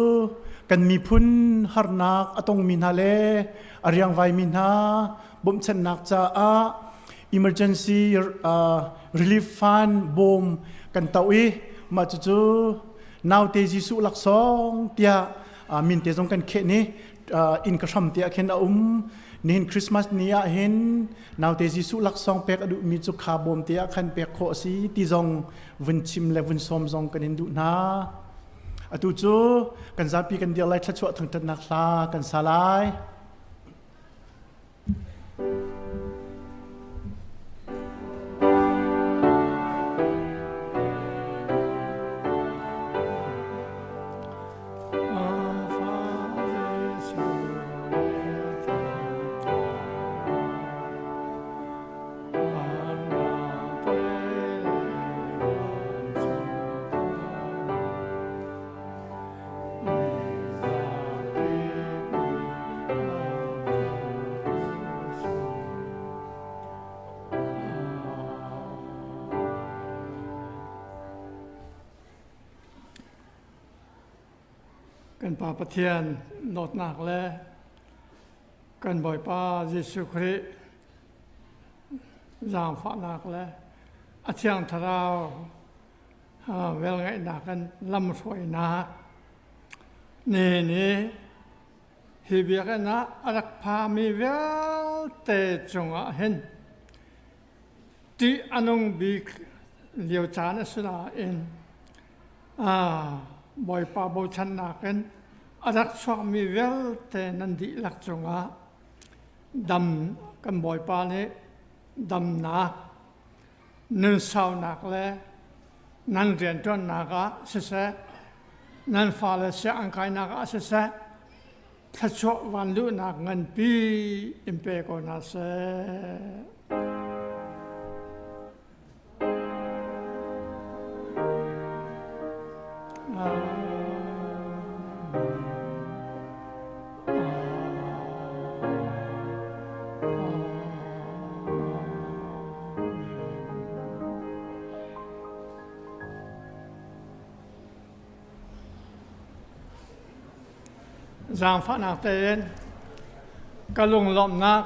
Speaker 13: kan miphun harnak a tongmi hna le a riangvaimi hna bawmhchanhnak caah emergency relief fund bawm kan toh i mah cucu naute Jesuh laksawng tiah min te zong kan kheh ni inn ka hram te ah khin a um nihin Christmas ni ah hin naute Jesuh laksawng pek a duhmi cu kha bawm te ah khan pek khawh a si ti zong vun chim le vun sawm zong kan in duh hna. Atu cu kan zapi kan dir lai thluachuah thangṭhatnak hla kan sa lai.
Speaker 18: Kan Pa Pathian dawtnak le kan Bawipa Jesuh Khrih zaangfahnak le a Thiang Thlarau velngeihnak in lamhruainak nihin i hi biakinn ah a rak phami vialte cungah hin ṭih a nung bik lio caan a si nain Bawipa bochannak in a rak chuakmi vialte nan dihlak cungah dam kan Bawipa nih damnak nunsaunak le nan rianṭuannak ah siseh nan fale sianginn kainak ah siseh thluachuah vanluhnak nganpi in pe ko hna seh. Zaangfahnak tein ka lunglawmhnak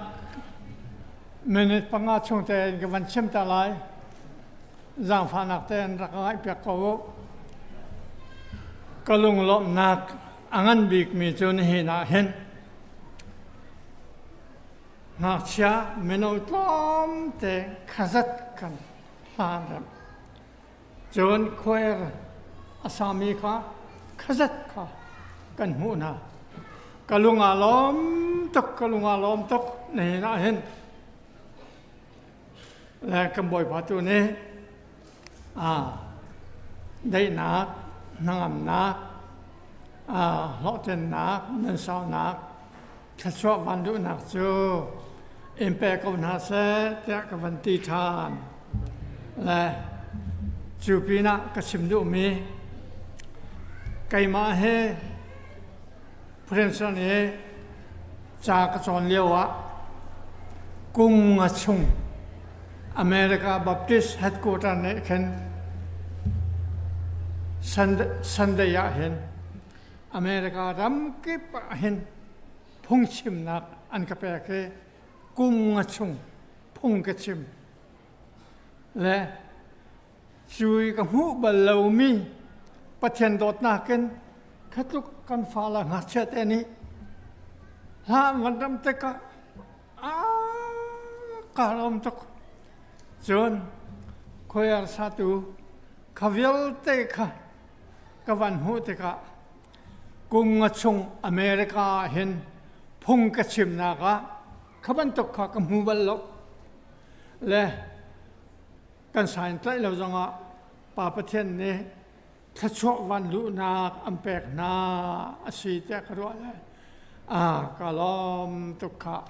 Speaker 18: minute panga chung tein ka van chim ta lai. Zaangfahnak tein rak ngaihpiak ko u. Ka lunglawmhnak a ngan bikmi cu nihin ah hin ngakchia mino tlawmte khazat kan hlan rem. Cun khuair a sami kha khazat kha kan hmuh hna. Ka lung aa lawm tuk, ka lung aa lawm tuk nihin ah hin. Le kan Bawipa tu nih daihnak, hnangamnak, hlawhtlinnak, nunsaunak, thluachuah vanluhnak cu in pe ko hna seh tiah ka van ti ṭhan. Le cu pinah ka chim duhmi keimah hi Princeton i ca ka cawn lio ah kum nga chung America Baptist headquarter nih khin Sunday ah hin America ramkip ah hin phungchimnak an ka pek i kum nga chung phung ka chim. Le cui ka hmuh bal lomi Pathian dawtnak in khatluk kan fale ngakchia te nih hla an van ram tikah aa ka lawm tuk. Cun choir satu kha vialte kha ka van hmuh tikah kum nga chung America ah hin phung ka chimnak ah kha bantuk kha ka hmu bal lo. Le kan sain tlaih lo zongah Pa Pathian nih thluachuah van luhnak an pek hna a si tiah ka ruah le ka lawm tuk khah.